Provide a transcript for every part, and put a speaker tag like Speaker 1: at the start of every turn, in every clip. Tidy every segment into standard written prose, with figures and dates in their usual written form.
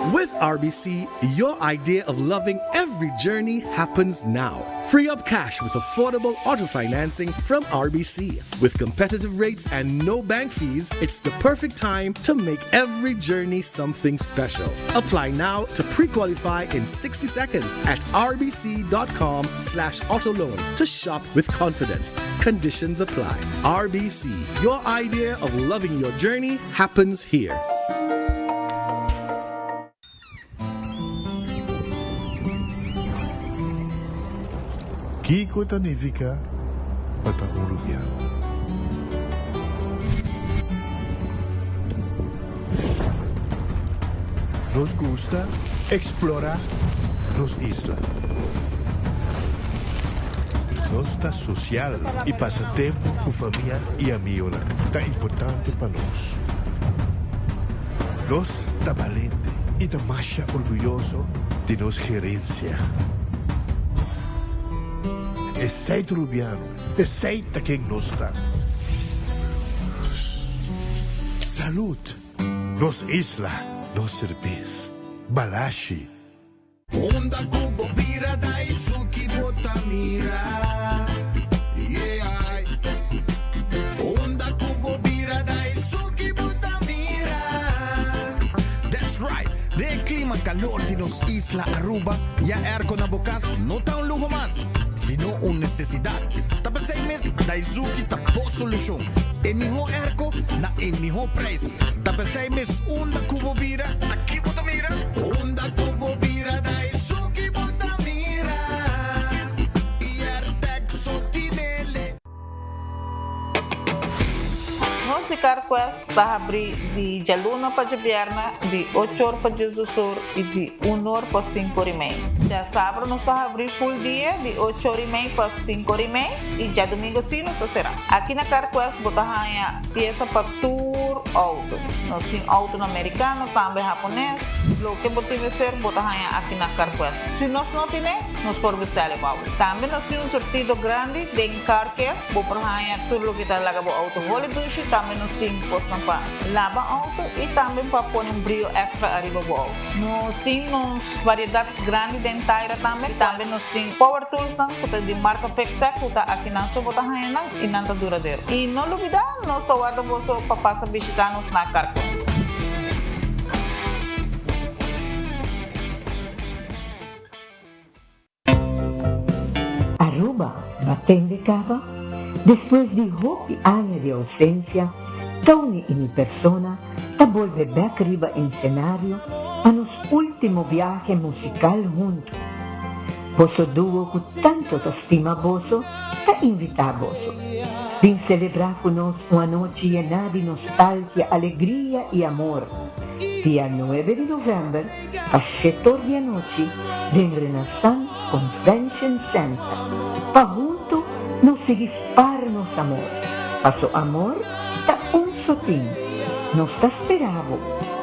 Speaker 1: With RBC, your idea of loving every journey happens now. Free up cash with affordable auto financing from RBC. With competitive rates and no bank fees, it's the perfect time to make every journey something special. Apply now to pre-qualify in 60 seconds at rbc.com slash autoloan to shop with confidence. Conditions apply. RBC, your idea of loving your journey happens here.
Speaker 2: Kiko ta nifiká pa ta un rubiano? Nos gusta eksplorá nos isla. Nos ta sosial i pasa tempu ku famia i amigonan ta importante pa nos. Nos ta balente i ta masha orguyoso di nos gerensia. Esei ta Rubiano, esei ta ken nos ta. Salud! Nos isla, nos serbes. Balashi.
Speaker 3: Unda ku bo bira Daisuki bo ta mira Yeah Unda ku bo bira Daisuki bo ta mira
Speaker 4: That's right! Den e klima kalor di nos isla Aruba, ya airco na bo kas no ta un luho mas, sino un nesesidat. Ta p'esei mes Daizuki ta bo solushon. E mihó airco na e mihó prijs. Ta p'esei mes unda ku bo bira,
Speaker 3: Aki bo ta mira. Unda ku bo bira da esun ki bo ta mira I Airtag so tinele.
Speaker 5: Nos di CarQuest ta habri di djaluna pa djabièrnè di ocho or pa diesdos or i di un or pa sinku or i mei. Djasabra nos ta habri full dia di ocho or i mei pa sinku or i mei i djadumingu si nos ta será. Aki na CarQuest bo ta haña piesa pa tur outo. Nos tin outonan merikano, tambe hapones. Loke bo tin mester bo ta haña aki na CarQuest. Si nos no tine, nos por bestèl e pa bo. Tambe nos tin un surtido grandi den Car Care. Bo por haña tur loke ta laga bo outo holi dushi. Tambe nos tin kosnan pa laba outo i tambe pa pone un brio èkstra ariba bo outo. Nos tin nos variedat grandi den taira tambe. Tambe nos tin power toolsnan ku ta di marka Fixtech ku ta akinan so bo ta haña nan. I nan ta duradero. I no lubidá, nos ta warda boso pa pasa bishitá nos na Carquest.
Speaker 6: Aruba batende caba, despues di hopi aña di ausencia, Tony y mi persona ta bolbe bek riba ensenario pa nos ultimo biahe musical hunto. Boso duo cu tanto ta stima boso ta invita boso. Bin celebra cu nos un anochi yena di nostalgia, alegria y amor. Dia nuebe di november pa shetor di anochi den Renaissance Convention Center pa hunto nos sigui spar nos amor. Paso amor ta un sotin. Nos ta spera bo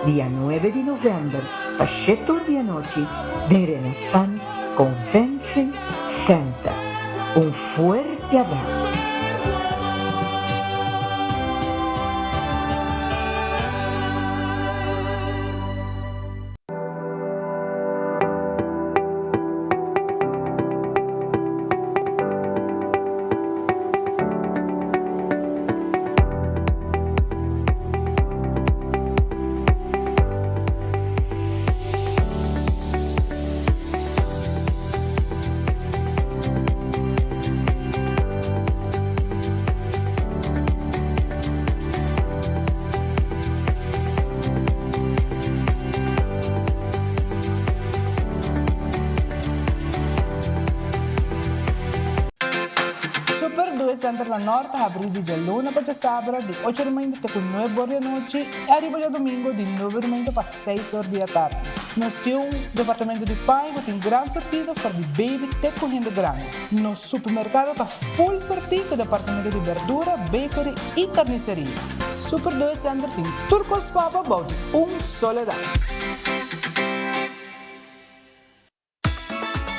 Speaker 6: dia nuebe di november pa shetor di anochi den Renaissance Convention Center. Un fuerte abrazo.
Speaker 7: Super Due Center na Nort ta habrí di djaluna pa djasabra di ocho di mainta te ku nuebe or di anochi i ariba djadumingu di nuebe di mainta pa seis or di atardi. Nos tin un departamento di paña ku tin gran surtido for di baby te ku hende grandi. Nos supermerkado ta full surtí ku departamento di berdura, bakery i karniseria. Super Due Center tin tur kos pa bo bou di un solo dak.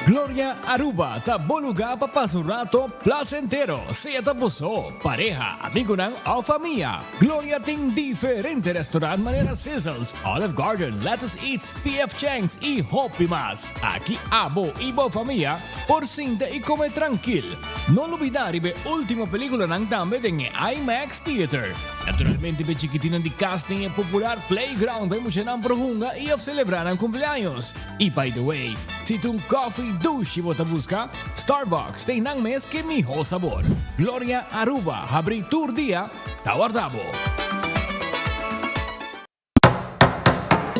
Speaker 8: Gloria Aruba ta bo luga pa pasa un rato placentero, sea ta bo so, pareha, amigonan of famia. Gloria tin diferente restaurant manera Sizzles, Olive Garden, Lettuce Eats, PF Chang's y hopi mas. Aki abo y bo famia por sinta y come trankil. No lubida riba e ultimo peliculanan tambe den e IMAX Theater. Naturalmente p'e chikitinnan di cas tin e popular playground pa e muchanan por hunga y of celebra nan cumpleaños. Y by the way, si ta un coffee dushi bo ta busca, Starbucks ta einan mes ke miho sabor. Gloria Aruba habri tur dia ta warda bo.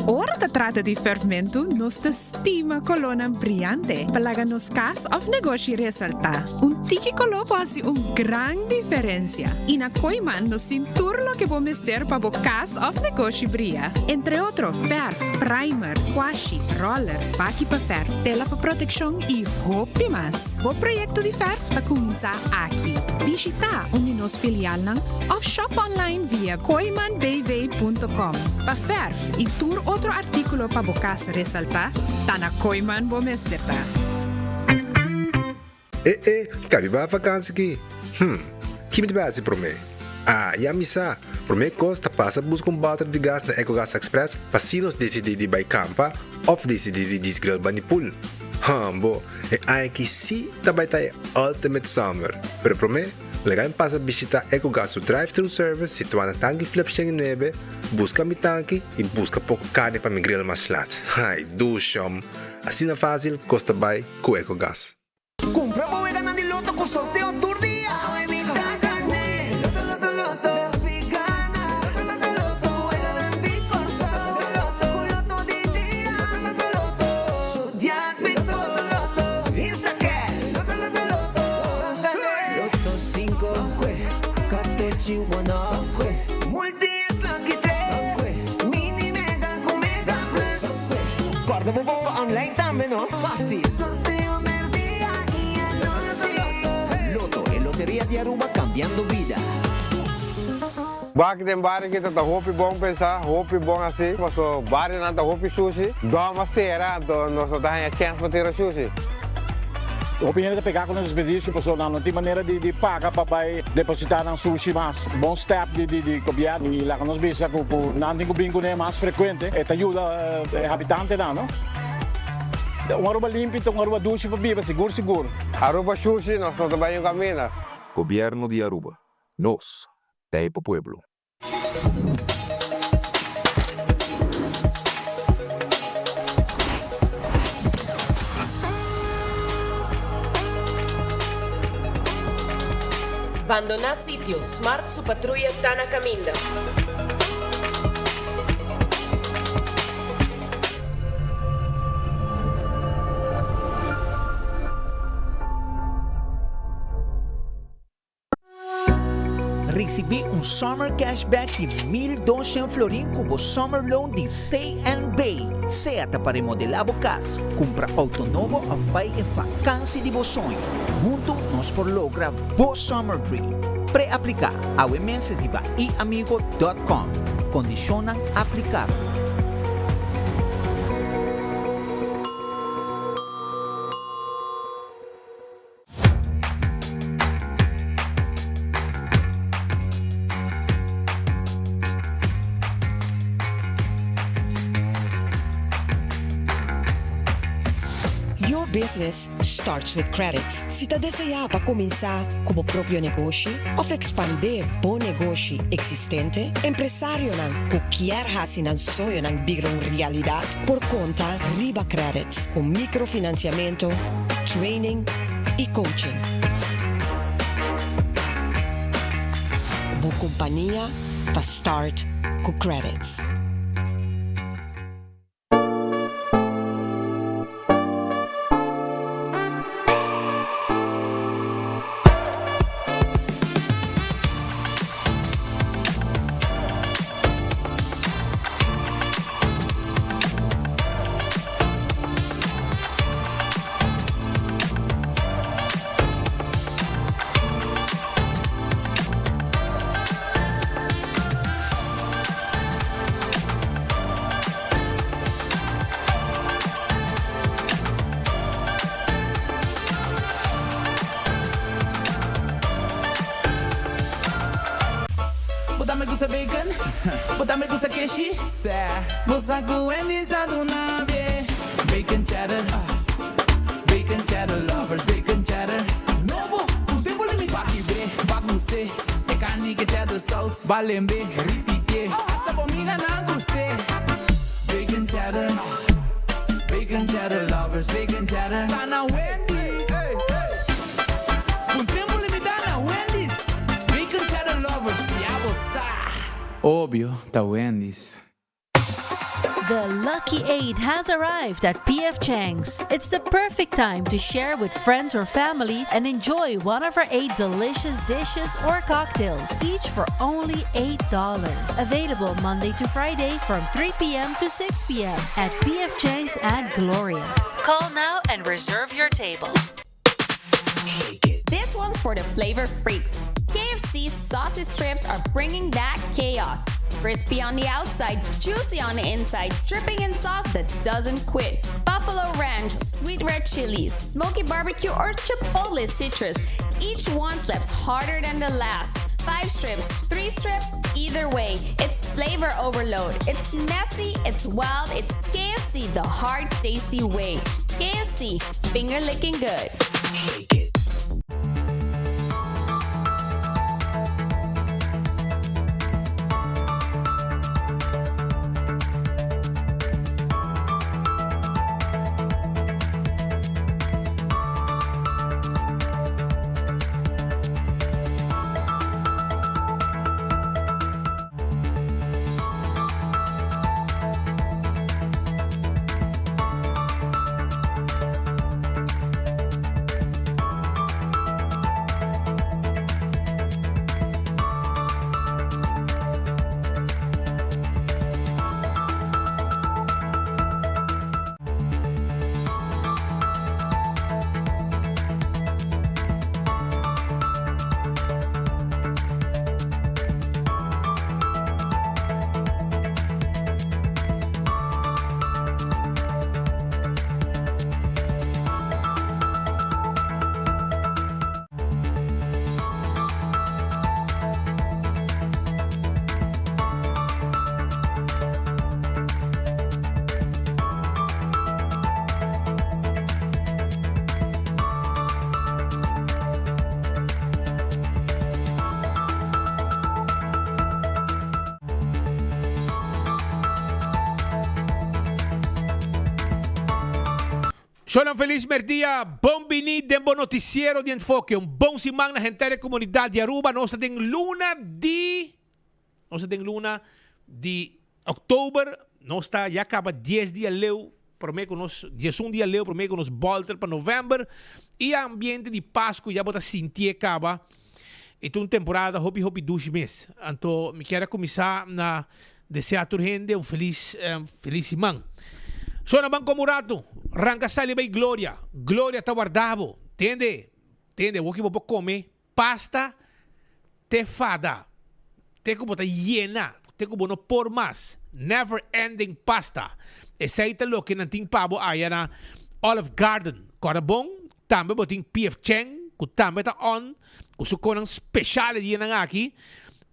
Speaker 9: Ora ta trata di ferfmentu, nos ta stima kolónan briante pa laga nos kas òf negoshi resaltá. Un tiki koló por hasi un gran diferensia. I na Kooiman nos tin tur loke bo mester pa bo kas òf negoshi bria. Entre otro fèrf, primer, kwashi, roller, baki pa fèrf, tela pa protekshon i hopi mas. Bo proyekto di fèrf ta kuminsá aki. Bishitá un di nos filialnan òf shop online via kooimanbv.com. Pa fèrf i tur otro artíkulo pa bo kas resaltá, ta na Kooiman bo mester ta.
Speaker 10: E e, kabi ba vakansi ki? Hm, ki mi ta bai hasi promé? Ah, ya mi sa! Promé kos ta pasa buska un bòter di gas na Ecogas Express pa si nos disidí di bai kampa òf disidí di djis grill bani pool. Hambo, e aña aki sí ta bai ta e ultimate summer! Pero promé, laga mi pasa bishitá Ecogas su drive-thru service situá na Tanki Flip 109, buska mi tanki i buska poko karni pa mi grill mas lat. Ai, dushom! Asina fásil kos ta bai ku Ecogas.
Speaker 3: Cumpra bo weganan di loto cu sorteo tur dia. Awe mi ta gane. Loto loto loto. Despi gana. Loto loto loto. Weganan di Corsou. Loto loto. Cu loto di dia. Loto loto loto. Zodiac Big Four. Loto loto. Insta cash. Loto loto loto. Ban gane. Loto cinco. Catochi one off. Multi X lucky tres. Mini mega cu mega plus. Corda bo bongo online tambe no. Facil. Sorteo merdia y anochi. Lotto, e loteria di Aruba cambiando bida.
Speaker 11: Bak den bario kita ta hopi bon pensa, hopi bon hasi, paso barionan ta hopi shushi, dòm a sera anto nos no ta haña chèns pa tira shushi.
Speaker 12: Hopi hende ta pegá ku nos desperdicio pasobra nan no tin manera di paga pa bai depositá nan sushi mas. Bon step di gobièrnu i laga nos bisa ku nan tin ku bin kuné mas frekuente, e ta yuda e habitantenan no. Un Aruba limpi ta un Aruba dushi pa biba sigur sigur.
Speaker 11: Aruba shushi nos no ta bai un camina.
Speaker 13: Gobierno di Aruba, nos ta e pa pueblo.
Speaker 14: Bandoná sitio, Smart su patruya ta na kaminda.
Speaker 15: Risibí un Summer Cashback di 1200 florin ku bo Summer Loan di CNB. Sea ta pa remodelá bo kas, kumpra outo nobo òf bai e vakansi di bo soño. Huntu nos por logra bo Summer Dream. Pre-apliká awe mes riba iamigo dòt kòm. Kondishonnan aplikabel.
Speaker 16: Your business starts with credit. Si ta deseá pa kuminsá ku bo propio negoshi òf ekspandé bo negoshi eksistente, empresarionan ku kier hasi nan soñonan bira un realidat por konta riba Credit ku mikrofinansiamentu, training i coaching. Bo kompania ta start ku Credits.
Speaker 17: Bo tambe gusta keshi? Sè. Bo sa ku Wendy's ta duna be. Bacon cheddar, bacon cheddar lovers, bacon cheddar. Nobo, ku tempu limitá. Baki be, bak gust'é. E karni ku cheddar saus, balembe, ripitié. Hasta bo miganan gust'é. Bacon cheddar, bacon cheddar lovers, bacon cheddar. Ta na Wendy's. Un tempu limitá na Wendy's. Bacon cheddar lovers, ya bo sa. Obvio, ta Wendy's.
Speaker 18: The Lucky 8 has arrived at PF Chang's. It's the perfect time to share with friends or family and enjoy one of our 8 delicious dishes or cocktails, each for only $8. Available Monday to Friday from 3 p.m. to 6 p.m. at PF Chang's at Gloria. Call now and reserve your table.
Speaker 19: This one's for the flavor freaks. KFC sausage strips are bringing that chaos. Crispy on the outside, juicy on the inside, dripping in sauce that doesn't quit. Buffalo Ranch, sweet red chili, smoky barbecue, or chipotle citrus. Each one slaps harder than the last. 5 strips, 3 strips, either way. It's flavor overload. It's messy, it's wild, it's KFC the hard, tasty way. KFC, finger licking good.
Speaker 20: Shonan felis merdia, bon bini den bo noticiero di Enfoke. Un bon siman na henter e comunidad di Aruba. Nos ta den luna di nos ta den luna di Oktober. Nos ta ya caba dies dia leu prome cu nos diesun dia leu prome cu nos bolter pa November. Y ambiente di Pascu ya bo ta sintié caba. E ta un temporada hopi hopi dushi mes. Anto mi kier a cuminsa na desea tur hende un feliz feliz siman. So nan ban come un rato. Ranca sali bay Gloria. Gloria ta warda bo. Tende, tende awor ki bo por come pasta te fada. Te cu bo ta yena, te cu bo no por mas. Never ending pasta. Esey ta loke nan tin pa bo aya na Olive Garden. Corda bon, tambe bo tin PF Chang cu tambe ta on cu su conan special e dianan aki,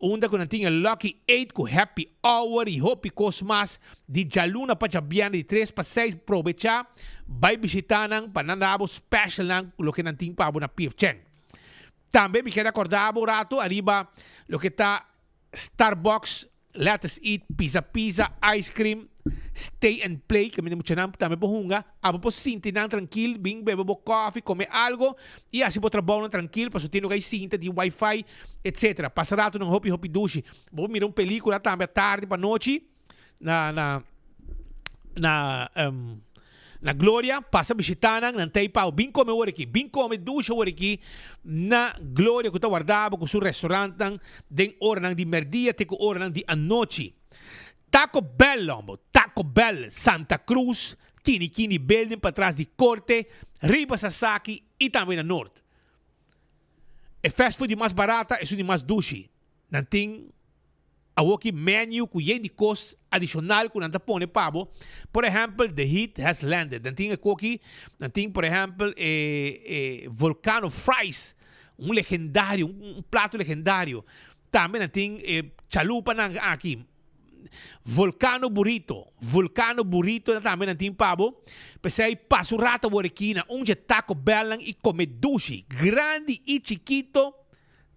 Speaker 20: unda cu nan tin e Lucky Eight cu happy hour y hopi cos mas di djaluna pa djabièrnè di tres pa seis. Probecha bay bishita nan pa nan da bo specialnan cu loke nan tin pa bo na PF Chang. Tambe mi kier acorda bo un rato ariba loke ta Starbucks, Let Us Eat, Pizza Pizza, Ice Cream, Stay and Play, caminda muchanan tambe por hunga. Abo por sinti nan trankil, bin bebe bo koffie, come algo y haci bo trabounan trankil pasobra tin lugar y sinta, tin wifi, etc. Pasa ratonan hopi hopi dushi. Bo por mira un pelicula tambe atardi pa nochi. na na na um, na Gloria, pasa bishita nan, nan ta pao, bin come awor aki, bin come dushi awor aki na Gloria ku ta wardabo ku su restaurantnan den oranan di merdia te ku oranan di anochi. Taco Bell, hombo, Taco Bell, Santa Cruz, Kini Kini Building patras di Corte, riba Sasaki y tambe na Noord. E fast food di mas barata, esun di mas dushi. Nan tin Awoki menu ku yen di kos adishonal ku nan ta pone pa bo. Por ehèmpel, The Heat Has Landed. Nan tin e koki, nan tin por ehèmpel e e Volcano Fries, un legendario, un plato legendario. Tambe nan tin e chalupanan aki. Volcano Burrito, Vulcano Burrito na tambe nan tin pa bo. P'esei pasa un rato awor aki na un dje Taco Bellnan i kome dushi. Grandi i chikito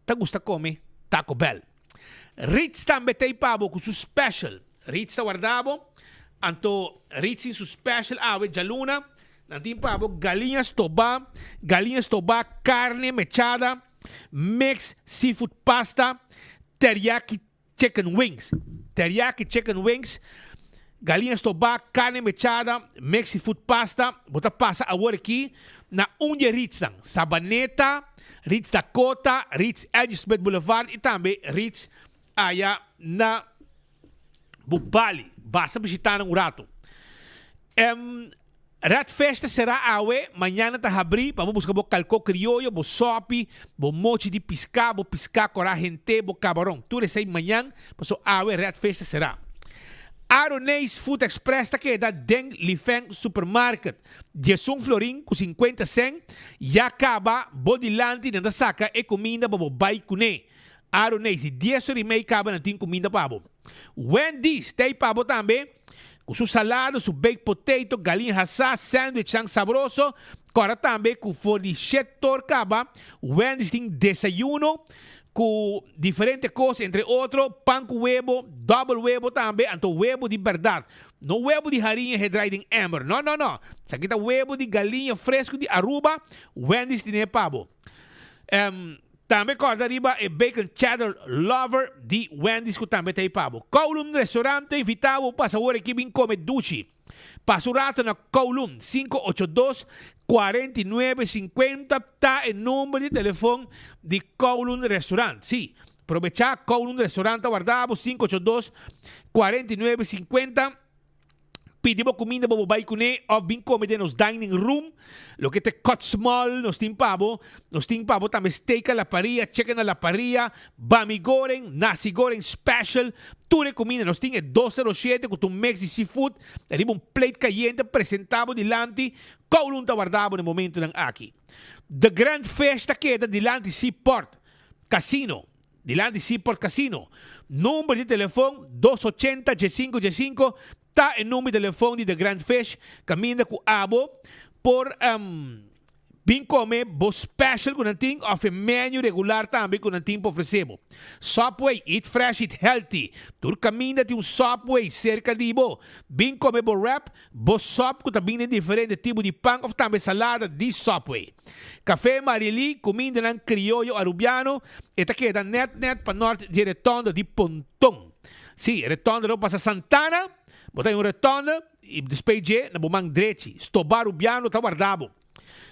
Speaker 20: ta gusta kome Taco Bell. Ritz tambe ta ei pa bo ku su special. Ritz ta warda bo. Anto Ritz tin su special awe djaluna. Nan tin pa bo galiña stobá, galiña stobá, karne mechada, mix seafood pasta, teriyaki Chicken wings, teriyaki chicken wings, galiña stobá, carne mechada, mix seafood pasta, bo ta pasa awor aki na un di e Ritz-nan, Sabaneta, Ritz Dakota, Ritz Edgesmith Boulevard y tambe Ritz aya na Bubali. Basta bishita nan un rato. Red Fish ta será awe, mañana ta habrí pa bo buska bo kalkó krioyo, bo sòpi, bo mochi di piská, bo piská korá hent'é, bo kabaron. Tur esei mañan, paso awe Red Fish ta será. Aroneis Food Express ta keda den Lifeng Supermarket. Diesun florin ku sinkuenta sèn, ya kaba bo dilanti nan ta saka e kuminda pa bo bai kuné. Aroneis di dies ora i mei kaba nan tin kuminda pa bo. Wendy's ta ei pa bo tambe. Ku su salado, su baked potato, galin hasá, sandwichnan sabroso. Kòrda tambe ku for di shet tor kaba, Wendy's tin desayuno ku diferente kos, entre otro pan ku webo, dòbel webo tambe, anto webo di bèrdat. No webo di hariña hedrai den emmer, no, no, no. Esaki ta webo di galiña fresku di Aruba, Wendy's tine pa bo. Tambe kòrda riba e Bacon Cheddar Lover di Wendy's ku tambe ta ei pa bo. Kowloon Restaurant ta invitá bo pasa ora aki bin kome dushi. Pasa un rato na Kowloon, 582 49 50 ta e number di telefon di Kowloon Restaurant. Sí, probechá Kowloon Restaurant ta warda bo, 582 49 50. Pidi bo kuminda bo bo bai kuné òf bin kome den nos dining room. Loke ta e cut small nos tin pa bo. Nos tin pa bo tambe steak a la parilla, chicken a la parilla, bami goreng, nasi goreng special. Tur e kuminda nos tin e 207 ku ta un mix di seafood riba un plate kayente presentá bo dilanti. Kowloon ta warda bo na e momentunan aki. The Grand Fish ta keda dilanti Seaport Casino. Dilanti Seaport Casino. Number di telefon, 280 15 15 ta e number di telefon di The Grand Fish kaminda ku abo por bin kome bo special ku nan tin of e menu regular tambe ku nan tin pa ofrese bo. Subway, eat fresh, eat healthy. Tur kaminda tin un Subway serka di bo. Bin kome bo wrap, Bo sòp ku ta bini den diferente tipo di pan òf tambe salada di Subway. Café Marily, kumindanan krioyo arubiano, e ta keda nèt nèt pa nòrt di e retònde di Ponton. Sí, e retònde lo pasa Santana, bo ta den un retònde i despues dje na bo man drechi, Stobá Rubiano ta warda bo.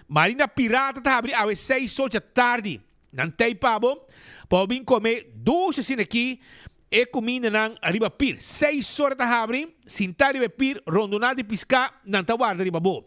Speaker 20: Marina Pirata ta habri awe seis or dja tardi. Nan tei pa bo, pa bo bin kome dushi asina aki e kumindanan riba pir. Seis or ta habri, sinta riba e pir, rondoná di piská, nan ta warda riba bo.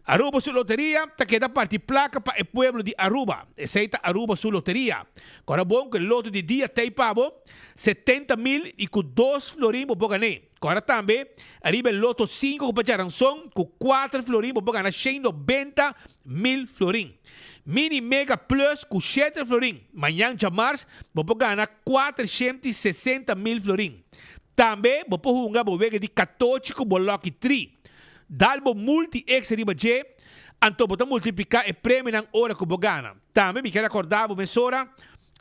Speaker 20: Aruba su loteria ta keda parti plaka pa e pueblo di Aruba. Esei ta Aruba su loteria. Kòrda bon ku e loto di dia tei pa bo, 70 mil i ku dos florin bo por gané. Kòrda tambe riba e loto sinku ku pa djaranson ku kuater florin bo por gana 190 mil florin. Mini Mega Plus ku shete florin mañan djamars bo por gana 460 mil florin. Tambe bo por hunga bo wega di katochi ku bo Lucky Tree. Dal bo multi extra riba dje anto bo ta multipliká e premionan ora ku bo gana. Tambe mi kier akòrda bo mesora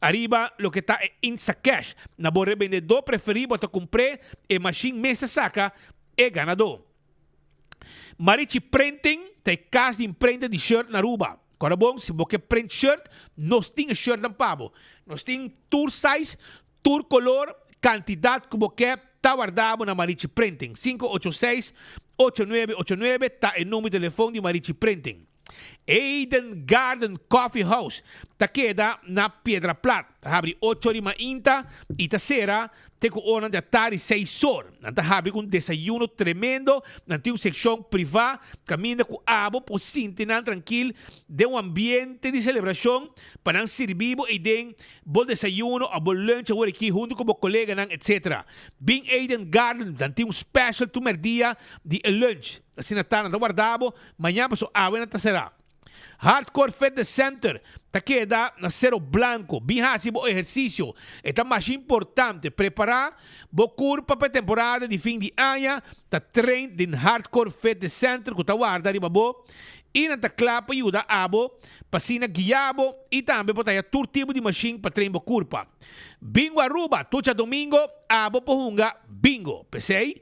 Speaker 20: Ariba loke ta e Instacash. Na bo rebendedó preferí bo ta kumpr'é, e mashin mes ta saka e ganadó. Marichi Printing ta e kas di imprenta di shirt na Aruba. Kòrda bon, si bo ke print shirt, nos tin e shirtnan pa bo. Nos tin tur size, tur kolor, kantidat ku bo ke ta warda bo na Marichi Printing. 586 8989 ta e number di telefon di Marichi Printing. Eden Garden Coffee House ta keda na Piedra Plat. Ta habri ocho ori mainta y ta cera te cu oranan di atardi seis or. Nan ta habri cu un desayuno tremendo. Nan tin un seccion priva caminda cu abo por sinti nan trankil den un ambiente di celebracion pa nan sirbi bo eyden bo desayuno of bo lunch awor aki hunto cu bo coleganan etc. Bin Eden Garden nan tin un special tur merdia di e lunch. Asina ta nan ta warda bo. Mañan paso awe nan ta será. Hardcore Fitness Center ta keda na Cero Blanco. Bin hasi bo ehersisio. E ta masha importante. Prepará bo kurpa pa e temporada di fin di aña. Ta train den Hardcore Fitness Center ku ta warda riba bo i nan ta kla pa yuda abo pa asina guia bo i tambe por ta haya tur tipo di mashin pa train bo kurpa. Bingo Aruba, tur djadomingo abo por hunga bingo. P'esei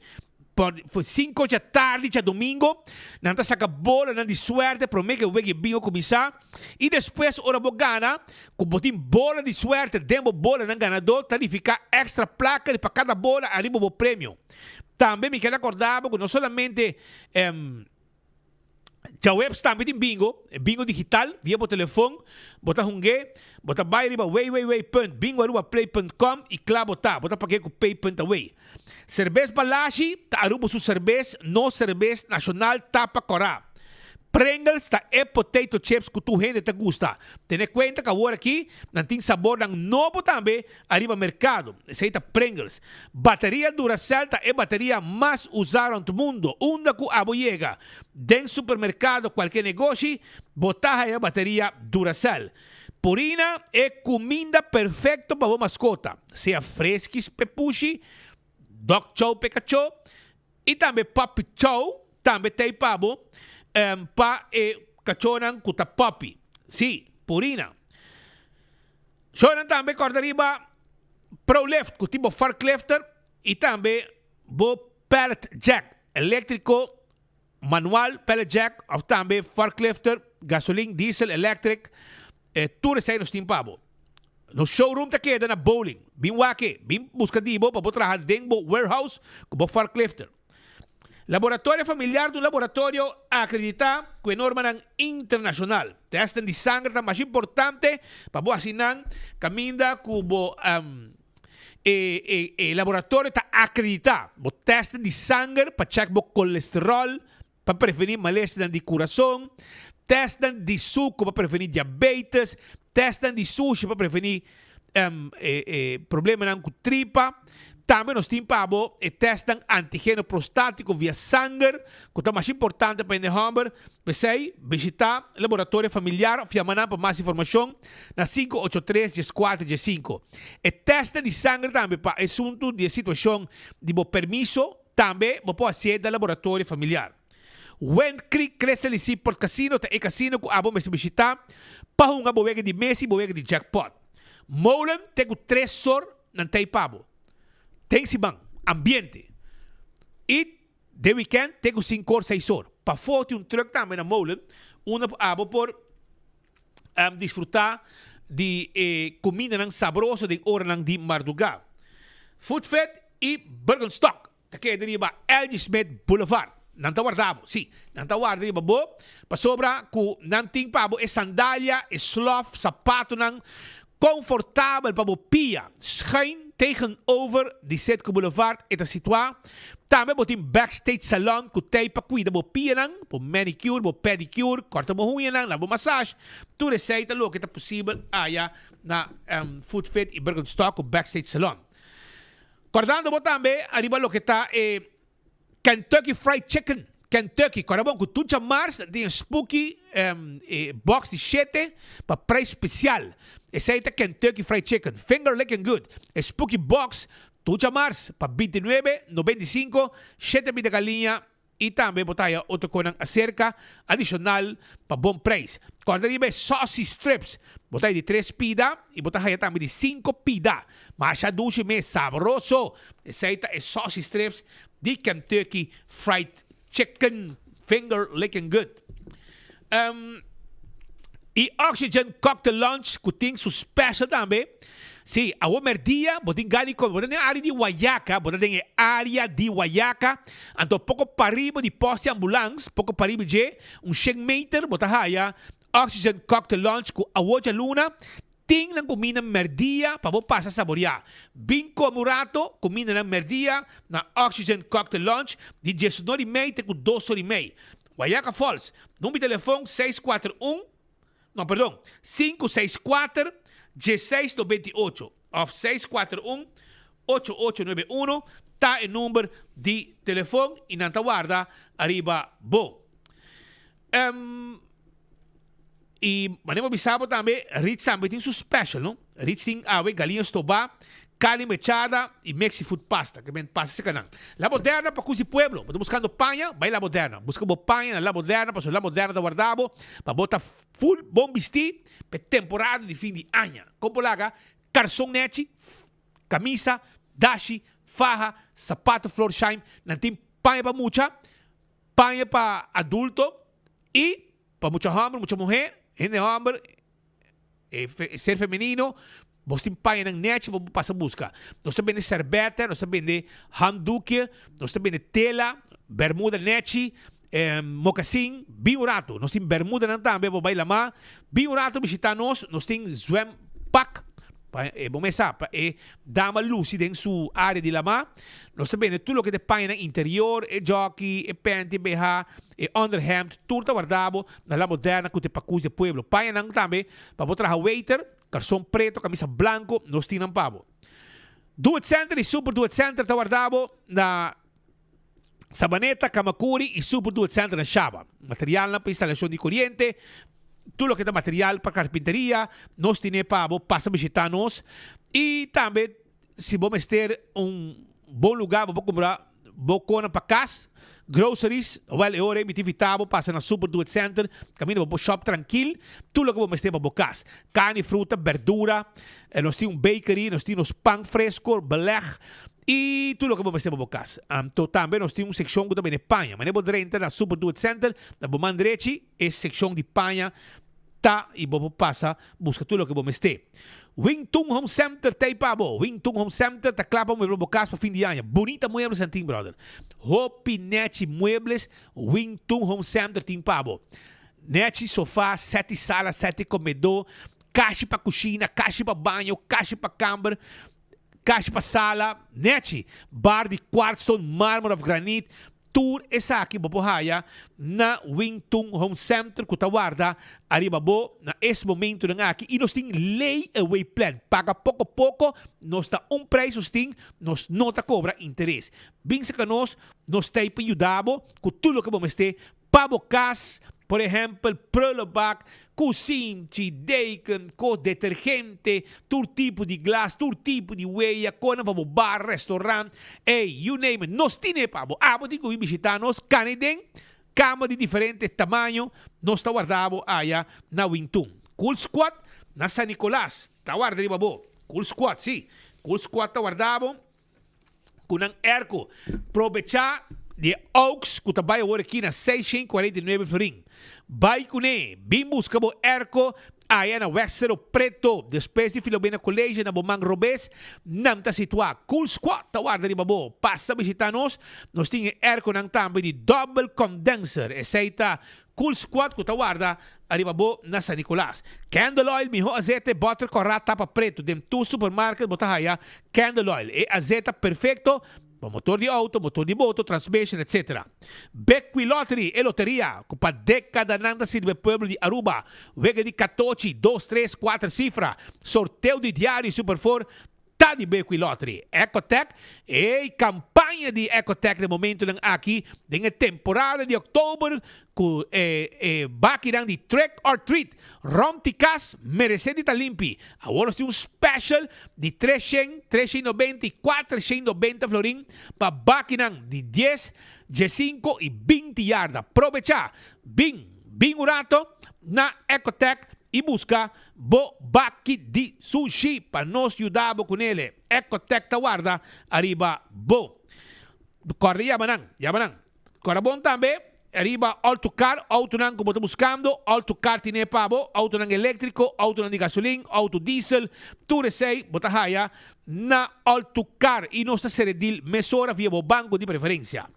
Speaker 20: Por cinco dja tardi djadomingo, nan ta saca bolanan di suerte prome cu e wega di bingo cuminsa y despues ora bo gana, cu bo tin bola di suerte den bo bolanan ganador ta nifica extra placa di pa cada bola ariba bo premio. Tambe mi kier acorda bo cu no solamente. Djaweps tambe tin bingo, bingo digital via bo telefon, bo ta hung'é, bo ta bai riba www.bingoarubaplay.com i kla bo ta, bo ta pag'é ku pay punt away. Serbes Balashi ta Aruba su serbes, nos serbes nashonal tapa kòrá. Pringles ta e potato chips ku tur hende ta gusta. Tene kuenta ku awor aki nan tin sabornan nobo tambe ariba merkado. Esei ta Pringles. Bateria Duracell ta e bateria mas usá rònt mundo. Unda ku abo yega, den supermerkado, kualke negoshi, bo ta haya bateria Duracell. Purina e kuminda perfekto pa bo maskota, sea freskis p'e pushi, dog chow p'e kachó, i tambe puppy chow tambe t'ei pa bo, pa e kachónan ku ta puppy. Sí, Purina. Shownan tambe kòrda riba Prolift ku tin bo forklifter i tambe bo pallet jack eléktriko, manual pallet jack òf tambe forklifter gasolin, diesel, electric, tur esei nos tin pa bo. Nos showroom ta keda na Bowling. Bin wak e, bin buska di bo pa bo traha den bo warehouse ku bo forklifter. Laboratorio Familiar ta un laboratorio akreditá ku e normanan internashonal. Tèstnan di sanger ta masha importante pa bo hasi nan kaminda ku bo e e laboratorio ta akreditá. Bo tèstnan di sanger pa chèk bo kolesteròl, pa prevení malesnan di kurason, tèstnan di suku pa prevení diabetes, tèstnan di sushi pa prevení e problemanan ku tripa. Tambe nos tin pa bo e tèstnan antigeno prostátiko via sanger, ku ta masha importante pa hende hòmber. P'esei, bishitá Laboratorio Familiar òf yama nan pa mas informashon na 583 14 15. E tèstnan di sanger tambe pa asuntu di e situashon di bo permiso tambe bo por hasié na Laboratorio Familiar. Wind Creek Crystal y Seaport Casino ta e casino cu abo mester bishita pa hunga bo wega di mesa y bo wega di jackpot. Molen te cu tres sor nan ta ey pa bo. Den siman, ambiente. Y den weekend te cu cincor seis or. Pafo tin un truck tambe na Molen unda abo por disfruta di e cumindanan sabroso den oranan di marduga. Food Fit y Birkenstock. Ta keda riba LG. Smith Boulevard. Nan ta warda bo. Sí, nan ta warda riba bo pasobra ku nan tin pa bo e sandalia, e slof, sapatonan konfortabel pa bo pia. Schuin tegenover di Citgo Boulevard e ta situá. Tambe bo tin Backstage Salon ku tei pa kuida bo pianan, bo manicure, bo pedicure, kòrta bo huñanan, na bo massage. Tur esei ta loke ta posibel aya na Food Fit i Birkenstock ku Backstage Salon. Kòrdando bo tambe ariba loke ta e Kentucky Fried Chicken, Kentucky, kòrda bon ku tur djamars nan tin e spooky e box di shete pa prijs spesial. Esei ta Kentucky Fried Chicken, finger licking good. E spooky box tur djamars pa 29, 95, shete bida galiña I tambe bo ta haya otro konan aserka adishonal pa bon preis. Kòrda riba e saucy strips. Bo ta haya di tres pida i bo ta haya tambe di sinku pida. Masha dushi mes, sabroso! Esei ta e saucy strips di Kentucky Fried Chicken. Finger licking good. I Oxygen Cocktail Lounge ku tin su special tambe. Sí, awor merdia bo tin gana di kome. Bo ta den área di Wayaca, bo ta den e área di Wayaca. Anto poko pariba di post di ambulans, poko pariba dje, un shen meter, bo ta haya Oxygen Cocktail Lounge ku awor djaluna tin nan kuminda merdia pa bo pasa saboreá. Bin kome un rato kumindanan merdia na Oxygen Cocktail Lounge di diesunor i mei te ku dos or i mei. Wayaca Falls, number di telefon seis kuater un, no perdon, sinku seis kuater, dieseis nobenta i ocho òf seis kuater un, ocho ocho nuebe uno ta e number di telefon i nan ta warda ariba bo. I manera bo bisa bo tambe, Ritz tambe tin su special, no? Ritz tin awe galiña stobá, carne mechada i mexi food pasta, ke men pasa serka nan. La Moderna pa kusi pueblo. Bo ta buskando paña, bai La Moderna. Buska bo paña na La Moderna pasobra La Moderna ta warda bo pa bo ta full bon bistí pa e temporada di fin di aña. Kon bo laga karson nechi, kamisa, dashi, faha, sapato Florsheim, nan tin paña pa mucha, paña pa adulto i Pa mucha hòmber, mucha muhé, hende hòmber, e ser femenino, bos tin pañanan nèchi pa bo pasa buska. Nos ta bende sèrbètè, nos ta bende handdoekje, nos ta bende tela, bèrmuda nèchi, mokasin. Bin un ratu, nos tin bèrmudanan tambe pa bo bai lamá. Bin un ratu bishitá nos, nos tin zwempak. Pa e bo mes sa, pa e dama luci den su area di lama, nos ta bende tur loke ta e pañanan interior, e jockey, e panty, e BH, e onderhemd, tur ta warda bo na La Moderna cu ta e pacus di e pueblo. Pañanan tambe pa bo traha waiter, carson preto, camisa blanco, nos tin nan pa bo. Do It Center y Super Do It Center ta warda bo na Sabaneta, Camacuri y Super Do It Center na Shaba. Materialnan pa instalacion di coriente, tur loke ta material pa carpinteria, nos tine pa bo pasa bishita nos. Y tambe si bo mester un bon lugar bo por cumpra bo conan pa cas, groceries, wel e ora ey mi ta invita bo pasa na Super Do It Center, caminda bo por shop trankil tur loke bo mester pa bo cas. Carni, fruta, berdura, nos tin un bakery, nos tin nos pan fresco, beleg, I tur loke bo mester pa bo kas. Anto tambe nos tin un sekshon ku ta bende paña. Manera bo drenta na Super Do It Center, na bo man drechi e sekshon di paña ta i bo por pasa buska tur loke bo mester. Wing Tun Home Center ta ei pa bo. Wing Tun Home Center ta kla pa muebla bo kas pa fin di aña. Bunita muebles nan tin, brother. Hopi nechi muebles Wing Tun Home Center tin pa bo. Nechi sofa, seti sala, seti komedó, kashi pa kushina, kashi pa baño, kashi pa kamber. Kashi pa sala, nechi, bar di kwartstone, marmer of granit, tur esaki bo por haya na Wing Tun Home Center ku ta warda ariba bo na es momentunan aki i nos tin lay away plan, paga poko poko, nos ta un prijs nos tin, nos no ta kobra interes. Bin serka nos, nos ta ei pa yuda bo ku tur loke bo mester Pa bo kas, por ehèmpel, prullenbak, kusinchi, deken, kos detergente, tur tipo di glas, tur tipo di weya, konan pa bo bar, restaurant, ey, you name it, nos tine pa bo. Abo tin ku bin bishitá nos, kani den kama di diferente tamaño, nos ta warda bo aya na Wintun. Cool Squad na San Nicolas ta warda riba bo. Cool Squad, si, Cool Squad ta warda bo. Ku nan airco. Probechá di e aux ku ta bai awor aki na 649 florin. Bai kuné, bin buska bo airco aya na West Cerro Preto, despues di Filomena College na bo man robes, nan ta situá. Cool Squad ta warda riba bo. Pasa bishitá nos, nos tin e airconan tambe di double condenser. Esei ta Cool Squad cu ta warda ariba bo na San Nicolas. Candle Oil miho azete boter cora tapa preto den tur supermarket bo ta haya Candle Oil e azeta perfecto pa motor di auto, motor di boto, transmission etc. Bequi Lottery e loteria cu pa decadanan ta sirbi e pueblo di Aruba. Wega di catochi, dos, tres, cuater cifra, sorteo di diario y super four Ta di Bequi Lottery. Ecotec, E campaña di Ecotec den momentonan aki den e temporada di october cu e e bakinan di Trick or Treat rond di cas merece di ta limpi. Awor nos tin un special di 300, 390 y 490 florin pa bakinan di dies, diescinco y binti yarda. Probecha! Bin, bin un rato na Ecotec y busca Bo baki di sushi pa nos yuda bo kunele. Ecotec ta warda ariba bo. Kòrda yama nan, yama nan. Kòrda bon tambe ariba Autocar, autonan ku bo ta buskando, Autocar tine pa bo, autonan eléktriko, autonan di gasolin, auto diesel, tur esei bo ta haya na Autocar i nos ta sere deal mesora via bo banko di preferensia.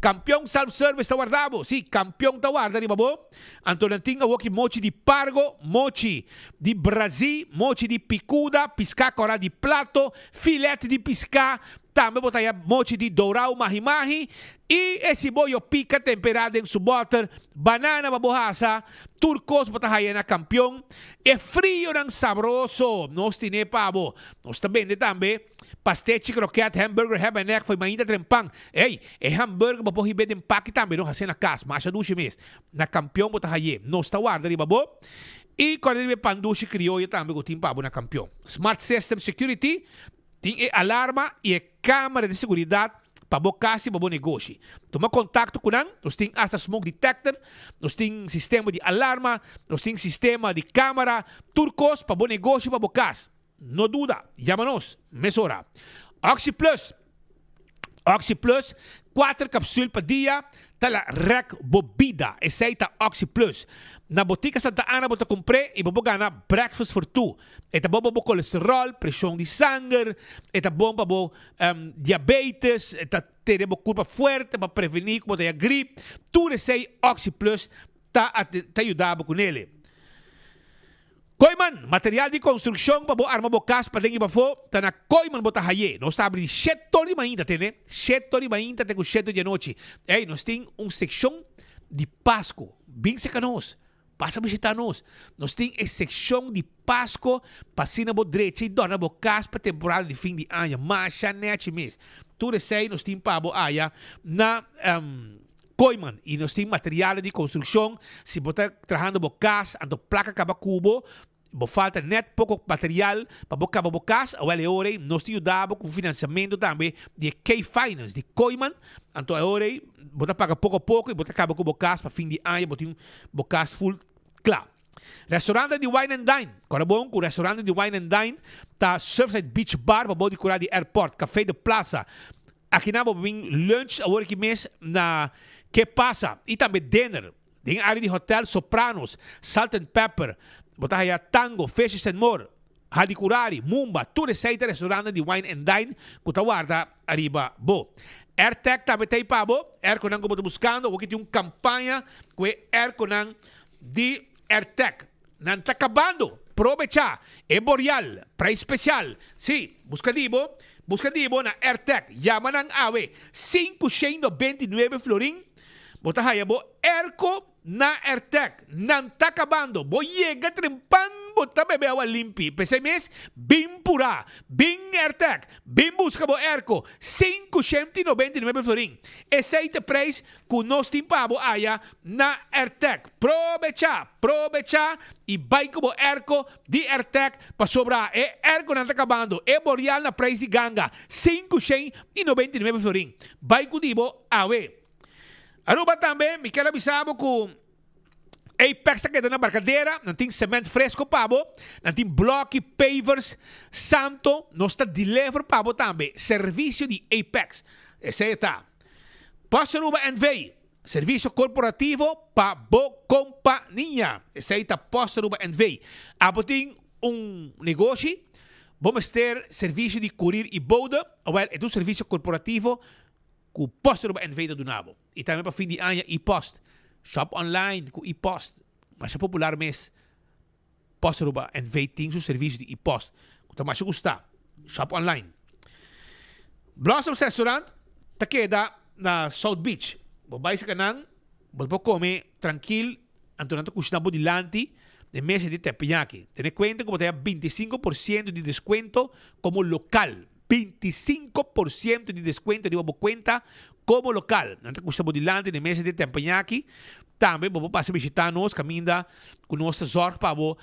Speaker 20: Kampion Self Service ta warda bo. Sí, Kampion ta warda riba bo. Anto nan tin awoki mochi di pargo, mochi di brazí, mochi di picuda, piská kòrá di plato, filet di piská. Tambe bo ta haya mochi di dourao mahi mahi i e siboyo pika temperá den su bòter, banana pa bo hasa. Tur kos bo ta haya na Kampion. E frionan sabroso nos tine pa bo. Nos ta bende tambe. Pastechi, kroket, hamburger, heb en nek, fo'i mainta trempan. Ey, e hamburger bo por hib'é den paki tambe, no hasié na kas. Masha dushi mes. Na Kampion bo ta hay'é. Nos ta warda riba bo. I kòrda riba e pan dushi krioyo tambe ku tin pa bo na Kampion. Smart System Security tin e alarma i e kamera di seguridat pa bo kas i pa bo negoshi. Tuma kontakto ku nan. Nos tin asta smoke detector, nos tin sistema di alarma, nos tin sistema di kamera, tur kos pa bo negoshi i pa bo kas. No duda, yama nos mesora. Oxi Plus Oxi Plus, kuater kapsul pa dia ta la rèk bo bida. Esei ta Oxi Plus. Na Botica Santa Ana bo ta kumpr'é i bo por gana breakfast for two. E ta bon pa bo kolesteròl, preshon di sanger, e ta bon pa bo diabetes, e ta tene bo kurpa fuerte pa prevení ku bo ta ya grip. Tur esei Oxi Plus ta ta yuda bo kunele. Kooiman, material di konstrukshon pa bo arma bo kas paden i pafó, ta na Kooiman bo ta hay'é. Nos ta abri di shete or di mainta, tende? Shete or di mainta te ku shete or di anochi. Ey, nos tin un sekshon di Pasko. Bin seka nos. Pasa bishitá nos. Nos tin e sekshon di Pasko pa asina bo drecha i dòrna bo kas pa temporada di fin di aña. Masha nèchi mes. Tur esei nos tin pa bo aya na. Kooiman, y nos tin materialnan di construccion, si bo ta trahando bo cas, anto placa caba cu bo, bo falta net poco material pa bo caba bo cas, awel e ora ey nos ta yuda bo cu financiamento tambe di e K-Finance di Kooiman, anto e ora ey bo ta paga poco a poco y bo ta caba cu bo cas pa fin di aña bo tin bo cas full cla. Restaurante di Wine and Dine, Kòrda bon ku restaurante di Wine and Dine ta Surfside Beach Bar pa bou di kura di airport, Café de Plaza. Akinan bo por bin lunch awor aki mes na Ke Pasa i tambe dinner den área di hotel Sopranos, Salt and Pepper, bo ta haya Tango, Fishes and More, Hadicurari, Mumba, tur esei ta restaurantnan di Wine and Dine ku ta warda ariba bo. Airtec tambe ta ei pa bo, airconan ku bo ta buskando, awor ki tin un kampaña ku e airconan di Airtec. Nan ta kabando! Probecha e Boreal, prijs special. Sí, buska di bo, buska di bo na Airtec. Yama nan awe, 599 florin, bo ta haya bo airco na Airtec. Nan ta kabando! Bo yega trempan bo ta bebe awa limpi. P'esei mes, bin purá, bin Airtec, bin buska bo airco, 599 florin. Esei ta e prijs Ku nos tin pa bo aya na Airtec. Probechá, probechá i bai ku bo airco di Airtec pasobra e airconan ta kabando. E Boreal na prijs di ganga, 599 florin. Bai ku di bo awe. Aruba tambe mi kier a bisa bo ku Apex ta keda na Barcadera, nan tin cement fresco pa bo, nan tin bloki, pavers, santo, nos ta deliver pa bo tambe. Servicio di Apex. Esey e ta. Post Aruba NV, servicio corporativo pa bo compania. Esey ta Post Aruba NV. Abo tin un negoshi, bo mester servicio di courier y bode, awel e ta un servicio corporativo cu Post Aruba NV ta duna bo. Y tambe pa fin di aña e-post, shop online cu e-post, masha popular mes. Post Aruba NV tin su servicio di e-post cu ta masha gusta. Shop online. Blossoms Restaurant ta keda na South Beach. Bo bai saka nan, bo por come trankil, anto nan ta cushina bo dilanti den mesa di teppanyaki. Tene cuenta cu bo ta haya 25% di descuento como local. 25% di descuento riba bo cuenta como local. Nan ta cushina bo dilanti den mesa di teppanyaki. Tambe bo por pasa bishita nos caminda cu nos ta zorg pa bo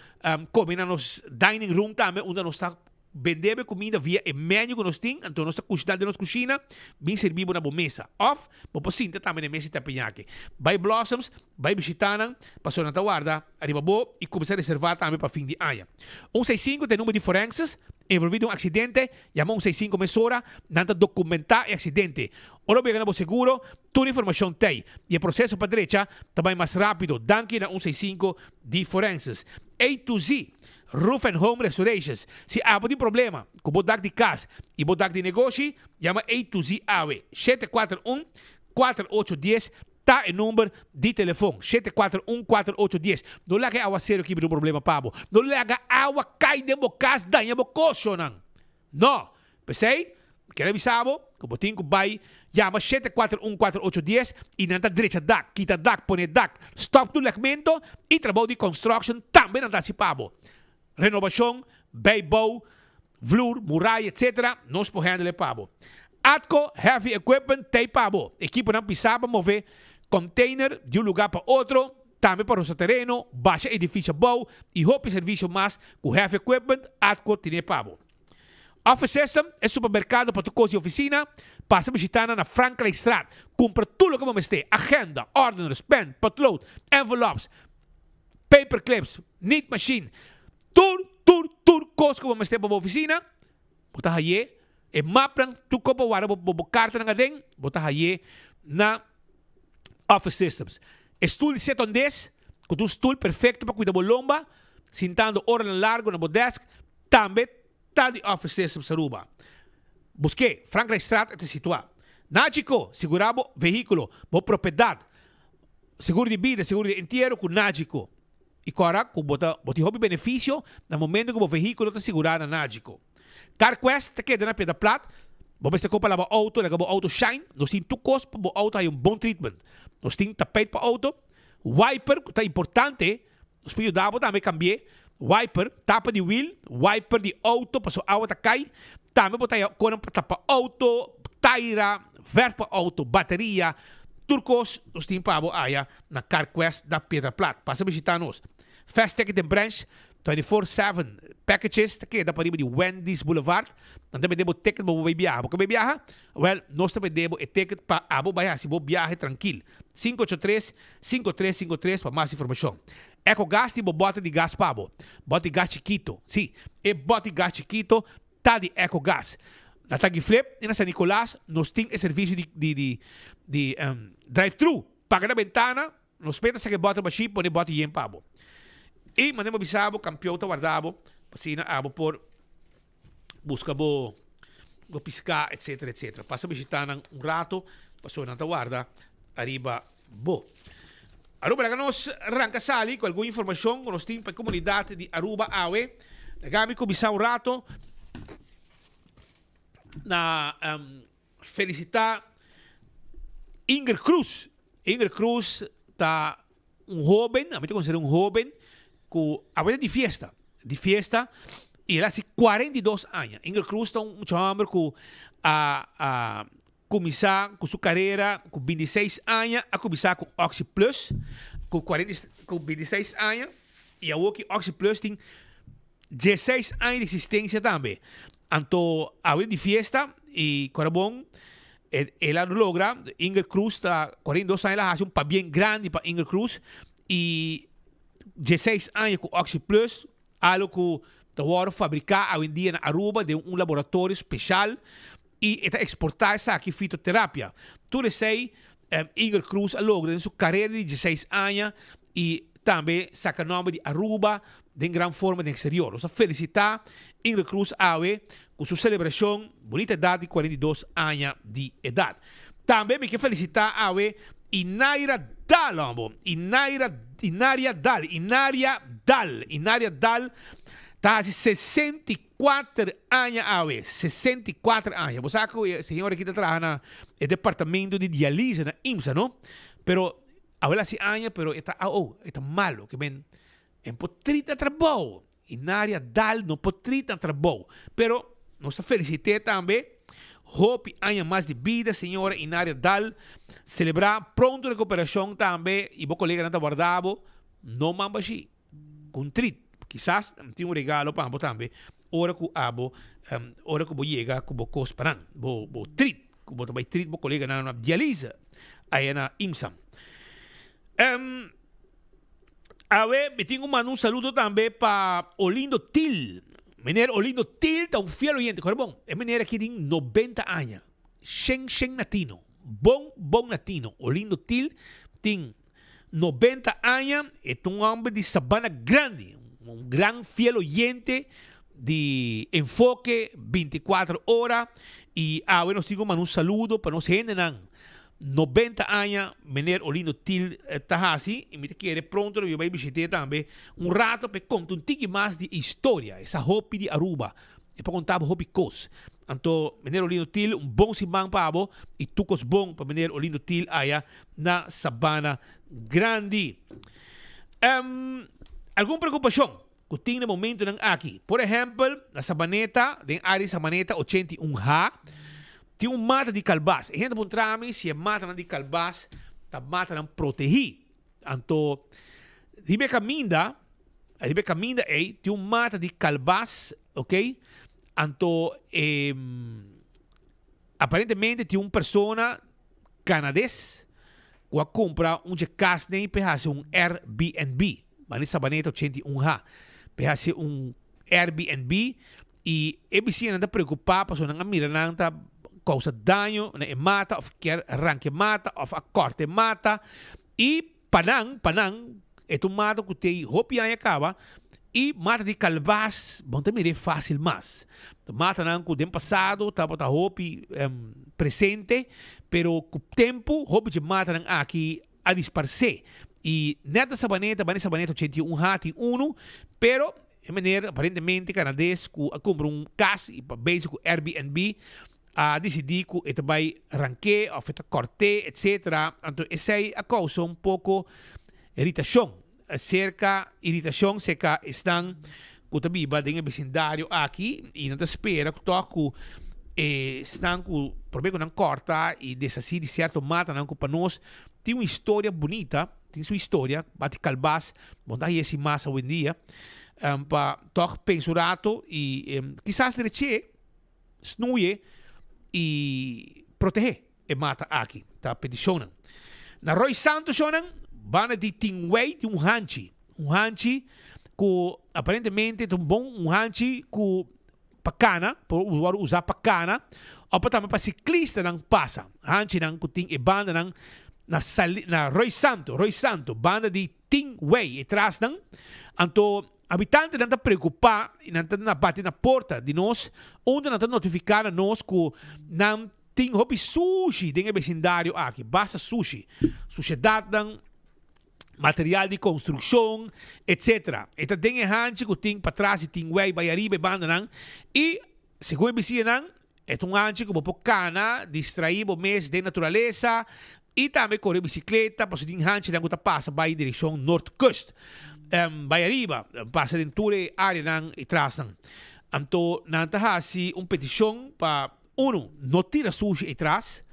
Speaker 20: come na nos dining room tambe unda nos ta bende bo e cuminda via e menu cu nos tin. Anto nos ta cushina den nos cushina bin sirbi bo na bo mesa. Of bo por sinta tambe na e mesa di teppanyaki. Bai Blossoms, bai bishita nan pasobra nan ta warda ariba bo y cuminsa reserva tambe pa fin di aña. Un seis sinku ta e number di forenses envolvi den un accidente, yama un seis sinku mesora, nan ta documenta e accidente. Ora bo yega na bo seguro, Tur informacion t'ey y e proceso pa drecha ta bay mas rapido danki na un 65 di Forenses. A to Z, Roof and Home Restorations. Si abo tin problema cu bo dak di cas y bo dak di negoshi, yama A to Z awe. 741 4810 ta e number di telefon. 741 4810. No laga e awacero aki bira un problema pa bo. No laga awa cay den bo cas daña bo coshonan. No! P'esei, mi kier a bisa bo ku bo tin ku bai yama 7414810 i nan ta drecha dak, kita dak, pone dak, stòp tur lèkmentu i trabou di construction tambe nan ta hasi pa bo. Renobashon, bijbouw, vloer, muraya etc. Nos por handle pa bo. Atco Heavy Equipment t'ei pa bo. Ekiponan pisá pa move container di un lugá pa otro, tambe pa rosa tereno, basha edifisio abou i hopi servisio mas ku Heavy Equipment Atco tine pa bo. Office System, e supermerkado pa tur kos di ofisina. Pasa bishita nan na Frankrijkstraat. Kumpra tur loke bo mester, agenda, ordeners, pen, potlood, envelops, paperclips, niet machine, tur, tur, tur kos ku bo mester pa bo ofisina, bo ta haye. E mapnan, tur kos pa warda bo, bo kartanan aden, bo ta haye na Office Systems. E stul di setondes, ku ta un stul perfekto pa kuida bo lomba, sintando oranan largu na bo desk, Tambe ta di Office Systems Aruba. Busk'é, Frankrijkstraat e ta situá. Nagico, sigurá bo vehíkulo, bo propiedat, seguro di bida, seguro di entiero ku Nagico. I kòrda ku bo ta bo tin hopi benefisio na momento ku bo vehíkulo ta sigurá na Nagico. CarQuest ta keda na Piedra Plat. Bo mester kopa laba outo, laga bo outo shine. Nos tin tur kos pa bo outo haya un bon treatment. Nos tin tapijt pa outo, wiper ku ta importante. Nos por yuda bo tambe cambi'é wiper, tapa di wiel, wiper di auto paso awa ta cay. Tambe bo ta haya conan pa tapa auto, taira, verf pa auto, bateria, tur cos nos tin pa bo aya na Carquest na Piedra Plat. Pasa bishita nos. Fast Ticket den branch, 24/7 packages ta keda pariba di Wendy's Boulevard. Nan ta bende bo ticket pa bo bay biaha. Bo ke bay biaha? Wel, nos ta bende bo e ticket pa abo bay haci bo biahe trankil. 583 5353 pa mas informashon. Ecogas tin bo bòter di gas pa bo. Bòt di gas chikito. Sí, e bòt di gas chikito ta di Ecogas. Na Tagiflip i na San Nicolas nos tin e servisio di di di di drive-thru. Paga na bentana, nos meta saka e bòter bashí pone e bòter yen pa bo. I manera bo bisa bo, kampion ta warda bo pa asina abo por buska bo bo piská etcetera etcetera. Pasa bishita nan un rato pasobra nan ta warda ariba bo. Aruba laga nos ranka sali ku algun informashon ku nos tin pa e komunidat di Aruba awe. Laga mi kuminsá un rato na felisitá Inger Cruz. Inger Cruz ta un hoben, ami ta considera un hoben cu awe ta di fiesta, di fiesta y el a haci 42 aña. Ingrid Cruz ta un mucha homber cu a a cuminsa cu su carera cu 26 aña, a cuminsa cu Oxi Plus cu cuarenta cu 26 aña y awoki Oxi Plus tin 16 aña di existencia tambe. Anto awe di fiesta y cora bon el a logra, Ingrid Cruz ta 42 aña el a haci un pabien grandi pa Ingrid Cruz y 16 aña cu Oxi Plus, algo cu ta worde fabrica awendia na Aruba den un laboratorio special y e ta exporta esaki fitoterapia. Tur esey Ingrid Cruz a logra den su carera di 16 aña y tambe saca nomber di Aruba den gran forma den exterior. Nos ta felicita Ingrid Cruz awe cu su celebracion bunita edad di 42 aña di edad. Tambe mi ke felicita awe Inaira Daal hombo, Inaira, Inaria Daal, Inaria Daal, Inaria Daal ta haci 64 aña awe, 64 aña. Bo sa cu e señora aki ta traha na e departamento di dialise na IMSA no, pero Awel hasi aña pero e ta oh e ta malo ke men e por trit na trabou y Naria Dal no por trit na trabou pero nos ta felicite tambe hopi aña mas di bida señora Inaria Dal celebra pronto recuperacion tambe y bo coleganan ta warda bo no mamba shi cu un trit kisas tin un regalo pa bo tambe ora cu abo ora cu bo yega cu bo cos pa nan bo bo trit Ku bo ta bai trit bo koleganan na dialise aya na IMSAM. Um, awe mi tin ku manda un saludo tambe pa Olindo Til. Meneer Olindo Til ta un fiel oyente. Kore bon, e meneer aki tin 90 aña. Shen shen latino. Bon bon latino. Olindo Til tin 90 aña, e ta un homber di Sabana Grandi, un gran fiel oyente di Enfoke 24 ora y awe nos tin cu manda un saludo pa nos hendenan 90 aña meneer Olindo Til ta haci y mi ta kere pronto lo mi bay bishit'e tambe un rato pa e conta un tiki mas di e historia, esa hopi di Aruba. E por conta bo hopi cos. Anto meneer Olindo Til un bon siman pa bo y tur cos bon pa meneer Olindo Til aya na Sabana Grandi. Um, algun preocupacion. ku tin na momentunan aki. Por ehèmpel, na Sabaneta, den área di Sabaneta 81 ha, tin un mata di kalbas. E hende ta puntra mi si e matanan di kalbas ta matanan protehí. Anto, riba e kaminda, riba e kaminda ei tin un mata di kalbas, oké? Anto, e aparentemente tin un persona Canades cu a cumpra un dje casney p'e haci un Airbnb. Mani Sabaneta 81 ha. P'e haci un Airbnb y e bisiñanan ta preocupa pasobra nan a mira nan ta causa daño na e mata of kier ranca e mata of a corta e mata y pa nan, pa nan e ta un mata cu tin hopi aña caba y mata di calbas bo no ta mir'e facil mas. Ta matanan cu den pasado tabata hopi presente pero cu tempo hopi dje matanan aki a disparce y net na Sabaneta, banda di Sabaneta 81 ha tin uno pero e meneer aparentemente Canades cu a cumpra un cas y pa bezig cu Airbnb a disidí ku e ta bai rank'é òf e ta kòrt'é etsetera, anto esei a kousa un poko iritashon serka iritashon serka esnan ku ta biba den e besindario aki i nan ta spera ku tòg ku esnan ku promé ku nan kòrta i deshasí di sierto matanan ku pa nos tin un historia bunita, tin su historia, bati kalbas, bo no ta hasi mas awendia, pa tòg pensa un rato i kisas dreché. Snoeie i protehé e mata aki, ta petishonnan. Na Rooi Santo shonnan, banda di tin wei tin un hanchi, un hanchi ku aparentemente ta un bon un hanchi ku pa kana, por wòrdu usá pa kana òf pa tambe pa siklistanan pasa. Hanchinan ku tin e bandanan na sali na Rooi Santo, Rooi Santo, banda di tin wei e trasnan. Anto Habitantenan ta preokupá i nan ta na bati na porta di nos unda nan ta notifiká na nos ku nan tin hopi sushi den e besindario aki, basta sushi, sushedatnan, material di konstrukshon, etsetera. E ta den e hanchi ku tin patras di tin wei bai ariba e bandanan i segun e bisiñanan E ta un anchi ku bo por kana, distraí bo mes den naturalesa i tambe kore bisikleta pasobra tin hanchinan ku ta pasa bai direkshon Noordkust. Bai ariba, pasa den tur e áreanan i trasnan. Anto nan ta hasi un petishon pa, unu, no tira sushi ei tras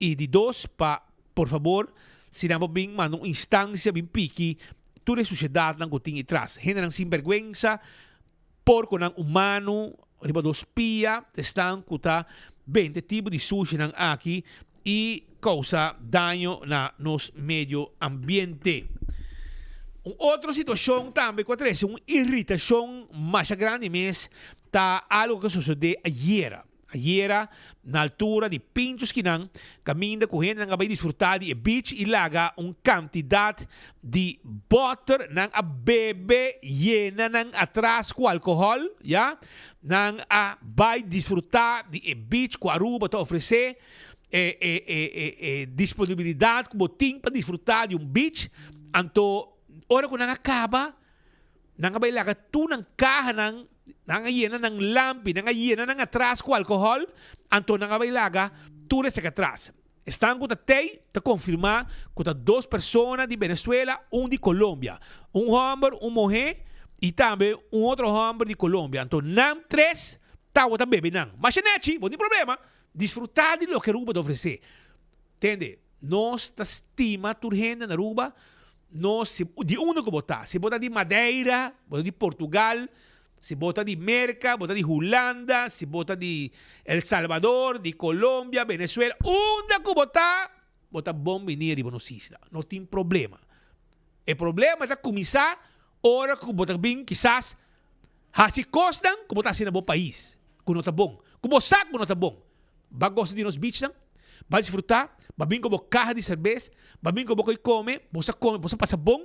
Speaker 20: i di dos, pa por fabor si nan por bin manda un instansia bin piki tur e sushedatnan ku tin ei tras. Hendenan sinbèrgwensa Porkonan humano riba dos pia ta esnan ku ta bende tipo di sushinan aki i kousa daño na nos medio ambiente. Un otro situashon tambe ku a trese un iritashon masha grandi mes ta algo ku a sosodé ayera. Ayera na altura di Pinchos kinan kaminda ku hendenan a bai disfrutá di e beach i laga un kantidat di bòter nan a bebe yena nan atras ku alkohòl ya nan a bai disfrutá di e beach ku Aruba ta ofresé e e e e e disponibilidat ku bo tin pa disfrutá di un beach anto ora ku nan a kaba Nan a bai laga tur nan kahanan, nan a yena nan lampi, nan a yena nan atras ku alkohòl, anto nan a bai laga tur esaki atras. Esnan ku ta tei ta konfirmá ku ta dos persona di Venezuela, un di Colombia. Un hòmber, un muhé i tambe un otro hòmber di Colombia. Anto nan tres tabata bebe nan. Masha nechi, bo tin problema. Disfrutá di loke Aruba ta ofresé. Tende, nos ta stima tur hende na Aruba. Nos, si, di unda ku bo ta, si bo ta di Madeira, bo ta di Portugal, si bo ta di Merka, bo ta di Hulanda, si bo ta di El Salvador, di Colombia, Venezuela, unda ku bo ta, bo ta bon bini riba nos isla. No tin problema. E problema ta kuminsá ora ku bo ta bin kisas hasi kosnan ku bo ta hasi na bo pais ku no ta bon, ku bo sa ku no ta bon. Ba gosa di nos beachnan, ba disfrutá, ba bin ku bo kaha di serbes, ba bin ku bo koi kome, bo sa kome, bo sa pasa bon,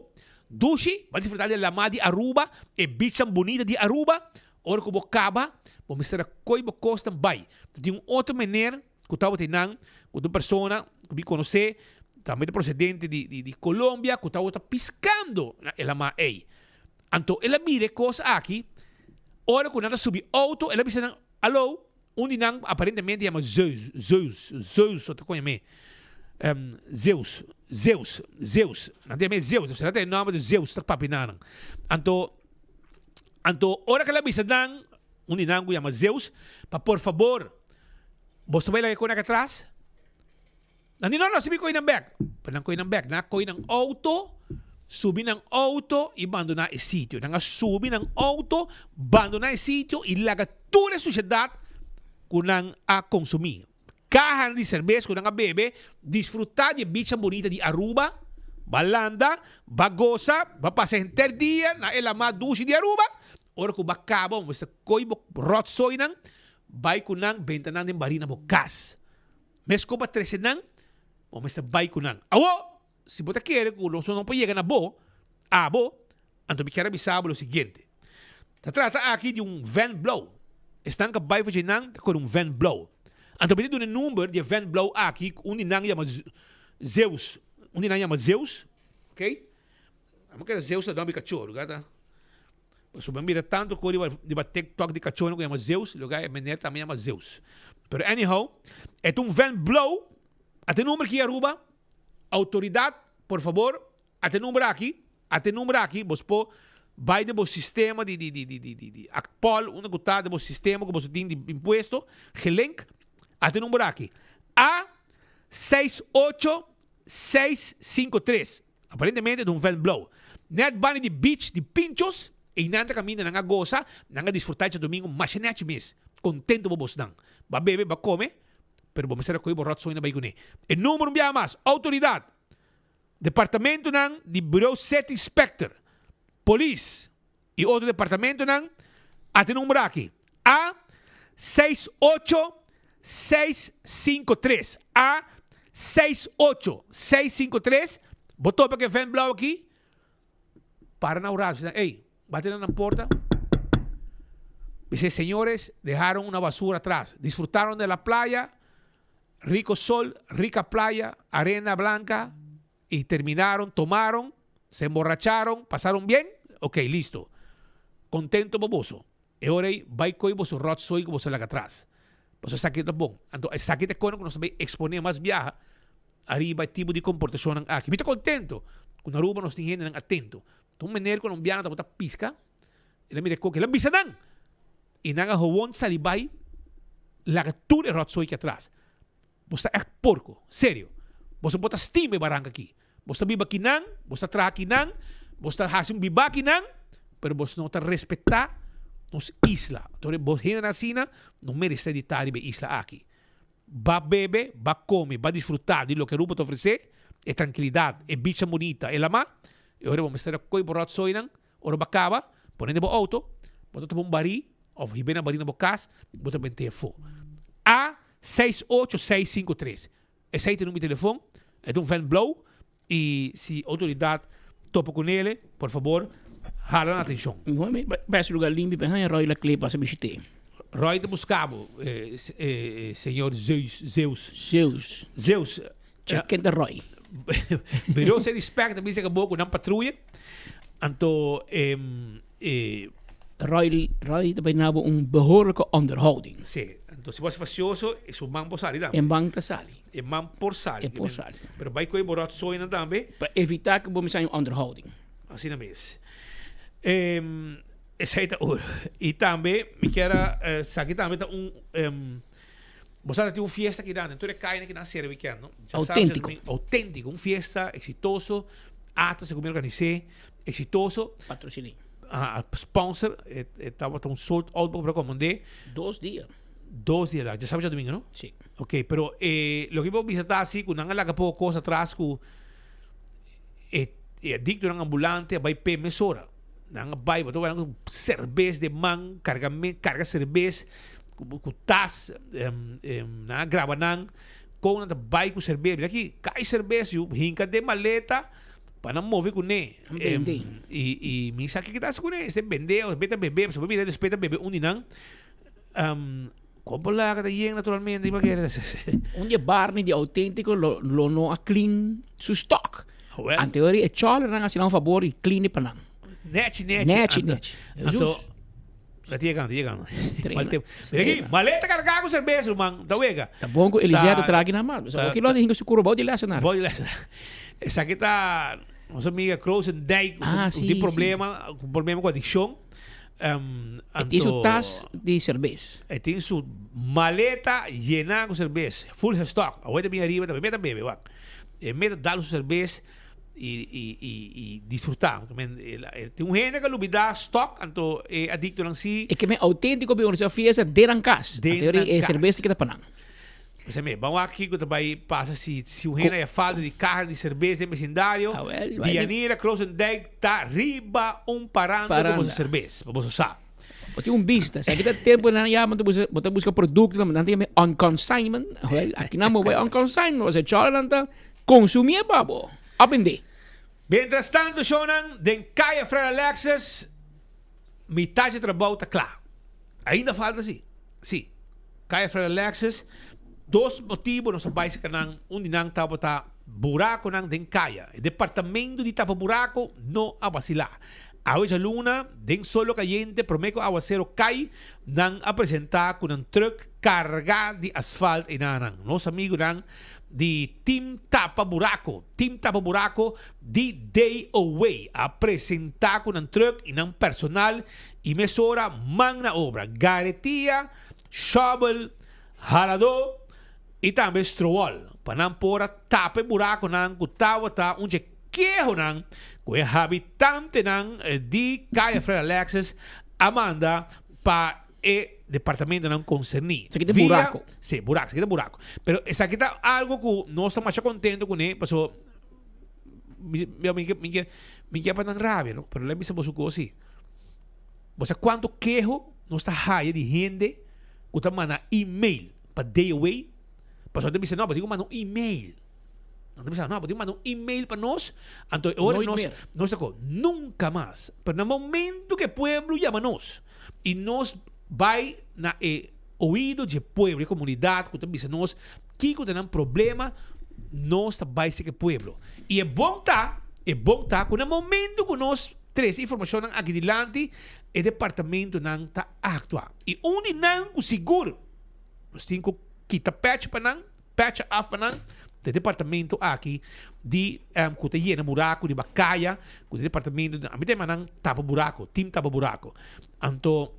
Speaker 20: dushi, ba disfrutá di e lamá di Aruba, e beachnan bunita di Aruba. Ora ku bo kaba, bo mester a koi bo kosnan bai. Ta tin un otro meneer ku tabata einan, ku ta un persona ku mi konosé, tambe ta prosedente di di di Colombia, ku tabata piskando na e lamá ei. Anto el a mira e kos aki, ora ku nan ta subi outo, el a bisa nan, Alo, Un di nan aparentemente yama Zeus, Zeus, Zeus, so ta kon yam'é, Zeus, Zeus, Zeus, nan ta yam'é Zeus, será ta e nòmber di Zeus ta papia na nan. Anto, Anto ora ku el a bisa nan, un di nan ku yama Zeus, pa por fabor, boso bai laga e konak atras? Nan di, No, no, si mi kohe nan bek. Pero nan kohe nan bek. Nan a kohe nan outo, subi nan outo i bandoná e sitio. Nan a subi nan outo, bandoná e sitio i laga tur e sushedat ku nan a konsumí. Kahanan di serbes ku nan a bebe, disfrutá di e bichnan bunita di Aruba, ba landa, ba gosa, ba pasa henter dia na e lamá dushi di Aruba. Ora ku ba kaba, bo mester koi bo ròtsoinan, bai ku nan, benta nan den barí na bo kas. Meskos ba trese nan, bo mester bai ku nan. Awor, si bo ta kere ku nos no por yega na bo, abo, anto mi kier a bisa bo lo siguiente. Ta trata aki di un van blou. Esnan ku a bai for dje nan ta kore un van blou. Anto mi ta duna e number di e van blou aki ku un di nan yama Zeus. Un di nan yama Zeus, ok. Amo kere Zeus ta nòmber di kachó, lugar ta. Pasobra mi mira tantu ku riba riba TikTok di kachónan ku yama Zeus, lugar e meneer tambe yama Zeus. Pero anyhow, e ta un van blou, a ta e number aki Aruba. Autoridad, por fabor, Ata e number aki, ata e number aki, bos por bai den bo sistema di di di di di di di Akpol, unda ku ta den bo sistema ku boso tin di impuesto, gelink, ata e number aki, A seis ocho seis sinku tres. Aparentemente ta un vènt blou. Nèt banda di beach di Pinchos, einan ta kaminda nan a gosa, nan a disfrutá djadumingu masha nèchi mes. Kontentu bo bosnan. Ba bebe, ba kome, pero bo mester a kohe bo ròtsoy na bai kuné. E number un biaha mas, Outoridat! Departamentonan di Bureau Set Inspector, Polis y otro departamentonan a tin numero aki, A 68653, A 68653, bo topa cu e vent blauw aki, para na un rato, bisa nan, ey, bati na nan porta, bisa, señores, dejaron una basura atras, disfrutaron de la playa, Rico sol, rica playa, arena blanca y terminaron, tomaron, se emborracharon, pasaron bien, ok, listo. Contento pa boso. E ora ei bai coy boso rotzooi cu boso laga atras. Pasobra esaki ta bon. Anto esaki ta e cona cu nos ta bay expone mas biaha ariba e tipo di comportacionnan aki. Mi ta contento cu na Aruba nos tin hendenan atento. Ta un meneer colombiano tabata pisca, el a mira e coke, el a bisa nan! I nan a howon sali bai laga tur e rotzooi ki atras. Bo sta ègt porko. Serio. Boso bo ta stima e baranka aki. Bo sta biba kinan, bo sta traha kinan, bo sta hasi un bibá kinan, pero boso no ta respetá nos isla. Entonces bo hendenan asina no meresé di ta riba e isla aki. Ba bebe, ba come, ba disfruta di loke Aruba ta ofrece, e trankilidat, e bichnan bunita, e lamá. E ora bo mester a koy bo rotzoinan Ora bo a kaba, pone den bo outo, bo ta tuma un barí òf hib'é na barí na bo kas, bo ta bent'é afó. A 68653. Esei ta number di telefon, e ta un vèn blou i si outoridat topa ku nele, por fabor hala nan atenshon.
Speaker 21: Mihó mi bai su lugar limpi pa e haña Roy la kle pasa bishit'é.
Speaker 20: Roy ta buska bo, señor Zeus.
Speaker 21: Zeus.
Speaker 20: Zeus.
Speaker 21: Check ken ta Roy.
Speaker 20: Bureau se respect ta bisa ku bo ku nan patruya. Anto e.
Speaker 21: Roy Roy ta bai na bo un behoorlijke onderhouding.
Speaker 20: Si. Anto si bo hasi fasioso e su man por sali tambe.
Speaker 21: E man ta sali.
Speaker 20: E man por sali.
Speaker 21: E por sali.
Speaker 20: Pero bai koe bo rotzoinan tambe.
Speaker 21: Pa evita ku bo mester haña un onderhouding.
Speaker 20: Asina mes. Esei ta oro. I tambe mi kier a sa aki tambe ta un. Bo sa ta tin un fiesta aki nan, den tur e kainan ki nan sera weekend, no?
Speaker 21: Auténtiko.
Speaker 20: Auténtiko, un fiesta eksitoso, ata segun mi organis'é, eksitoso.
Speaker 21: Patrosiné.
Speaker 20: Ah, sponsor, e, e tabata un sold out bo por komand'é.
Speaker 21: Dos dia.
Speaker 20: Dos dia la, djasabe djadumingu, no?
Speaker 21: Sí.
Speaker 20: Ok, pero e, loke mi por bisa ta asi ku nan a laga poko kos atras ku e, e adiktonan ambulante a bai p'e mesora. Nan a bai, bo ta wak nan ku serbes den man, karga me, karga serbes. Ku tas nan a graba nan kon nan ta bai ku serbes. Mira aki kai serbes yu hinka den maleta pa nan move kuné. I i mi sa kiko ta hasi kuné. Este bende o beta bebe pasobra mira despues ta bebe un di nan. Kon por laga ta yen naturalmente.
Speaker 21: Un di e barnan di Autentico lo lo no a clean su stock. Anteori e chòlernan a hasi nan un fabor i clean e pa nan.
Speaker 20: Nechi nechi.
Speaker 21: Nechi nechi.
Speaker 20: Anto. Ta yegando, ta yegando. Mal tempo. Mira aquí, maleta cargá cu cerveza, ruman. Ta wega.
Speaker 21: Ta bon cu Eliseo ta traha aki na man. Pasobra ki lo ta hinca su curu bou di lesenaar.
Speaker 20: Bou di lesenaar. Esaki ta nos amiga Krozendijk.
Speaker 21: Ah,
Speaker 20: cu
Speaker 21: si,
Speaker 20: tin problema, cu problema cu adiccion. Um,
Speaker 21: E tin su tas di serbes.
Speaker 20: E tin su maleta yená ku serbes, full gestock. Awor e ta bin ariba, ta meta bebe, wak. E meta dal su serbes i, i, i, i disfrutá. Men, e, tin un hende ku a lubidá stock, anto e adiktonan si.
Speaker 21: E ke men auténtiko bin organisá fiesta den nan kas.
Speaker 20: Den
Speaker 21: Anto
Speaker 20: nan
Speaker 21: e
Speaker 20: kas.
Speaker 21: serbes ta keda pa nan.
Speaker 20: P'esei mi, ban wak kiko ta bai pasa si si un hende haya falta di kaha di serbes den besindario.
Speaker 21: Awel, bai di.
Speaker 20: Dianira Krosendijk ta riba un paranda ku
Speaker 21: Paranda.
Speaker 20: boso serbes, pa boso sa.
Speaker 21: Bo tin un bista. Si aki ta tempu nan ya bo ta buska bo ta buska produktonan, nan ta yama on consignment. Awel, aki nan bo bai on consignment, pasobra chòrnan ta konsumié pa bo. Up en day.
Speaker 20: Mientras tanto shownan den Kaya Fred Alexis mitad dje trabou ta kla. Ainda falta si. Si. Kaya Fred Alexis, dos motibo nos a bai saka nan, un di nan tabata buraconan den kaya. E departamento di tapa buraco no a basila. Awe djaluna, den solo cayente, prome cu awacero cay, nan a presenta cu nan truck carga di asfalt enanan. Nos amigonan di Team Tapa Buraco, Team Tapa Buraco di Day Away a presenta cu nan truck y nan personal y mesora man na obra. Garetia, shovel, haladó y tambe strowol pa nan por a tapa e buraconan cu tabata un dje kehonan cu e habitantenan di Kaya Fred Alexis a manda pa e departamentonan concerní.
Speaker 21: Esaki ta buraco.
Speaker 20: Sí, buraco, esaki ta buraco. Pero esaki ta algo cu nos ta masha contento cune pasobra mi mi mi mi ke pa nan rabia no, pero lei bisa boso cos si. Bo sa cuanto keho nos ta haya di hende cu ta manda email pa DOA? Pasobra nan ta bisa, no, bo tin cu manda un email. Nan ta bisa, no, bo tin cu manda un email pa nos. Anto e ora
Speaker 21: Nooit
Speaker 20: nos,
Speaker 21: meer.
Speaker 20: nos ta cu, nunca mas. Pero na momento cu e pueblo yama nos y nos bay na e oido dje pueblo, e comunidad cu ta bisa nos kico ta nan problema, nos ta bay seki e pueblo. Y e bon ta, e bon ta cu na momento cu nos Trese informashonnan aki dilanti, e departamentonan ta aktua. I un di nan ku sigur nos tin ku kita pèch pa nan, pèch af pa nan, ta e departamento aki di ku ta yena buraku riba kaya, ku ta e departamento, ami ta yama nan tapa buraku, tim tapa buraku. Anto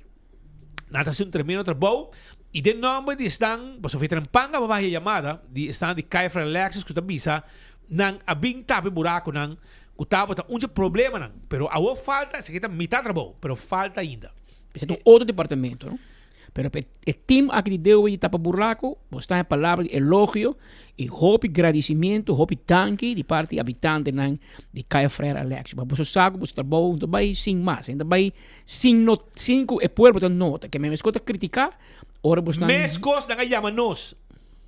Speaker 20: nan ta hasi un tremendo trabou i den nòmber di esnan, pasobra e trempan a baha e yamada di esnan di Kaya Fred Alexis ku ta bisa nan a bin tapa e burakunan ku tabata un dje problemanan, pero awor falta, esaki ta mitad trabou, pero falta ainda.
Speaker 21: Esaki ta un otro departamento, no? Pero pa e team aki di Deo di Tapa Burlaco, bo sta e palabra di elogio y hopi gradicimiento, hopi danki di parti di habitantenan di Kaya Frere Alexis. Pa boso sa cu boso trabou no ta bay sin mas, no ta bay sin no, sin cu e pueblo ta nota. Ke mescos ta critica ora bo stan.
Speaker 20: Mescos nan a yama nos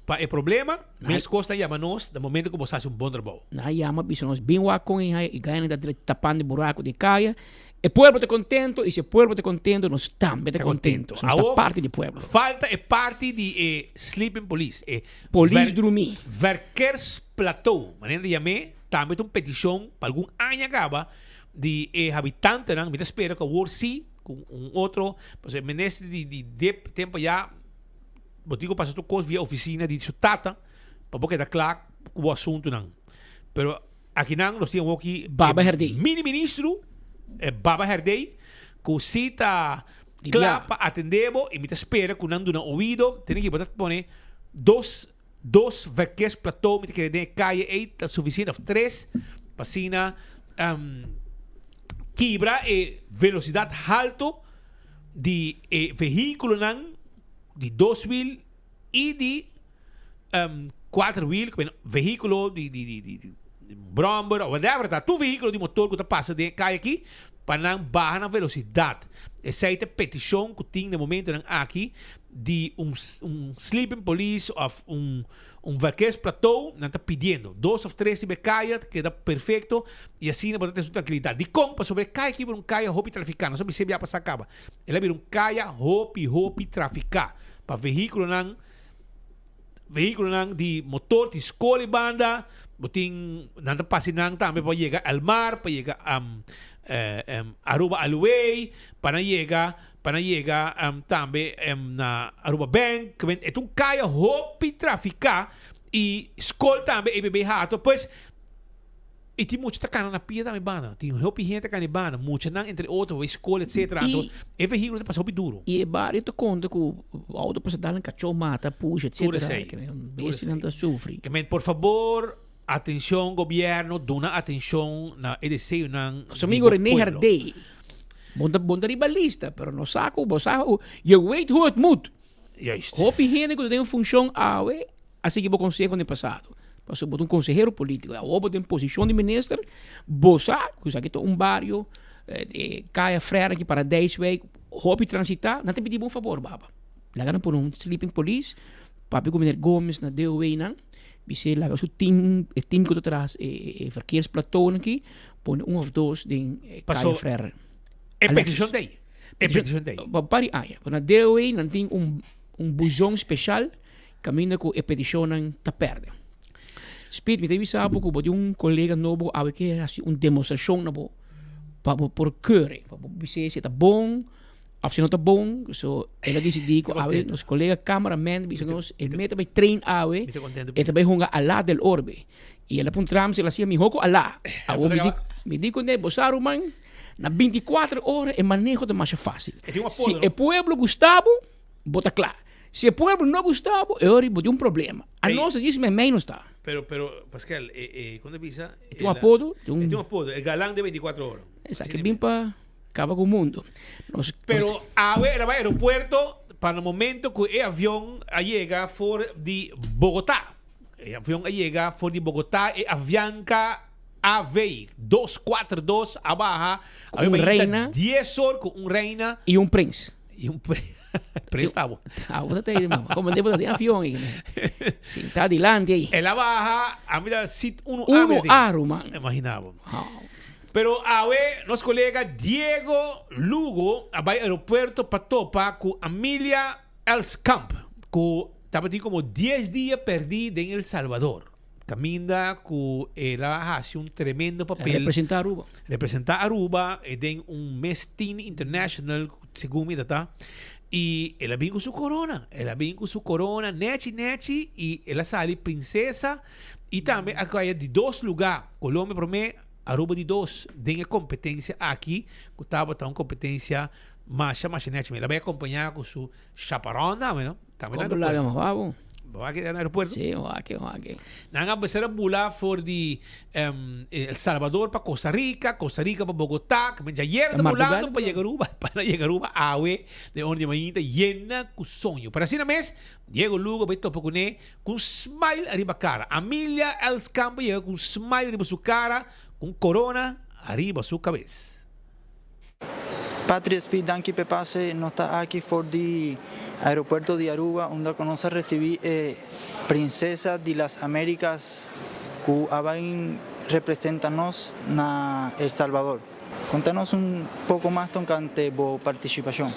Speaker 20: pa e problema, mescos nan a yama nos na momento cu bo sa haci un bon trabou.
Speaker 21: Nan a yama bisa nos bin wak con e gainan ta tapando e buraco di kaya. E pueblo ta contento y si e pueblo ta contento nos tambe ta contento. Nos ta parti di pueblo.
Speaker 20: Falta e parti di e sleeping police. E
Speaker 21: Polis drumi.
Speaker 20: Verkeersplateau, manera di yam'é, tambe ta un peticion pa algun aña caba di e habitantenan. Mi ta spera cu awor si, cu un otro, pasobra e minister di di dip tempo ya, bo tin cu pasa tur cos via oficina di su tata pa bo keda cla cu bo asuntonan. Pero. Akinan nos tin awoki
Speaker 21: Baba Herdé.
Speaker 20: mini ministro Baba Herdé ku si ta
Speaker 21: Di
Speaker 20: kla
Speaker 21: bia.
Speaker 20: pa atendé bo i mi ta spera ku nan duna oido. Tene ki bo ta pone dos dos verkeersplateau mi ta kere den e kaye ei ta sufisiente of tres pa asina kibra e velosidat halto di e vehíkulonan di dos wiel i di Cuater wiel, vehiculo di brommer of whatever ta, tur vehiculo di motor cu ta pasa den e caya aki pa nan baha nan velocidad. Esey ta e peticion cu tin den momentonan aki di un sleeping police of un verkeersplateau nan ta pidiendo. Dos of tres riba e caya ta keda perfecto y asina bo ta ten su trankilidad. Dicon? Pasobra e caya aki bira un caya hopi trafica. Nos a bisa e bia pasa caba. El a bira un caya hopi hopi trafica pa vehiculonan. Vehículonan di motor tin skol e banda, bo tin nan ta pasa nan tambe pa yega El Mar, pa yega Aruba Alway, pa nan yega pa nan yega tambe na Aruba Bank. E ta un kaya hopi trafiká i skol tambe EBB Hato. Pues. I tin mucha ta kana na pia tambe banda. Tin hopi hende ta kana e banda. Muchanan entre otro bai skol etcetera. Anto e vehíkulo ta pasa hopi duro.
Speaker 21: I e bario ta konta ku outo pasa dal un kachó mata, pusha
Speaker 20: Tur
Speaker 21: etcetera.
Speaker 20: esei.
Speaker 21: Ke men
Speaker 20: Tur
Speaker 21: bestianan
Speaker 20: esei.
Speaker 21: ta sufri.
Speaker 20: Ke men por fabor atenshon gobièrnu duna atenshon na e deseonan
Speaker 21: Nos
Speaker 20: di
Speaker 21: amigo
Speaker 20: bo
Speaker 21: René
Speaker 20: pueblo.
Speaker 21: Herdé. Bo ta bo ta riba lista pero no sa ku bo sa ku je weet hoe het moet.
Speaker 20: Juist.
Speaker 21: Hopi hende ku ta den funshon awe a sigui bo konseho den pasado. Pasobra bo ta un konsehero polítiko. Awor bo ta den posishon di minister, bo sa ku esaki ta un bario di Kaya Frere aki Paradijswijk, hopi transitá, nan ta pidi bo un fabor baba. Laga nan pone un sleeping police, papia ku meneer Gomez na DOW nan, bis'é laga su team, e team ku ta tras e verkeersplateaunan aki, pone un òf dos den Kaya Frere.
Speaker 20: E petishon ta ei. E petishon ta ei.
Speaker 21: Pa un par di aña. Na DOW nan tin un buzon speshal Kaminda ku e petishonnan ta pèrdè. Speed, mi ta bisa bo ku bo tin un kolega nobo awe ke hasi un demostrashon na bo pa bo por keure, pa bo bis'é si e ta bon òf si no ta bon. So, el a disidí ku awe nos kolega cameraman ta bisa nos e meta bai train awe, e ta bai hunga Alá del Orbe. I el a puntra mi si el a hasié mihó ku Alá. Awor mi di, mi di kuné, bo sa ruman, na bintikuater ora e maneho ta masha fásil. Si e pueblo gusta bo, bo ta kla. Si e pueblo no gusta bo, e ora bo tin un problema. A nos a djis meimei nos ta.
Speaker 20: Pero, pero, Pascal, e, e, kon ta bisa?
Speaker 21: E tin un apodo. E
Speaker 20: tin un apodo, el galán de 24 horas.
Speaker 21: Esaki bin pa kaba ku mundo. Nos,
Speaker 20: Pero awe el a bai aeropuerto pa na momento ku e avion a yega for di Bogotá. E avion a yega for di Bogotá, e Avianca AV 242 a baha.
Speaker 21: Ku un reina.
Speaker 20: 10 or ku un reina.
Speaker 21: I un prins.
Speaker 20: I un prins. Presta bo.
Speaker 21: Ah, bo ta te mama. Como te bo avión ahí. Sinta dilanti ahí.
Speaker 20: El a baja, a mira sit uno A.
Speaker 21: Uno A, ruman.
Speaker 20: Imagina bo. Pero awe nos colega Diego Lugo a bai aeropuerto pa topa cu Amelia Elskamp, cu tabatin como 10 dia perdi den El Salvador. Caminda cu el a haci un tremendo papel.
Speaker 21: Representa Aruba.
Speaker 20: Representa Aruba den un Miss Teen International, segun mi ta ta. Y el a bin cu su corona. El a bin cu su corona nechi nechi y el a sali princesa. Y tambe a caya di dos lugar. Colombia prome, Aruba di dos den e competencia aki, cu tabata un competencia masha masha nechi. El a bay acompaña cu su chaperon tambe, no? Tambe na
Speaker 21: Como laga mas babo.
Speaker 20: Bo a keda na aeropuerto?
Speaker 21: Sí, bo a ke, bo a ke.
Speaker 20: Nan a empezar a bula for di El Salvador pa Costa Rica, Costa Rica pa Bogotá, que men ayer ta bulando pa yega Aruba, pa na yega Aruba awe de ora di mainta yena cu soño. Pero asina mes, Diego Lugo bai topa cune cu un smile ariba cara. Amelia Elskamp a yega cu un smile riba su cara, cu un corona ariba su cabes.
Speaker 1: Patria Speed danki p'e pase, nos ta aki for di aeropuerto di Aruba unda cu nos a recibi e Princesa di las Americas cu a bay representa nos na El Salvador. Conta nos un poco mas tocante bo participacion.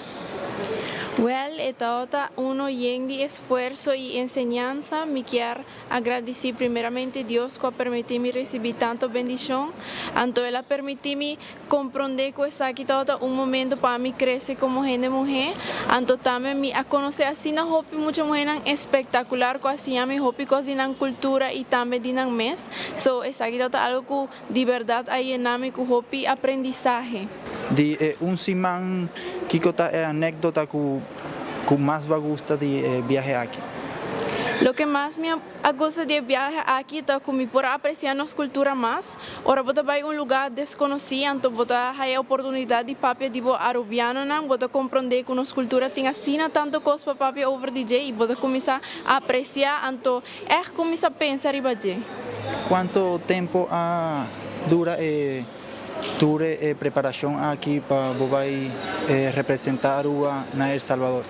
Speaker 22: Wel, e tabata uno yen di esfuerso y enseñansa. Mi kier Agradisí primeramente Dios ku a permití mi risibí tantu bendishon. Anto el a permití mi komprondé ku esaki tabata un momento pa mi krese komo hende muhé. Anto tambe mi a konosé asina hopi mucha muhénan espektakular ku a siña mi hopi kos di nan kultura i tambe di nan mes. So, esaki tabata algu ku di bèrdat a yena mi ku hopi aprendisahe.
Speaker 1: Di e un siman, kiko ta e anekdota ku ku mas bo a gusta di e biahe aki?
Speaker 22: Loke mas mi a gusta di e biahe aki ta ku mi por a apresiá nos kultura mas. Ora bo ta bai un lugá deskonosí anto bo ta haya oportunidat di papia di bo arubianonan, bo ta komprondé ku nos kultura tin asina tantu kos pa papia over di dje i bo ta kuminsá apresiá anto ègt kuminsá pensa riba dje.
Speaker 1: Kuantu tempu a dura e Tur e preparacion aki pa bo bay representa Aruba na El Salvador.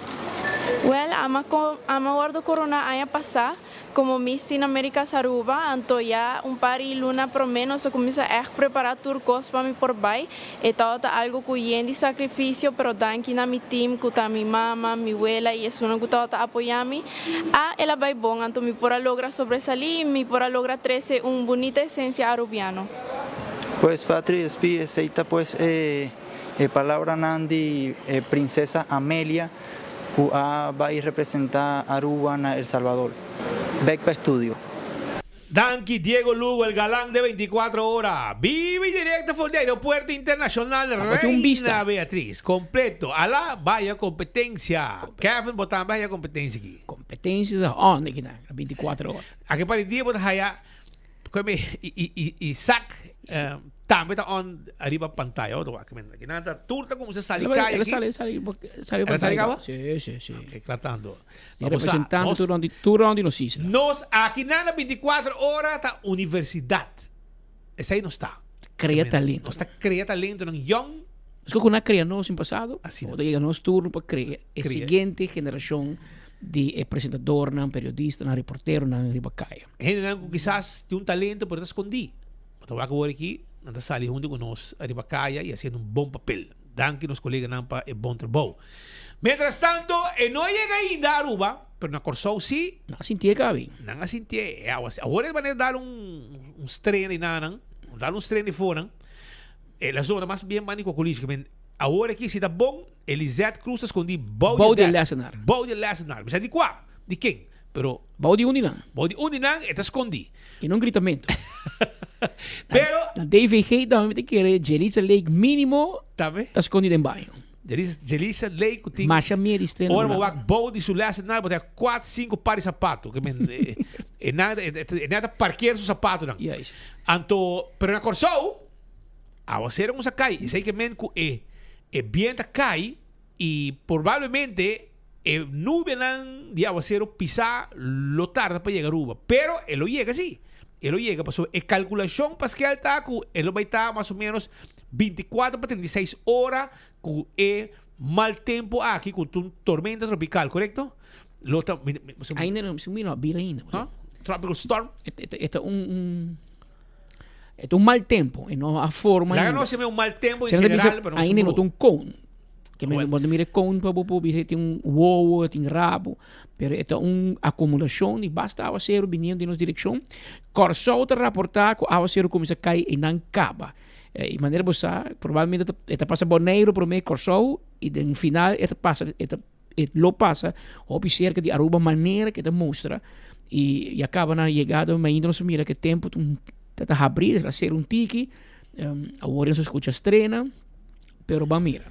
Speaker 22: Wel, ama ama wordo corona aña pasa como Miss Teen Americas Aruba, anto ya un par y luna prome nos a cuminsa echt prepara tur cos pa mi por bay. E tabata algo cu yen di sacrificio, pero danki na mi team cu ta mi mama, mi wela y esunnan cu tabata apoya mi, a el a bay bon, anto mi por a logra sobresali y mi por a logra trece un bunita esencia Arubiano.
Speaker 1: Pues Patri Espi esey ta pues e e palabranan di e princesa Amelia cu a bay representa Aruba na El Salvador. Bek pa estudio.
Speaker 20: Danki Diego Lugo, el galán de 24 ora. Biba y directo for di Aeropuerto Internacional
Speaker 21: Tabatin un bista.
Speaker 20: Reina Beatriz. Completo. Ala vaya competencia. Kevin, bo tambe haya competencia aki.
Speaker 21: Competencia ta on aki nan, 24 ora.
Speaker 20: Aki pa di dia bo ta haya Kome Isaac tambe ta on ariba pantaya. Otro wak men. Aki nan ta tur ta kuminsá sali kaya
Speaker 21: El
Speaker 20: aki.
Speaker 21: sali, sali, sali
Speaker 20: El a sali kaba?
Speaker 21: Sí, sí, sí.
Speaker 20: Ok, kla tanto.
Speaker 21: Si representante tur rond di tur rond di nos isla.
Speaker 20: Nos aki nan na 24 ora ta universidat. Esei nos ta.
Speaker 21: Krea talento.
Speaker 20: Nos ta krea talentonan yong.
Speaker 21: Nos ku a krea nos en pasado. Asina. Ora yega nos turno pa krea e siguiente generashon di e presentadornan, periodistanan, reporteronan riba kaya.
Speaker 20: Hendenan ku kisas tin un talento pero ta skondí. Bo ta wak awor aki, nan ta sali huntu ku nos riba kaya i hasiendo un bon papel. Danki nos koleganan pa e bon trabou. Mientras tanto, e no a yega ainda Aruba, pero na Kòrsou sí.
Speaker 21: Nan a sintié kabi.
Speaker 20: Nan a sintié e awa. Awor e manera dal un un strena di nan, dal un strena di fonan. E la zona mas bien banda di Kokolishi. Awor aki si ta bon, Elizeth Cruz ta skondí bou di e desk. Bou di e lessenaar. Mi sa di kua, di ken, pero.
Speaker 21: Bou di un di nan.
Speaker 20: Bou di un di nan e ta skondí.
Speaker 21: I no un gritamentu.
Speaker 20: Pero.
Speaker 21: Na DVG tambe mi ta kere Jelitza Lake mínimo.
Speaker 20: Tambe.
Speaker 21: Ta skondí den baño.
Speaker 20: Jelitza Lake ku tin.
Speaker 21: Masha mie di strena.
Speaker 20: Ora bo wak bou di su lessenaar bo ta haña kuat, sinku par di sapatu. Ke men e nan e nan ta parkeer su sapatunan.
Speaker 21: Juist.
Speaker 20: Anto, pero na Kòrsou. Awacero cuminsa cay, esey ke men cu e e bien ta cay y probablemente e nubenan di awacero pisa lo tarda pa yega Aruba, pero e lo yega si, e lo yega pasobra e calculacion Paskel ta cu e lo bay ta mas o menos 24 pa 36 ora cu e mal tempo aki cu ta un tormenta tropical, corecto? Lo ta, mi, mi,
Speaker 21: Ainda no, mi no a bira ainda.
Speaker 20: Huh? Tropical storm?
Speaker 21: E ta un. E ta un mal tempo, e no a forma
Speaker 20: Laga
Speaker 21: ainda.
Speaker 20: nos yama un mal tempo en
Speaker 21: Sino ta bisa,
Speaker 20: general, pero no
Speaker 21: ainda no
Speaker 20: seguro.
Speaker 21: ta un kon. Ke men,
Speaker 20: Well.
Speaker 21: bo ta mira e kon pa bo por bisa tin un wowo, tin rabo, pero e ta un akumulashon di basta awaseru biniendo den nos direkshon. Kòrsou ta raportá ku awaseru kuminsá kai i nan kaba. I manera bo sa, probablemente ta e ta pasa Boneiru promé Kòrsou i den final e ta pasa e ta e lo pasa hopi cerca di Aruba manera que ta mustra y ya caba na yegada mainta nos mira que tempo ta ta habri ta ser un tiki um, awor nos escucha strena pero ba mira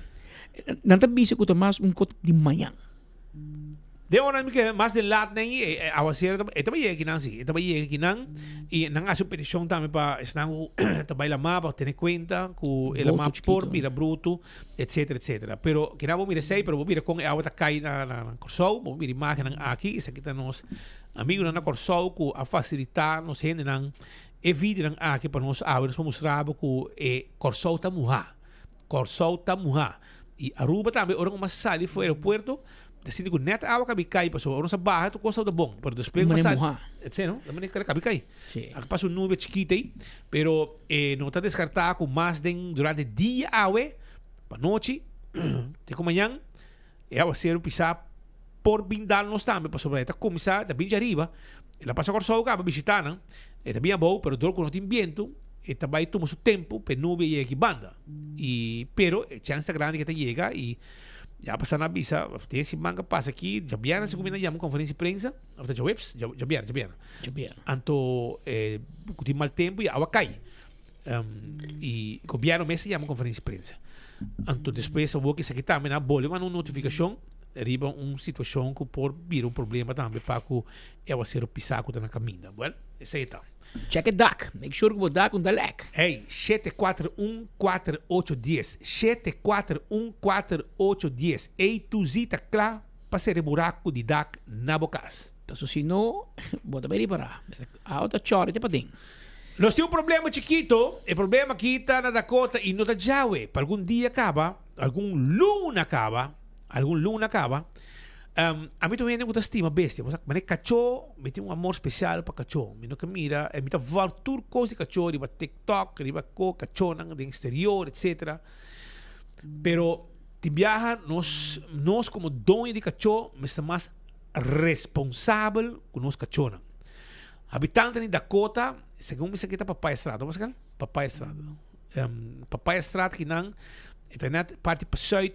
Speaker 21: nan ta bisa cu ta mas un cot di mañan.
Speaker 20: Den ora mi ke mas den laat nen i e awacero e ta bai yega kinan si, e ta bai yega kinan i nan hasi un peticion tambe pa esnan ku ta bai lamá pa tene kuenta ku e lamá por bira brutu etcetera etcetera. Pero kinan bo mira esei pero bo mira kon e awa ta kai na na Kòrsou, bo mira imagennan aki, esaki ta nos amigunan na Kòrsou ku a fasilitá nos hendenan e videonan aki pa nos awe nos por mustra bo ku e Kòrsou ta muhá. Kòrsou ta muhá. I Aruba tambe ora ku mas sali for aeropuerto ta sinti ku nèt awa kabi kai pasobra ora nos a baha tur kos tabata bon pero despues ku mas sali
Speaker 21: Manera muhá.
Speaker 20: Si no ta manera kabi kai.
Speaker 21: Si.
Speaker 20: A pasa un nubia chikito ei pero e no ta deskartá ku mas den durante dia awe pa nochi te ku mañan e awaseru pisá por bin dal nos tambe pasobra e ta kuminsá ta bin djariba el a pasa Kòrsou kaba bishitá nan e ta bin abou pero dor ku no tin bientu e ta bai tuma su tempu pa e nubia yega aki banda i pero e chèns ta grandi ku e ta yega i ya pasa nan a bisa den e siman ku a pasa aki djabièrnè si ku mi nan yama un konferensia di prensa òf ta djaweps djabièrnè djabièrnè anto ku tin mal tempu i awa kai. I gobierno mes a yama conferencia di prensa. Anto despues awor ki esaki tambe nan a bolbe manda un notificacion riba un situacion cu por bira un problema tambe pa cu e awacero pisa cu ta na caminda. Well, esey ta.
Speaker 21: Check e dak. Make sure cu bo dak un ta lek.
Speaker 20: Hey, 7414810, 7414810, A to Z ta cla pa sera e buraco di dak na bo cas.
Speaker 21: Paso si no, bo ta bay ripara. Awa ta chori te paden.
Speaker 20: Nos tin un problema chikito, e problema aki ta na Dakota y no ta djawe. Pa algun dia caba, algun luna caba, algun luna caba, ami ta un hende cu ta stima bestia. Bo sa, manera cacho, mi tin un amor special pa cacho. Mi no ke mira, mi ta volg tur cos di cacho riba TikTok, riba co cachonan den exterior, etcetera. Pero tin biaha nos, nos como doño di cacho mester mas responsabel cu nos cachonan. Habitantenan di Dakota, segun mi sa kita Papaya Straat, no Pascal? Papaya Straat. Um, Papaya Straat kinan, e ta net parti pa zuid,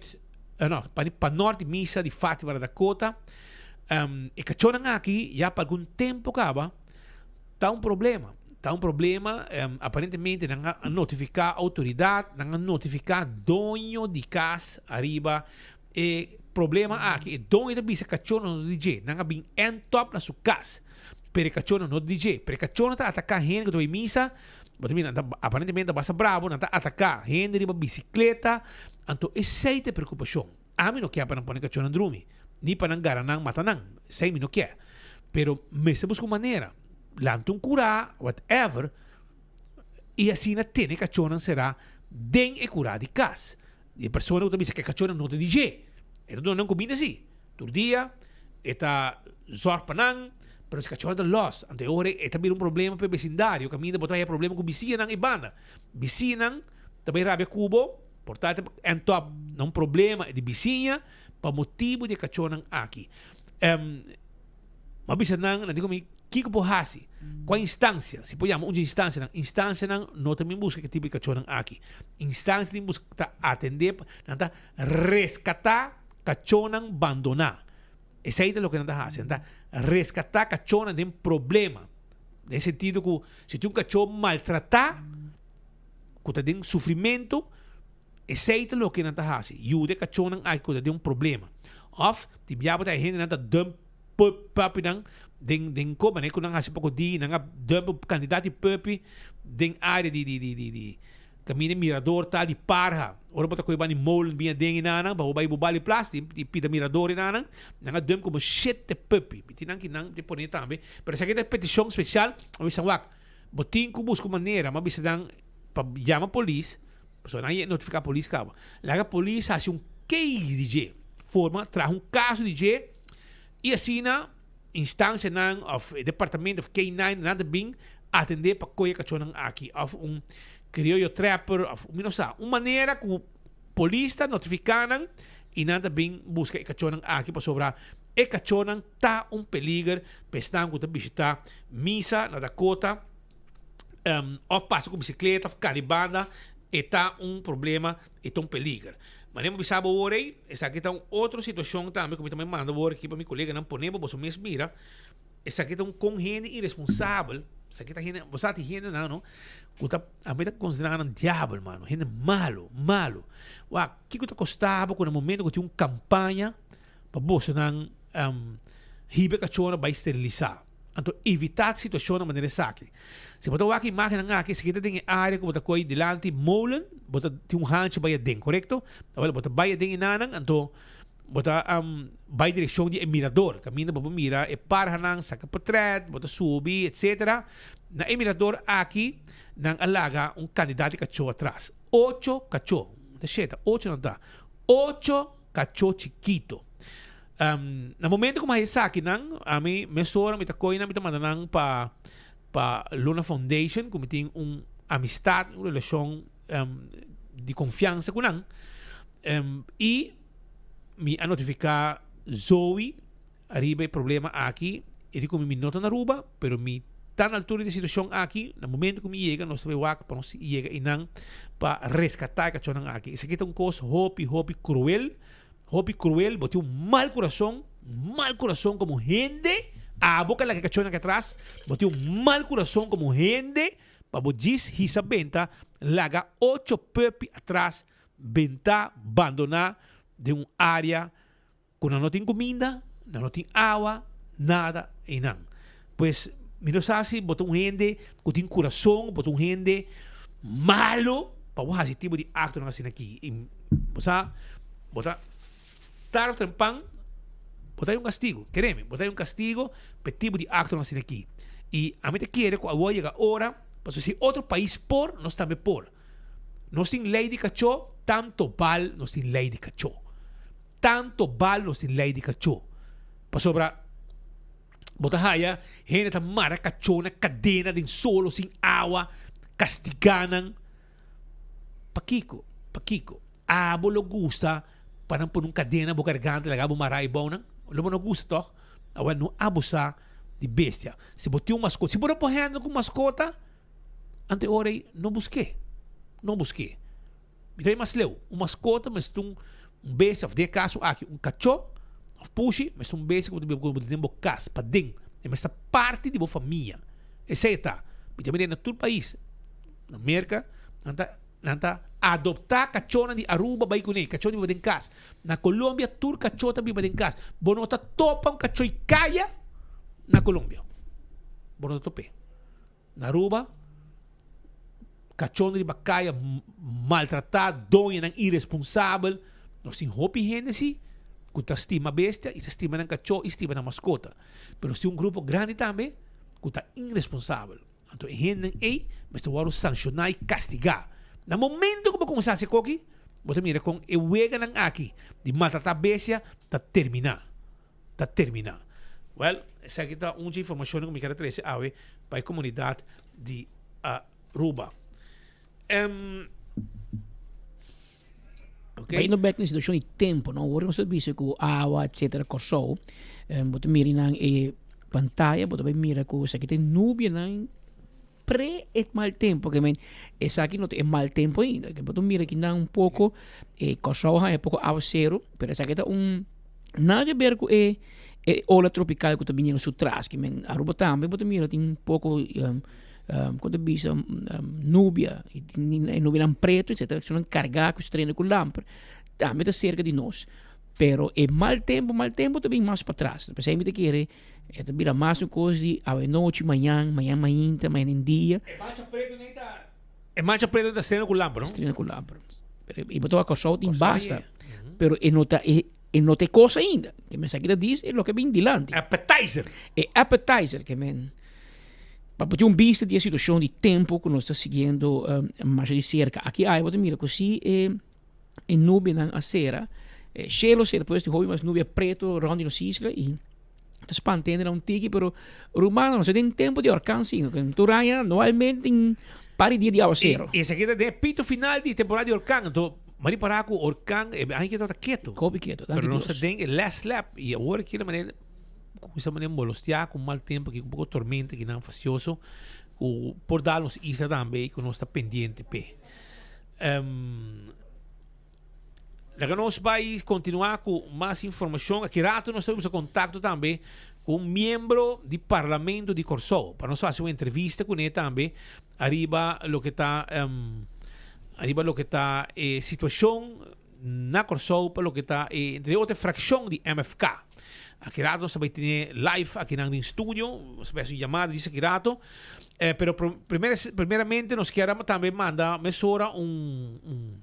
Speaker 20: uh, no, parti pa nort di misa di Fatima na Dakota. Um, e cachonan aki ya pa algun tempo caba. Ta un problema. Ta un problema. Aparentemente nan a notifica autoridad, nan a notifica doño di cas ariba e problema aki. E doño ta bisa cachorro no ta di dje. Nan a bin end top na su cas. Pero e cachorro no ta di dje. Pero e cachorro ta ataca hende cu ta bay misa. Bo ta mira, nan ta aparentemente ta basta bravo. Nan ta ataca hende riba bicicleta. Anto esey ta e preocupacion. Ami no kier pa nan pone cachorro nan drumi. Ni pa nan gara nan mata nan. Esey mi no kier. Pero mester busca un manera. Lanta un cura, whatever. Y asina tene e cachorronan cera den e cura di cas. E persona ku ta bisa ku e kachónan no ta di dje, e ta duna nan kuminda si. Tur dia e ta zòrg pa nan, pero si kachónan ta lòs, anto e ora e ta bira un problema pa e besindario, kaminda bo ta haya problema ku bisiñanan ei banda. Bisiñanan ta bai rabia ku bo, por ta ta end up na un problema di bisiña pa motibu di e kachónan aki. Mi a bisa nan, nan di ku mi, Kiko por hasi? Kua instansia? Si por yama un dje instansianan. Instansianan no ta bin buska e tipo di kachónan aki. Instansia tin buska ta atendé, nan ta reskatá kachónan bandoná. Esei ta loke nan ta hasi. Nan ta reskatá kachónan den problema. Den sentido ku si tin un kachó maltratá, ku ta den sufrimentu, Esei ta loke nan ta hasi, yuda e kachónan aki ku ta den un problema. Òf, tin bia bo ta e hendenan ta dump puppynan den den ko manera ku nan hasi poko di, nan a dump un kantidat di puppy den área di di di di di kaminda e mirador ta di parha. Ora bo ta kohe banda di molen bin aden enanan pa bo bai bo bali plas di di pida mirador enanan, nan a dump komo shete puppy. Mi tin nan ki nan te pone tambe. Pero esaki ta e petishon spesial, a bisa wak, bo tin ku buska un manera, mi a bisa nan pa yama polis. Pasobra nan notifiká polis kaba. Laga polis hasi un case di dje. Forma, traha un kaso di dje i asina instansianan òf e departamento òf K-nine nan ta bin atendé pa kohe e kachónan aki òf un krioyo trapper òf mi no sa. Un manera ku polis ta notifiká nan i nan ta bin buska e kachónan aki pasobra e kachónan ta un peliger pa esnan ku ta bishitá misa na Dakota. Of pasa ku bisikleta of kari banda, e ta un problema, e ta un peliger. Manera mi bisa bo awor ei, esaki ta un otro situashon tambe ku mi ta bai manda awor aki pa mi koleganan pone pa boso mes mira. Esaki ta un kon hende iresponsabel, esaki ta hende, bo sa tin hendenan no, ku ta, ami ta konsiderá nan diabel mano, hende malo, malo. Wak, kiko ta kosta bo ku na momento ku tin un kampaña pa bosonan hiba e kachornan bai sterilisá? Anto evitá situashonnan manera esaki. Si bo ta wak imágennan aki, esaki ta den e área ku bo ta koi dilanti molen, bo ta tin un hanchi bai aden, korekto? Awel, bo ta bai aden e nanan, anto bo ta bai direkshon di e mirador, kaminda bo por mira e parhanan, saka potrèt, bo ta subi, etsetera. Na e mirador aki, nan a laga un kantidat di kachó atras. Ocho kachó, ta sheta, ocho nan ta. Ocho kachó chikito. Na momento ku mi haya esakinan, ami mesora mi ta kohe nan, mi ta manda nan pa pa Luna Foundation, ku mi tin un amistat, un relashon di konfiansa ku nan. I mi a notifiká Zoe ariba e problema aki, e di ku mi mi no ta na Aruba, pero mi ta na altura di e situashon aki, na momento ku mi yega nos ta bai wak pa nos yega einan pa reskatá e kachónan aki. Esaki ta un kos hopi hopi kruel. Hopi cruel, bo tin un mal curason, mal curason como hende, abo ke laga e cachornan aki atras, bo tin un mal curason como hende pa bo djis hisa benta laga ocho puppy atras benta bandona den un area cu nan no tin cuminda, nan no tin awa, nada eynan. Pues mi no sa si bo ta un hende cu tin curason, bo ta un hende malo pa bo haci tipo di actonan asina aki. Y bo sa, bo ta tarde of tempan bo ta hay un castigo, kere mi, bo ta hay un castigo pa e tipo di actonan asina aki. Y ami ta kere cu awor yega ora, pasobra si otro pais por, nos tambe por. Nos tin ley di cacho, tanto bal nos tin ley di cacho. Tanto bal nos tin ley di cacho. Pasobra. Bo ta haya hende ta mara kachó na kadena den solo sin awa, kastigá nan. Pakiko? Pakiko? Abo lo gusta pa nan pone un kadena bo garganta laga bo mará ebou nan? Lo bo no gusta tòg? Awor no abusá di bestia. Si bo tin un maskota, si bo no por handle ku maskota, anto e ora ei no busk'é. No busk'é. Mi ta bay mas leu. Un mascota mester un bestia, of den e caso aki un cacho of pushi, mester un bestia cu bo ta den bo cas, paden. E mester ta parti di bo famia. Esei ta. Mi ta mira na tur pais. Na Merka, nan ta nan ta adoptá kachónan di Aruba bai kuné. Kachó ta biba den kas. Na Colombia tur kachó ta biba den kas. Bo no ta topa un kachó i kaya na Colombia. Bo no ta top'é. Na Aruba, kachónan riba kaya maltratá, doñonan iresponsabel. Nos tin hopi hende si ku ta stima bestia i ta stima nan kachó i stima nan maskota. Pero nos tin un grupo grandi tambe ku ta iresponsabel. Anto e hendenan ei mester wòrdu sanshoná i kastigá. Na momento ku bo kuminsá hasi koki, bo ta mira kon e weganan aki di maltratá bestia ta terminá. Ta terminá. Wèl, esaki ta un dje informashonnan ku mi ker a trese awe pa e komunidat di Aruba. Em.
Speaker 21: Okay. Bayendo bek na situacion di tempo, no? Ora nos ta bisa cu awa, etcetera, Kòrsou, bo ta mira nan e pantaya, bo ta bay mira cu esaki ta e nubianan pre e mal tempo, ke men esaki no ta e mal tempo ainda. Bo ta mira aki nan un poko, e Kòrsou haña poko awaseru, pero esaki ta un nada ke ber ku e e ola tropical ku ta biniendo su tras, ke men Aruba tambe bo ta mira tin un poko Kon ta bisa nubia, e nubianan pretu etcetera, esnan kargá ku strena ku lamper, tambe ta serka di nos. Pero e mal tempu, mal tempu ta bin mas patras. P'esei mi ta kere e ta bira mas un kos di awenochi, mañan, mañan mainta, mañan den dia.
Speaker 20: E mancha pretu nei ta, e mancha pretu ta strena ku lamper, no?
Speaker 21: Strena ku lamper. Pero i bo ta wak Kòrsou tin basta, pero e no ta e e no ta e kos ainda. Ke men esaki ta dis e loke bin dilanti.
Speaker 20: Appetizer.
Speaker 21: E appetizer ke men. Pa bo tin un bista di e situacion di tempo cu nos ta siguiendo masha di cerca. Aki ay bo ta mira cu si e e nubianan a cera, e cielo cera pues tin hopi mas nubia preto rond di nos isla y ta spanta hende na un tiki pero rumannan nos ta den tempo di orkan si, tur aña anualmente tin par di dia di awacero.
Speaker 20: Y esaki ta den e pito final di temporada di orkan, anto mari para cu orkan e aña aki tabata keto.
Speaker 21: Hopi keto, danki
Speaker 20: Pero nos
Speaker 21: Dios.
Speaker 20: ta den e last lap y awor aki na manera. Kuminsá manera molostiá ku mal tempu aki, ku poko tormenta akinan fasioso ku por dal nos isla tambe i ku nos ta pendiente p'e. Laga nos bai kontinuá ku mas informashon. Aki rato nos ta usa kontakto tambe ku un miembro di Parlamento di Kòrsou pa nos hasi un entrevista kuné tambe ariba loke ta ariba loke ta e situashon na Kòrsou pa loke ta e entre otro e frakshon di MFK. Aki rato nos ta bai tene live akinan den studio, nos ta bai hasi un yamada djis aki rato. Pero primeramente nos kier a tambe manda mesora un un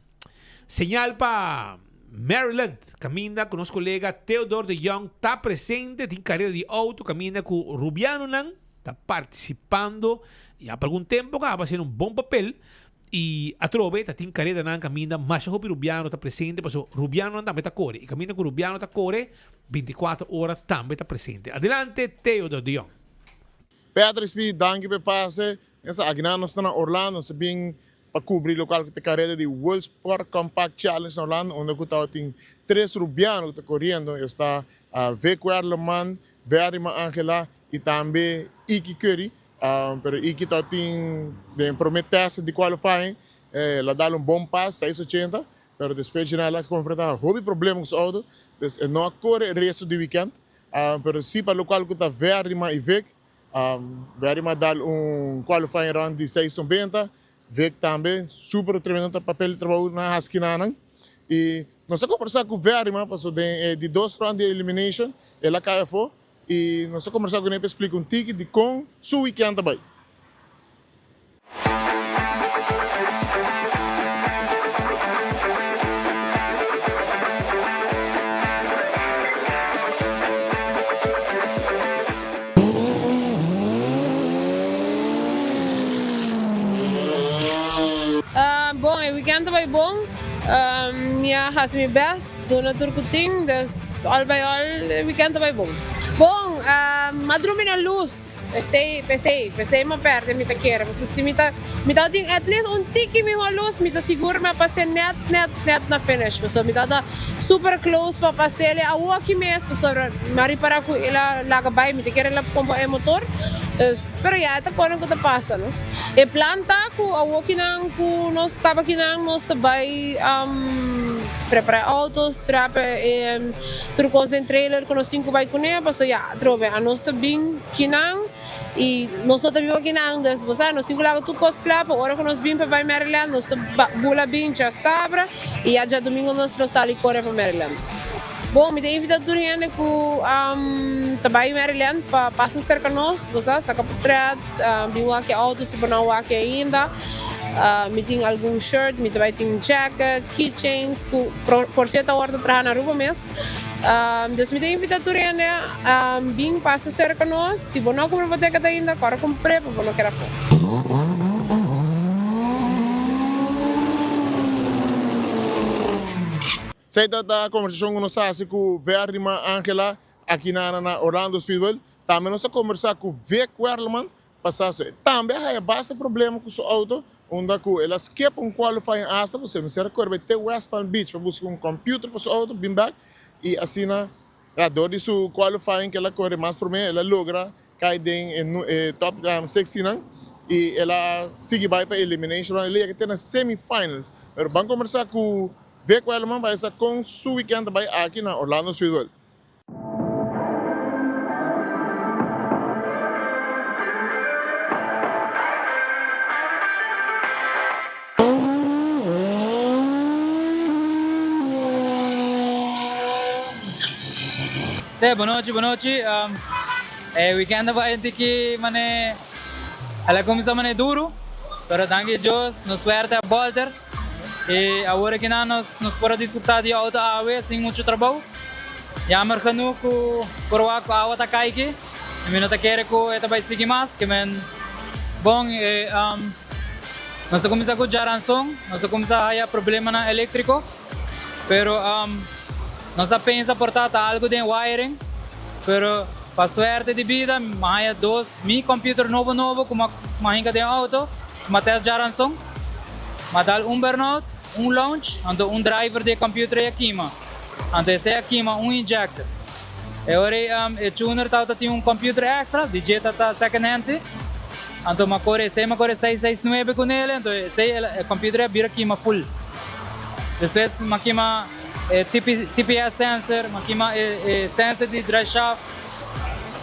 Speaker 20: señal pa Maryland kaminda ku nos kolega Theodore de Jong ta presente tin karera di outo kaminda ku rubianonan ta partisipando ya pa algun tempo kaba hasiendo un bon papel. I atrobe ta tin karedanan kaminda masha hopi rubiano ta presente paso rubianonan tambe ta kore i kaminda ku rubiano ta kore bintikuater ora tambe ta presente. Adelante Theodor de Jong.
Speaker 2: Patrick Speed, danki pa e pase. Esa akinan nos ta na Orlando, nos a bin pa kubri lokual ku ta e kareda di World Sport Compact Challenge na Orlando unda ku tabatin tres rubiano ku ta koriendo, esta Vic Werleman, Verima Angela i tambe Iki Curry. Pero Iki ta tin den prome test di qualifying el a dal un bon pas, seis ochenta, pero despues djina el a konfronta hopi problema ku su auto, dus e no a kore e resto di weekend. Pero si pa lokual ku ta Verima i Vic, Verima a dal un qualifying run di seis nobenta, Vic tambe super tremendo ta papel di trabou nan a haci kinanan. I nos a kombersa ku Verima pasobra den e di dos round di elimination el a kai afo. I nos a kombersá kuné pa e splika un tiki di kon su wikènt ta bai.
Speaker 4: Bon, e wikènt ta bai bon. Mi a hasi mi bèst, duna tur ku tin, dus all by all e wikènt ta bai bon. Bon, m'a drumi na lus, esei, p'esei, p'esei m'a pèrdè mi ta kere, pasobra si mi ta, mi tabatin at least un tiki mihó lus, mi ta sigur mi a pas'é nèt, nèt, nèt na finish, pasobra mi tabata super close pa pas'é awoki mes, pasobra mi a ripará ku el a laga bai, mi ta kere el a pompa e motor, dus, pero ya, e ta kosnan ku ta pasa, no. E plan ta ku awokinan ku nos kaba kinan nos ta bai prepará e outo, strap e tur kos den trailer ku nos tin ku bai kuné pasobra ya atrobe anos ta bin kinan. Y nos no ta biba akinan, dus bo sa, nos tin ku laga tur kos kla pa ora ku nos bin pa bai Maryland, nos ta bula bin djasabra y ya djadumingo nos lo sali kore pa Maryland. Bon, mi ta invita tur hende ku ta bai Maryland pa pasa serka nos, bo sa, saka potret, bin wak e auto si bo no a wak e ainda. Mi tin algun shirt, mi ta bai tin jacket, keychains, ku por sierto awor ta traha na Aruba mes. Dus mi ta invita tur hende bin pasa serka nos. Si bo no a kumpra bo ticket ainda, kòrda kumpr'é pa bo no keda afó.
Speaker 2: Esei ta ta kombersashon ku nos a hasi ku Verlima Angela aki na na Orlando Speedway. Tambe nos a kombersá ku Vic Werleman pasá su. E tambe a haya basta problema ku su outo unda ku el a skip un qualifying asta pasobra mester a kore bai te West Palm Beach pa buska un computer pa su outo bin bek y asina ya dor di su qualifying ku el a kore mas prome el a logra kai den e top 16 nan y el a sigui bai pa elimination round el a yega te na semi finals pero ban kombersa ku Vic Werleman bai sa kon su weekend ta bai aki na Orlando Speedway.
Speaker 5: Sí, bon nochi, bon nochi. E weekend a bai un tiki mane, el a cuminsa mane duro, pero danki Dios, nos suerte a bolter. Y awor aki nan nos nos por a disfruta di auto awe sin mucho trabou. Jammer genoeg cu por wak cu awa ta cay aki. Y mi no ta kere cu e ta bay sigui mas. Ke men bon e nos a cuminsa cu djaranson, nos a cuminsa haya problemanan electrico. Pero nos a pensa por ta ta algo den wiring. Pero pa suerte di bida mi a haya dos mi computer nobo nobo cu mi a hinca den auto. Ma test djaranson, ma dal un burnout, un launch, anto un driver di e computer ei a kima. Anto esei a kima un injector. E ora ei e tuner tabata tin un computer extra, di dje ta second hand si. Anto ma kore esei ma kore 669 ku nele, anto esei e computer ei a bira kima full. Despues ma kima e TPS sensor, ma kima e sensor di drive shaft,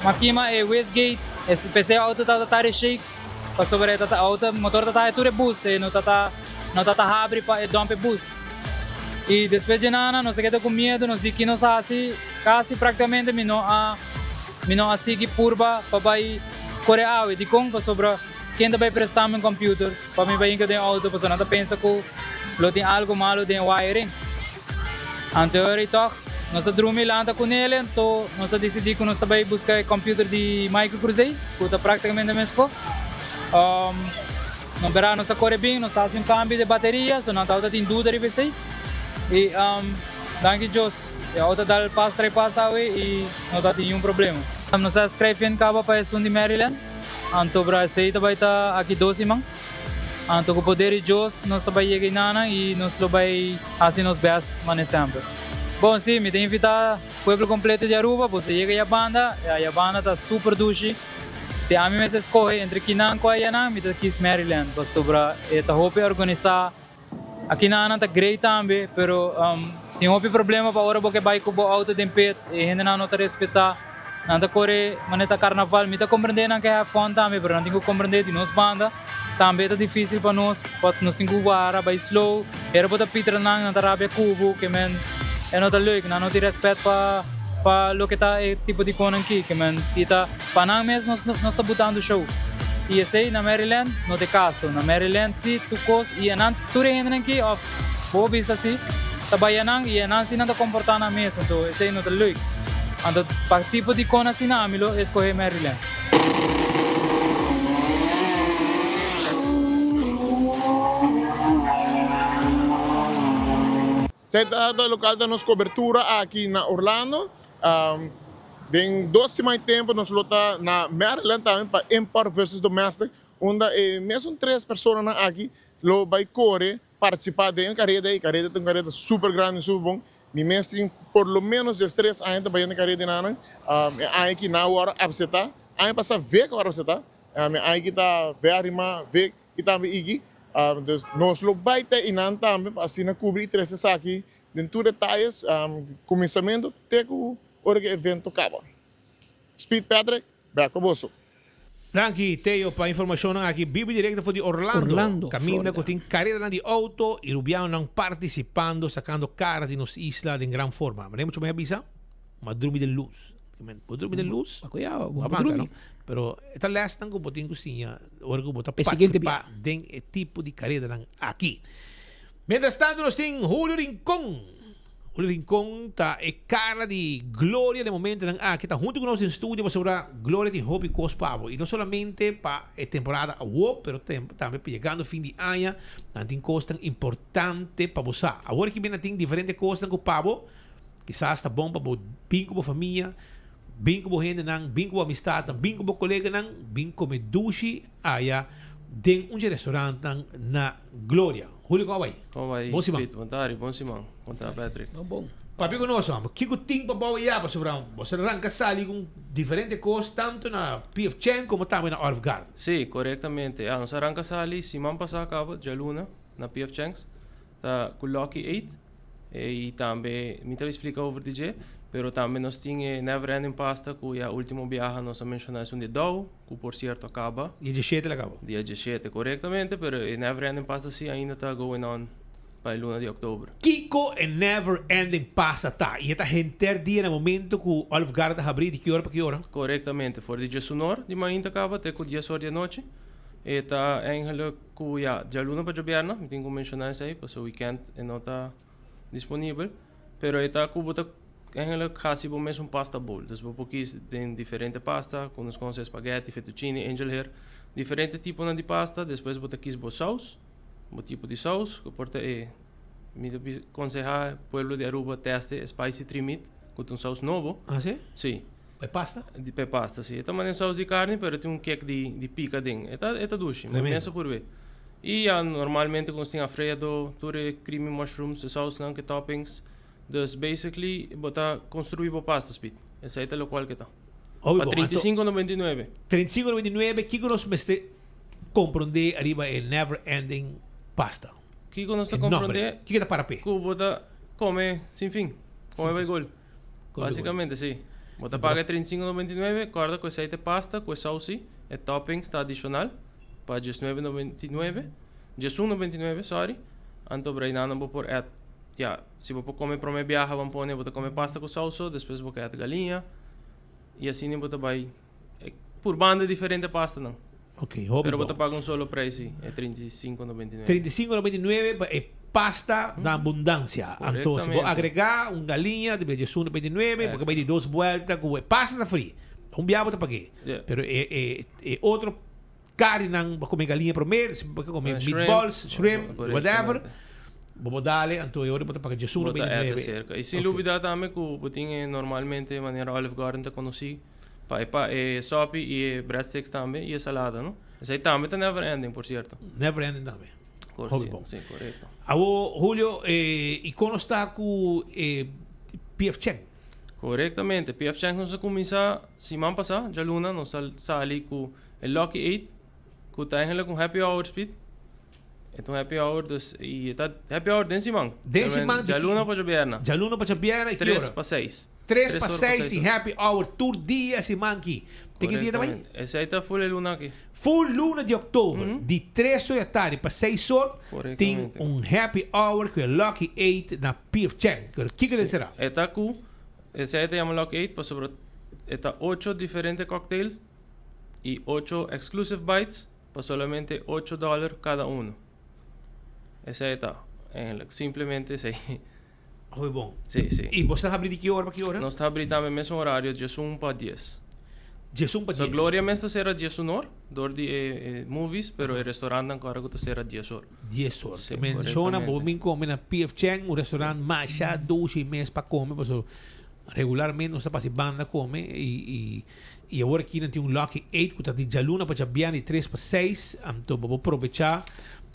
Speaker 5: ma kima e wastegate, p'esei e auto tabata tari shake. Pasobra e ta ta auto motor ta ta tur e boost e no ta ta no ta ta habri pa e dump e boost. Y despues dje nana nos a keda cu miedo nos di ki nos haci casi practicamente mi no a mi no a sigui purba pa bay core awe dicon pasobra ken ta bay presta mi un computer pa mi bay hinca den auto pasobra nan ta pensa cu lo tin algo malo den wiring. Anto ora y toch nos a drumi lanta cu nele anto nos a dicidi cu nos ta bay busca e computer di Michael Cruzey cu ta practicamente mesco. No bera nos a core bin nos a haci un cambio di bateria so nan tabata tin duda riba esey y danki Dios e auto a dal pas trai pas awe y no ta tin niun problema. Nos a scrive in caba pa esun di Maryland anto bra esey ta bay ta aki dos siman. Anto ku poder di Dios nos ta bai yega inana i nos lo bai hasi nos best mane semper. Bon si, mi ta invita pueblo completo di Aruba, boso yega Yabanda, ya Yabanda ta super dushi. Si ami mester scoge entre kinan cu ayanan, mi ta kies Maryland pasobra e ta hopi organisa. Akinanan ta great tambe, pero tin hopi problema pa ora bo ke bai ku bo auto den pit, e hendenan no ta respetá, nan ta kore manera ta karnaval. Mi ta komprendé nan ke have fun tambe, pero nan tin ku komprendé di nos banda tambe ta difísil pa nos, pa nos tin ku wara bai slow, ora bo ta pitra nan, nan ta rabia ku bo, ke men e no ta leuk, nan no tin rèspèt pa pa loke ta e tipo di konan aki, ke men i ta pa nan mes nos nos ta butando show. I esei na Maryland no ta e kaso, na Maryland si tur kos i nan tur e hendenan aki of bo bisa si ta bai anan i anan si nan ta komportá nan mes anto esei no ta leuk. Anto pa tipo di kon asina ami lo eskohé Maryland.
Speaker 2: Esei ta ta lokal ta nos kobertura aki na Orlando. Den dos siman di tempu nos lo ta na Maryland tambe pa Import versus Domestic Unda e mesun tres personanan aki lo bai kore partisipá den e kareda. E kareda ta un kareda super grandi i super bon. Mi mes tin por lo menos diestres aña ta bayendo e kareda enanan. E aña aki nan a wòrdu apsetá. Aña pasá Vic a wòrdu apsetá. E aña aki ta Verima, Vic i tambe Iggy. Dus nos lo bai ta einan tambe pa asina kubri i trese esaki den tur detayes, kuminsamentu te ku ora ku e evento kaba. Speed Patrick, bèk pa boso.
Speaker 20: Danki Teo pa informacionnan aki bibi directo for di Orlando,
Speaker 21: Orlando,
Speaker 20: caminda
Speaker 21: Florida.
Speaker 20: cu tin careranan di auto y rubianonan participando sacando cara di nos isla den gran forma. Manera mucho mi a bisa, ma drumi den luz. Bo drumi den luz,
Speaker 21: Pa cuidao,
Speaker 20: bo
Speaker 21: bo
Speaker 20: a
Speaker 21: drumi.
Speaker 20: banca, no? Pero e ta lesnan cu bo tin cu siña ora cu bo ta
Speaker 21: E siguiente
Speaker 20: participa den e tipo di careranan aki. Mientras tanto nos tin Julio Rincon. Julio Rincon ta e cara di Gloria den momentonan aki. Ta hunto cu nos den studio pasobra Gloria tin hopi cos pa bo. Y no solamente pa e temporada awo, pero tambe pa yegando fin di aña nan tin cosnan importante pa bo sa. Awor aki nan tin diferente cosnan cu pa bo. Kisas ta bon pa bo bin cu bo famia, bin cu bo hendenan, bin cu bo amistadnan, bin cu bo coleganan, bin come dushi aya den un dje restaurantnan na Gloria. Julio con a bai?
Speaker 6: Con a bai
Speaker 20: Bon siman.
Speaker 6: Pete, bon tardi, bon siman. Con ta Patrick?
Speaker 21: Bon bon.
Speaker 20: Papia cu nos homber, kico tin pa bou ya pasobra bo sa ranca sali cu diferente cos tanto na PF Chang como tambe na Olive Garden.
Speaker 6: Si, corectamente. Ya, nos a ranca sali siman pasa caba, djaluna, na PF Chang's, ta cu Lucky Eight, y tambe mi ta splica over di dje, pero tambe nos tin e Never Ending Pasta cu ya ultimo biaha nos a menciona esun di Dow, Cu por cierto a caba.
Speaker 20: Dia diesshete la caba.
Speaker 6: Dia diesshete, corectamente, pero e Never Ending Pasta si ainda ta going on pa e luna di october.
Speaker 20: Kico e Never Ending Pasta ta? Y e ta henter dia na momento cu Olive Garden ta habri di ki ora pa ki ora?
Speaker 6: Corectamente, for di diesunor di mainta caba te cu dies or di anochi. E ta eigenlijk cu ya djaluna pa djobierna, mi tin cu menciona esey, pasobra weekend e no ta disponibel. Pero e ta cu bo ta Eigenlijk hasi bo mes un pasta bowl. Dus bo por kies den diferente pasta, ku nos konosé spaghetti, fettuccine, angel hair, diferente tiponan di pasta. Despues bo ta kies bo saus, bo tipo di saus, ku por ta e, mi ta bisa konsehá pueblo di Aruba teste e spicy three meat, ku ta un saus nobo.
Speaker 20: Ah si?
Speaker 6: Si.
Speaker 20: Pa e pasta?
Speaker 6: Di pa e pasta, si. E ta manera un saus di karni, pero e tin un kek di di pika den. E ta e ta dushi. Bo
Speaker 20: Tremendo.
Speaker 6: mes a purbe. I ya normalmente ku nos tin alfredo, tur e creamy mushrooms, e sausnan ku e toppings. Dus basically bo ta construi bo pasta speed. Esey ta locual ke ta.
Speaker 20: Hopi
Speaker 6: Pa
Speaker 20: bon.
Speaker 6: 35,99.
Speaker 20: 35,99 kiko nos mester comprende ariba e never ending pasta?
Speaker 6: Kiko nos ta
Speaker 20: E nombre.
Speaker 6: comprende?
Speaker 20: Kiko ta para p'e?
Speaker 6: Ku bo ta come sin fin. Come bay gol.
Speaker 20: Come
Speaker 6: Basicamente si. Bo ta paga e 35,99, corda ku esey ta e pasta ku e sausi, e toppings ta adicional pa 19,99, 11,99 sorry. Anto brainan bo por add. Ya, si bo por come prome biaha ban pone bo ta come pasta cu sauso, despues bo keda galiña y asina bo ta bay purbando diferente pastanan.
Speaker 20: Ok, hopi
Speaker 6: Pero bo
Speaker 20: bon.
Speaker 6: ta paga un solo prijs si, e 35,99.
Speaker 20: 35,99 pa e pasta na abundancia. Anto si bo
Speaker 6: Correctamente.
Speaker 20: agrega un galiña di 11,99 bo ke bay di dos buelta cu e pasta ta free. Un biaha bo ta pag'e.
Speaker 6: Yeah.
Speaker 20: Pero e e e otro Karinan, bo come galiña prome, si bo ke come
Speaker 6: Shrimp.
Speaker 20: meatballs, shrimp,
Speaker 6: Correctamente.
Speaker 20: whatever, bo por dale, anto e ora bo ta paga diesuno
Speaker 6: Bo ta
Speaker 20: beinti
Speaker 6: eta
Speaker 20: nuebe.
Speaker 6: cerca. Y sin
Speaker 20: Ok.
Speaker 6: lubida tambe cu bo tin e normalmente manera Olive Garden ta conoci pa e pa e sopi y e breadsticks tambe y e salada, no? Esey tambe ta never ending, por cierto.
Speaker 20: Never ending tambe.
Speaker 6: Cor,
Speaker 20: Hopi
Speaker 6: si,
Speaker 20: bon.
Speaker 6: si, correcto.
Speaker 20: Awo, Julio, eh, y con nos ta cu e PF Chang?
Speaker 6: Corectamente. PF Chang's nos a cuminsa siman pasa, djaluna, nos a sali cu e Lucky Eight, cu ta eigenlijk un happy hour speed. E ta un happy hour, dus, y e ta happy hour den siman.
Speaker 20: Den siman di
Speaker 6: Djaluna pa djabierna.
Speaker 20: Djaluna pa djabierna y ki ora?
Speaker 6: Tres pa seis.
Speaker 20: Tres pa
Speaker 6: ora
Speaker 20: seis di happy hour tur dia siman ki. Te ki dia ta bai?
Speaker 6: Esey ta full e luna aki.
Speaker 20: Full luna di oktober, di tres or di atardi pa seis or, tin un happy hour cu e Lucky Eight na PF Chang. Pero kiko ta será?
Speaker 6: E ta cu, esey ta yama Lucky Eight pasobra e ta ocho diferente cocktails y ocho exclusive bites pa solamente ocho dollar cada uno. Esey ta, eigenlijk, simplemente esey.
Speaker 20: Hopi bon.
Speaker 6: Sí, sí.
Speaker 20: Y bo ta habri di ki ora pa ki ora?
Speaker 6: Nos ta habri tambe mesun horario, diesun pa dies.
Speaker 20: Diesun pa
Speaker 6: So
Speaker 20: dies.
Speaker 6: Gloria mes ta sera diesun or, dor di e e movies, pero e restaurantnan ku ora ku ta sera dies or.
Speaker 20: Dies or.
Speaker 6: Sí,
Speaker 20: Menciona bo
Speaker 6: correctamente.
Speaker 20: bin come na PF Chang, un restaurant masha dushi mes pa come, pasobra regularmente nos ta pasa e banda come y y y awor aki nan tin un Lucky Eight ku ta di djaluna pa djabièrnè di tres pa seis, anto bo por probecha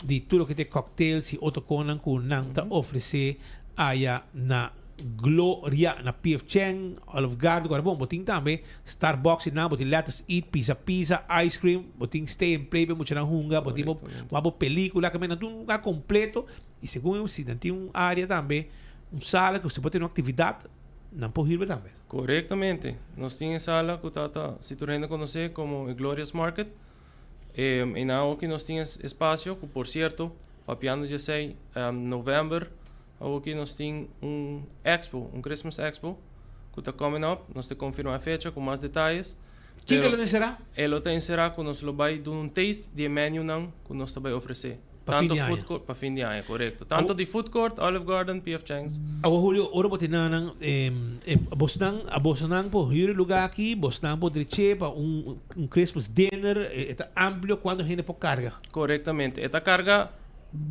Speaker 20: di tur loke ta e cocktails y otro konan ku nan ta ofrece aya na Gloria, na PF Chang, Olive Garden, ku bon, bo tin tambe Starbucks y nan, bo tin Let Us Eat, Pizza Pizza, Ice Cream, bo tin Stay and Play pa e muchanan hunga, bo tin bo wak bo pelicula, ke men nan tin un lugar completo y segun si nan tin un area tambe, un sala ku si bo tene un actividad. nan por hirbe tambe.
Speaker 6: Korektamente. Nos tin e sala ku ta ta si tur hende konosé komo e Gloria's Market. Einan awoki nos tin es espasio ku por sierto papiando dje esei novèmber awoki nos tin un expo, un Christmas expo ku ta coming up. Nos ta konfirmá e fecha ku mas detayes.
Speaker 20: Kiko lo ta enserá?
Speaker 6: E lo ta enserá ku nos lo bai duna un taste di e menunan ku nos ta bai ofresé.
Speaker 20: Pa fin
Speaker 6: Tanto
Speaker 20: di aña.
Speaker 6: food court, pa fin di aña, korekto. Tanto di food court, Olive Garden, PF Chang's.
Speaker 20: Awo Julio, ora bo tin nan, bosnan, a bosnan por huur e lugar aki, bosnan por dreché pa un un Christmas dinner, e ta amplio, cuanto hende por carga?
Speaker 6: Korektamente. E ta carga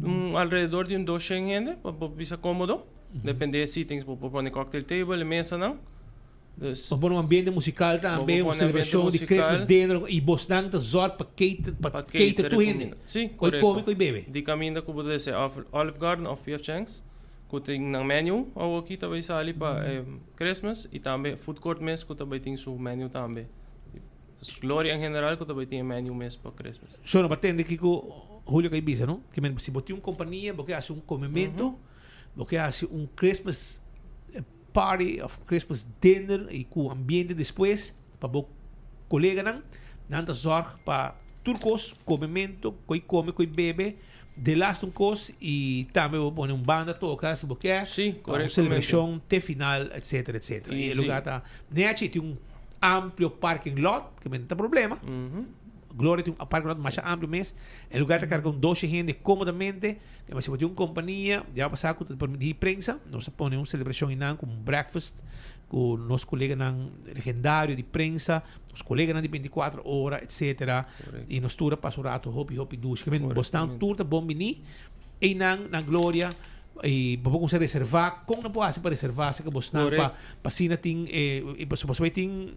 Speaker 6: un alrededor di un doshen hende, pa bo bisa komodo. Depende e seatings, bo por pone cocktail table, e mesanan. Dus,
Speaker 20: Bo pone un ambiente musical tambe, un celebracion di Christmas dinner y bosnan ta zorg pa cater, pa cater tur hende.
Speaker 6: Si,
Speaker 20: Koe
Speaker 6: correcto.
Speaker 20: come, koe bebe.
Speaker 6: Di caminda cu bo ta desea of Olive Garden of PF Chang's cu tin nan menu awoki ta bay sali pa Christmas y tambe food court mes cu ta bay tin su menu tambe. Gloria en general cu ta bay tin e menu mes pa Christmas.
Speaker 20: So no pa tende kico Julio ka bisa no? Ki men si bo tin un compania bo ke haci un comemento, bo ke haci un Christmas party of Christmas dinner y cu ambiente despues pa bo coleganan, nan ta zorg pa tur cos, comemento, coy come, coy bebe, de laatste un cos y tambe bo pone un banda toca si bo kier,
Speaker 6: Sí,
Speaker 20: pa un
Speaker 6: correctamente.
Speaker 20: celebracion te final, etcetera, etcetera.
Speaker 6: Y
Speaker 20: Y e
Speaker 6: sí.
Speaker 20: lugar ta nechi, tin un amplio parking lot, que men ta problema. Gloria tin un parking lot masha amplio mes. E lugar ta carga un doce hende comodamente. Kema si bo tin un kompania, ya a pasá ku ta permití prensa, nos a pone un selebrashon einan ku un breakfast ku nos koleganan legendario di prensa, nos koleganan di 24 ora, etcetera. I nos tur a pasa un rato hopi hopi dushi. Kema bosnan tur ta bon biní einan na Gloria i bo por kuminsá reservá. Kon nan por hasi pa reservá si ke bosnan pa pa asina tin e pasobra bo tin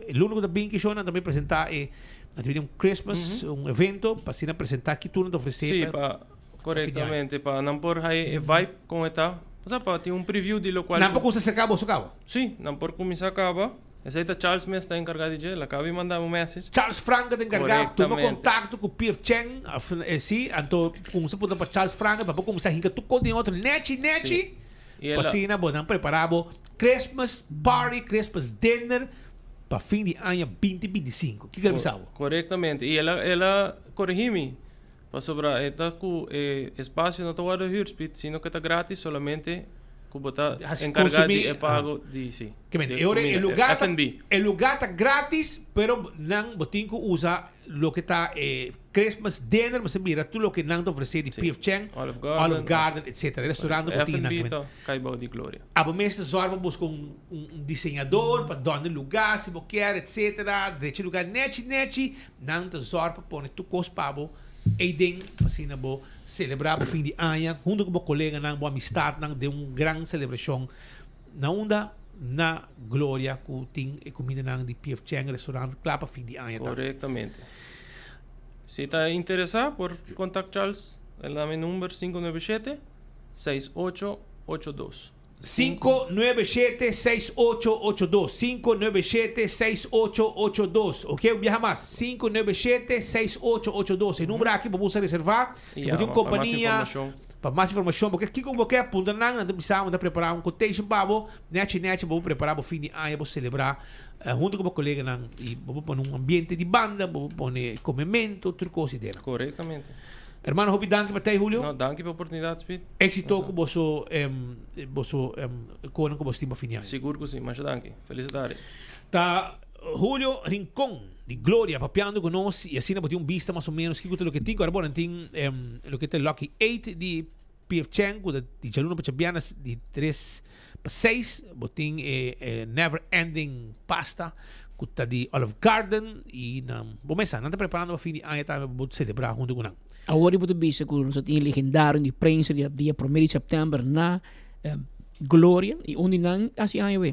Speaker 20: E luna ku ta bin kishon nan ta bin presentá e nan ta bin un Christmas, un evento pa asina presentá ki tur nan ta ofresé
Speaker 6: Sí,
Speaker 20: pa
Speaker 6: pa
Speaker 20: pa fin di aña.
Speaker 6: korektamente pa nan por haña e vibe kon e ta. Osea pa tin un preview di lokual
Speaker 20: Nan por kuminsá serká boso kaba?
Speaker 6: Sí, nan por kuminsá kaba. Esei ta Charles mes ta enkargá di dje, el a kaba di manda mi un message.
Speaker 20: Charles Franke ta enkargá, tuma
Speaker 6: Korektamente.
Speaker 20: kontakto ku PF Chang of sí, anto kuminsá puntra pa Charles Franke pa por kuminsá hinka tur kos den otro nechi nechi.
Speaker 6: Sí. I el
Speaker 20: Pa
Speaker 6: a.
Speaker 20: asina bo nan prepara bo Christmas party, Christmas dinner pa fin di aña binti binti sinku. Kiko el a bisa bo?
Speaker 6: Korektamente. I el a el a koregi mi pasobra e ta ku e espasio no ta wòrdu huur, Speed, sino ku e ta gratis solamente ku bo ta
Speaker 20: Hasi
Speaker 6: enkargá
Speaker 20: konsumí
Speaker 6: di e pago di si
Speaker 20: Ke men
Speaker 6: di
Speaker 20: e ora e
Speaker 6: kumida, e
Speaker 20: lugar ta
Speaker 6: F&B.
Speaker 20: e lugar ta gratis pero nan bo tin ku usa loke ta e Christmas dinner mester mira tur loke nan ta ofrece di PF Chang,
Speaker 6: Olive Garden,
Speaker 20: Olive Garden etc. E restaurant ku tin nan.
Speaker 6: F&B ta kai bou di Gloria.
Speaker 20: Abo mester zorg pa busca un un diseñador pa dòrna e lugar si bo kier etc. Drecha e lugar nechi nechi nan ta zorg pa pone tur kos pa bo eyden pa asina bo celebra bo fin di aña hunto ku bo coleganan bo amistadnan den un gran celebracion na unda na Gloria ku tin e cumindanan di PF Chang restaurant kla pa fin di aña tambe.
Speaker 6: Korektamente. Si ta interesa por contact Charles, el da mi number 597 6882.
Speaker 20: 597 6882 597 6882 Ok un biaha mas 597 6882 E number aki bo por usa reserva Si bo tin un
Speaker 6: Yama pa mas
Speaker 20: kompania
Speaker 6: informashon.
Speaker 20: Pa mas informashon bo ke kiko bo ke puntra nan nan ta bisa bo nan ta prepara un quotation pa bo nechi nechi bo por prepara bo fin di aña bo celebra Hunto ku bo koleganan i bo por pone un ambiente di banda, bo por pone komemento, tur kos i dera.
Speaker 6: Korektamente.
Speaker 20: Hermano, hopi danki pa tei, Julio.
Speaker 6: No, danki pa oportunidat, Speed.
Speaker 20: Éxito ku boso boso konan ku boso tin pa fin di aña.
Speaker 6: Sigur ku si. Masha danki. Felicidades.
Speaker 20: Ta Julio Rincon di Gloria papiando ku nos i asina bo tin un bista mas o menos kiko ta loke tin. Ku ora bo nan tin loke ta Lucky Eight di PF Chang ku ta di djaluna pa djabièrnè di tres pa seis. Bo tin e Never Ending Pasta ku ta di Olive Garden i nan bo mesa nan ta preparando pa fin di aña tambe pa bo selebrá huntu ku nan.
Speaker 21: Awor bo ta bisa ku nos a tin e legendario di prensa di dia promé di sèptèmber na Gloria i un di nan hasi aña awe.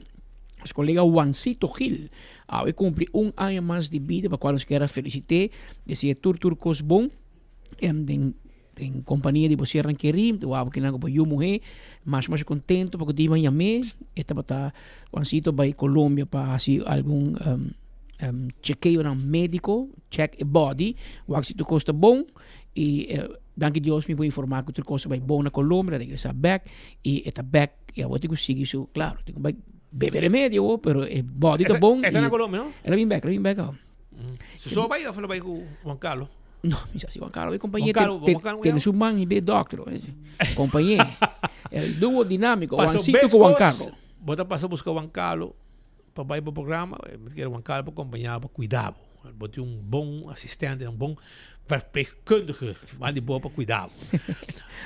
Speaker 21: Nos kolega Juancito Gil awe kumpli un aña mas di bida pa kual nos kier a felisit'é, dese'é tur tur kos bon den Den kompania di bo sernan kerí, mi ta wak kinan ku bo yu muhé, masha masha kontentu paku di mi a yam'é, e tabata Juancito bai Colombia pa hasi algun chekeonan médiko, check e body, wak si tur kos ta bon, i danki Dios mi por informá ku tur kos a bai bon na Colombia, el a regresá bèk, i e ta bèk, i awor tin ku sigui su, klaro, tin ku bai. Bebe remedio awo, pero e body ta bon.
Speaker 20: E ta na Colombia, no?
Speaker 21: El a bin bek, el a bin bek awo.
Speaker 20: Su so bai of el a bai ku Juan Carlos?
Speaker 21: No, mi sa si Juan Carlos bai compañe. Tene su man y be dokter. Compañe. El duo dinámico, Juancito ku Juan Carlos.
Speaker 20: Bo ta pasa buska Juan Carlos pa bai bo programa, mi ta kere Juan Carlos pa compaña bo, pa cuida bo. Bo tin un bon asistente, un bon verpleegkundige man di bo pa cuida bo.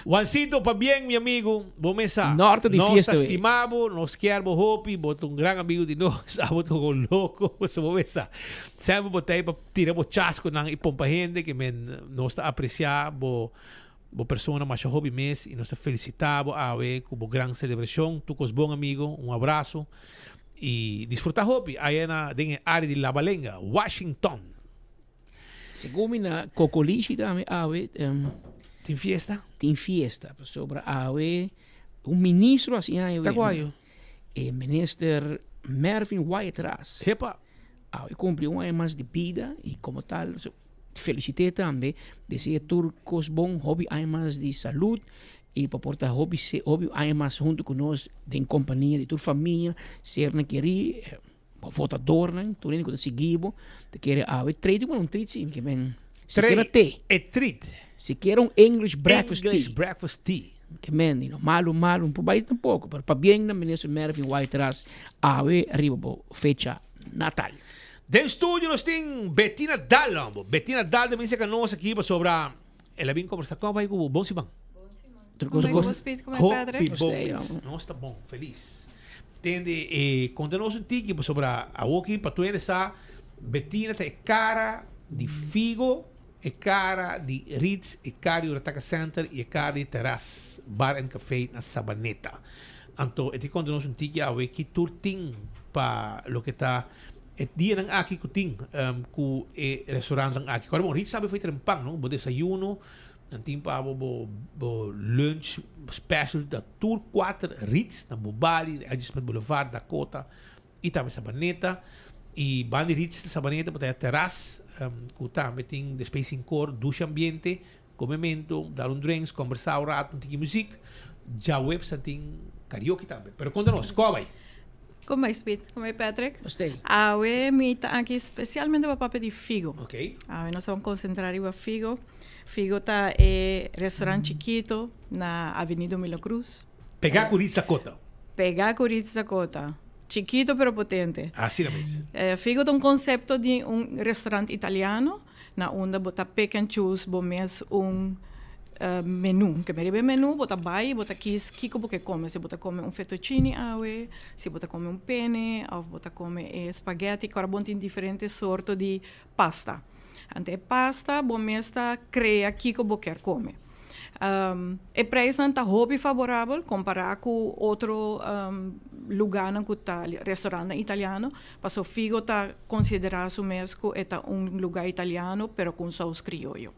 Speaker 20: Juancito, pabien mi amigo, bo mes sa.
Speaker 21: Norte di
Speaker 20: Nos
Speaker 21: fiesta,
Speaker 20: ta
Speaker 21: wey.
Speaker 20: stima bo, nos kier bo hopi, bo ta un gran amigo di nos, abo ta un loco, so bo mes sa. Semper bo ta ei pa tira bo chasconan y pompa hende, ke men nos ta aprecia bo bo persona masha hopi mes y nos ta felicita bo awe cu bo gran celebracion. Tur cos bon amigo, un abrazo y disfruta hopi aya na den e area di La Balenga, Washington.
Speaker 21: Segun mi na Cocolishi tambe awe.
Speaker 20: Tin fiesta?
Speaker 21: Tin fiesta pasobra awe un ministro hasi aña.
Speaker 20: Ta cua ayo?
Speaker 21: E minister Mervin Wyatt Ras.
Speaker 20: Hepa!
Speaker 21: Awe cumpli un aña mas di bida y como tal felicite tambe desea tur cos bon hopi aña mas di salud y pa por ta hopi hopi aña mas hunto cu nos den compania di tur famia sernan keri. Bo votadornan, tur hende ku ta sigui bo, ta kere awe trei di un treat si, ke men sikiera te.
Speaker 20: E treat.
Speaker 21: Sikiera un English breakfast tea.
Speaker 20: English breakfast tea.
Speaker 21: Ke men, you know, malu malu no por bai tampoco, pero pabien na Minister Mervin Wyatt-Ras awe riba bo fecha natal.
Speaker 20: Den studio nos tin Bettina Daal, hombo. Bettina Daal ta bin serka nos aki pasobra el a bin kombersa. Kon a bai ku bo? Bon siman.
Speaker 21: Tur kos
Speaker 20: bon. Hopi bon mes. Nos ta bon, felis. Tende e konta nos un tiki pasobra awoki pa tur hende sa Bettina ta e kara di Figo, e kara di Ritz, e kara di Urataka Center y e kara di Terras Bar and Cafe na Sabaneta. Anto e tin konta nos un tiki awe ki tur tin pa loke ta e dianan aki ku tin ku e restaurantnan aki. Kòrda bon Ritz sabi for e pan no, bo desayuno Nan tin pa bo bo bo lunch special ta tur cuater Ritz na Bubali, L. G. Smith Boulevard, Dakota y tambe Sabaneta. Y banda di Ritz na Sabaneta bo ta haya terras cu tambe tin de space sin cor, dushi ambiente, comemento, dar un drinks, combersa un rato, un tiki muziek. Djaweps nan tin karaoke tambe. Pero conta nos, cu a bay?
Speaker 7: Con bay Speed? Con bay Patrick?
Speaker 21: Stay.
Speaker 7: Awe mi ta aki specialmente pa papia di Figo.
Speaker 20: Ok.
Speaker 7: Awe nos ta concentra riba Figo. Figo ta e restaurant chikito na Avenida Milo Cruz.
Speaker 20: Pega cu Ritz Dakota.
Speaker 7: Pega cu Ritz Dakota. Chikito pero potente.
Speaker 20: Asina mes.
Speaker 7: Figo ta un concepto di un restaurant italiano na unda bo ta pick and choose bo mes un menu. Ke riba e menu bo ta bai y bo ta kies kiko bo ke come. Si bo ta come un fettuccine awe, si bo ta come un pene of bo ta come e spaghetti. Kora bo tin diferente sorto di pasta. Ante e pasta bo mes ta crea kico bo kier come. E prijsnan ta hopi favorabel compara cu otro lugarnan cu ta restaurantnan italiano, paso Figo ta considera su mes cu e ta un lugar italiano pero cu un saus crioyo.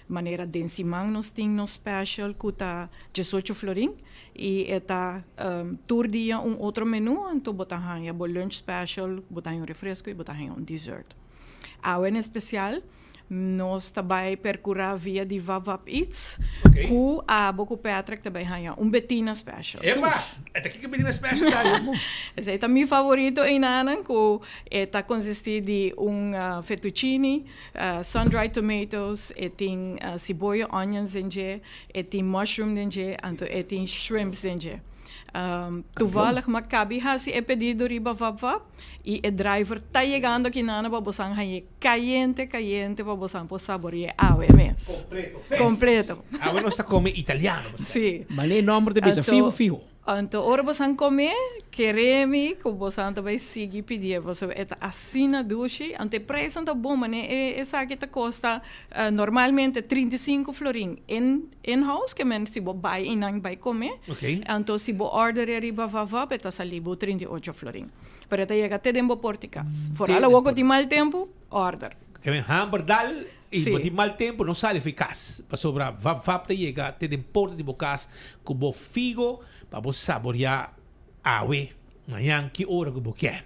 Speaker 7: Manera den siman nos tin nos special cu ta diesocho florin y e ta tur dia un otro menu, anto bo ta haya bo lunch special, bo ta haya un refresco y bo ta haya un dessert. Awe en especial nos ta bai percura via di Vavap Eats cu abo cu Patrick ta bai haya un Bettina Special.
Speaker 20: Epa! E ta kiko Bettina Special ta yo?
Speaker 7: Esey ta mi favorito einanan cu e ta consisti di un fettuccine, sun dried tomatoes, e tin siboyo, onions den dje, e tin mushroom den dje, anto e tin shrimps den dje. Toevallig mi a cabi haci e pedido riba Vapvap. Y e driver ta yegando aki nana pa bosan hañ'e cayente cayente pa bosan por sabore'e awe mes.
Speaker 20: Completo, fe.
Speaker 7: Completo.
Speaker 20: Awe nos ta come italiano.
Speaker 7: Si.
Speaker 21: Mane e nomber ta bisa fiho fiho.
Speaker 7: Anto ora bosan come, kere mi cu bosan ta bay sigui pidi'e pasobra e ta asina dushi. Anto e prijsnan ta bon, mane e esaki ta costa normalmente 35 florin in in house ke men si bo bai y nan bai come. Anto si bo order e riba Vavap e ta sali bo 38 florin. Pero e ta yega te den bo porta di cas. Foral awor cu tin mal tempo, order.
Speaker 20: Ke men hamber dal y bo tin mal tempo no sali for cas. Pasobra Vavap ta yega te den porta di bo cas cu bo figo pa bo saborea awe, mañan, ki ora cu bo kier.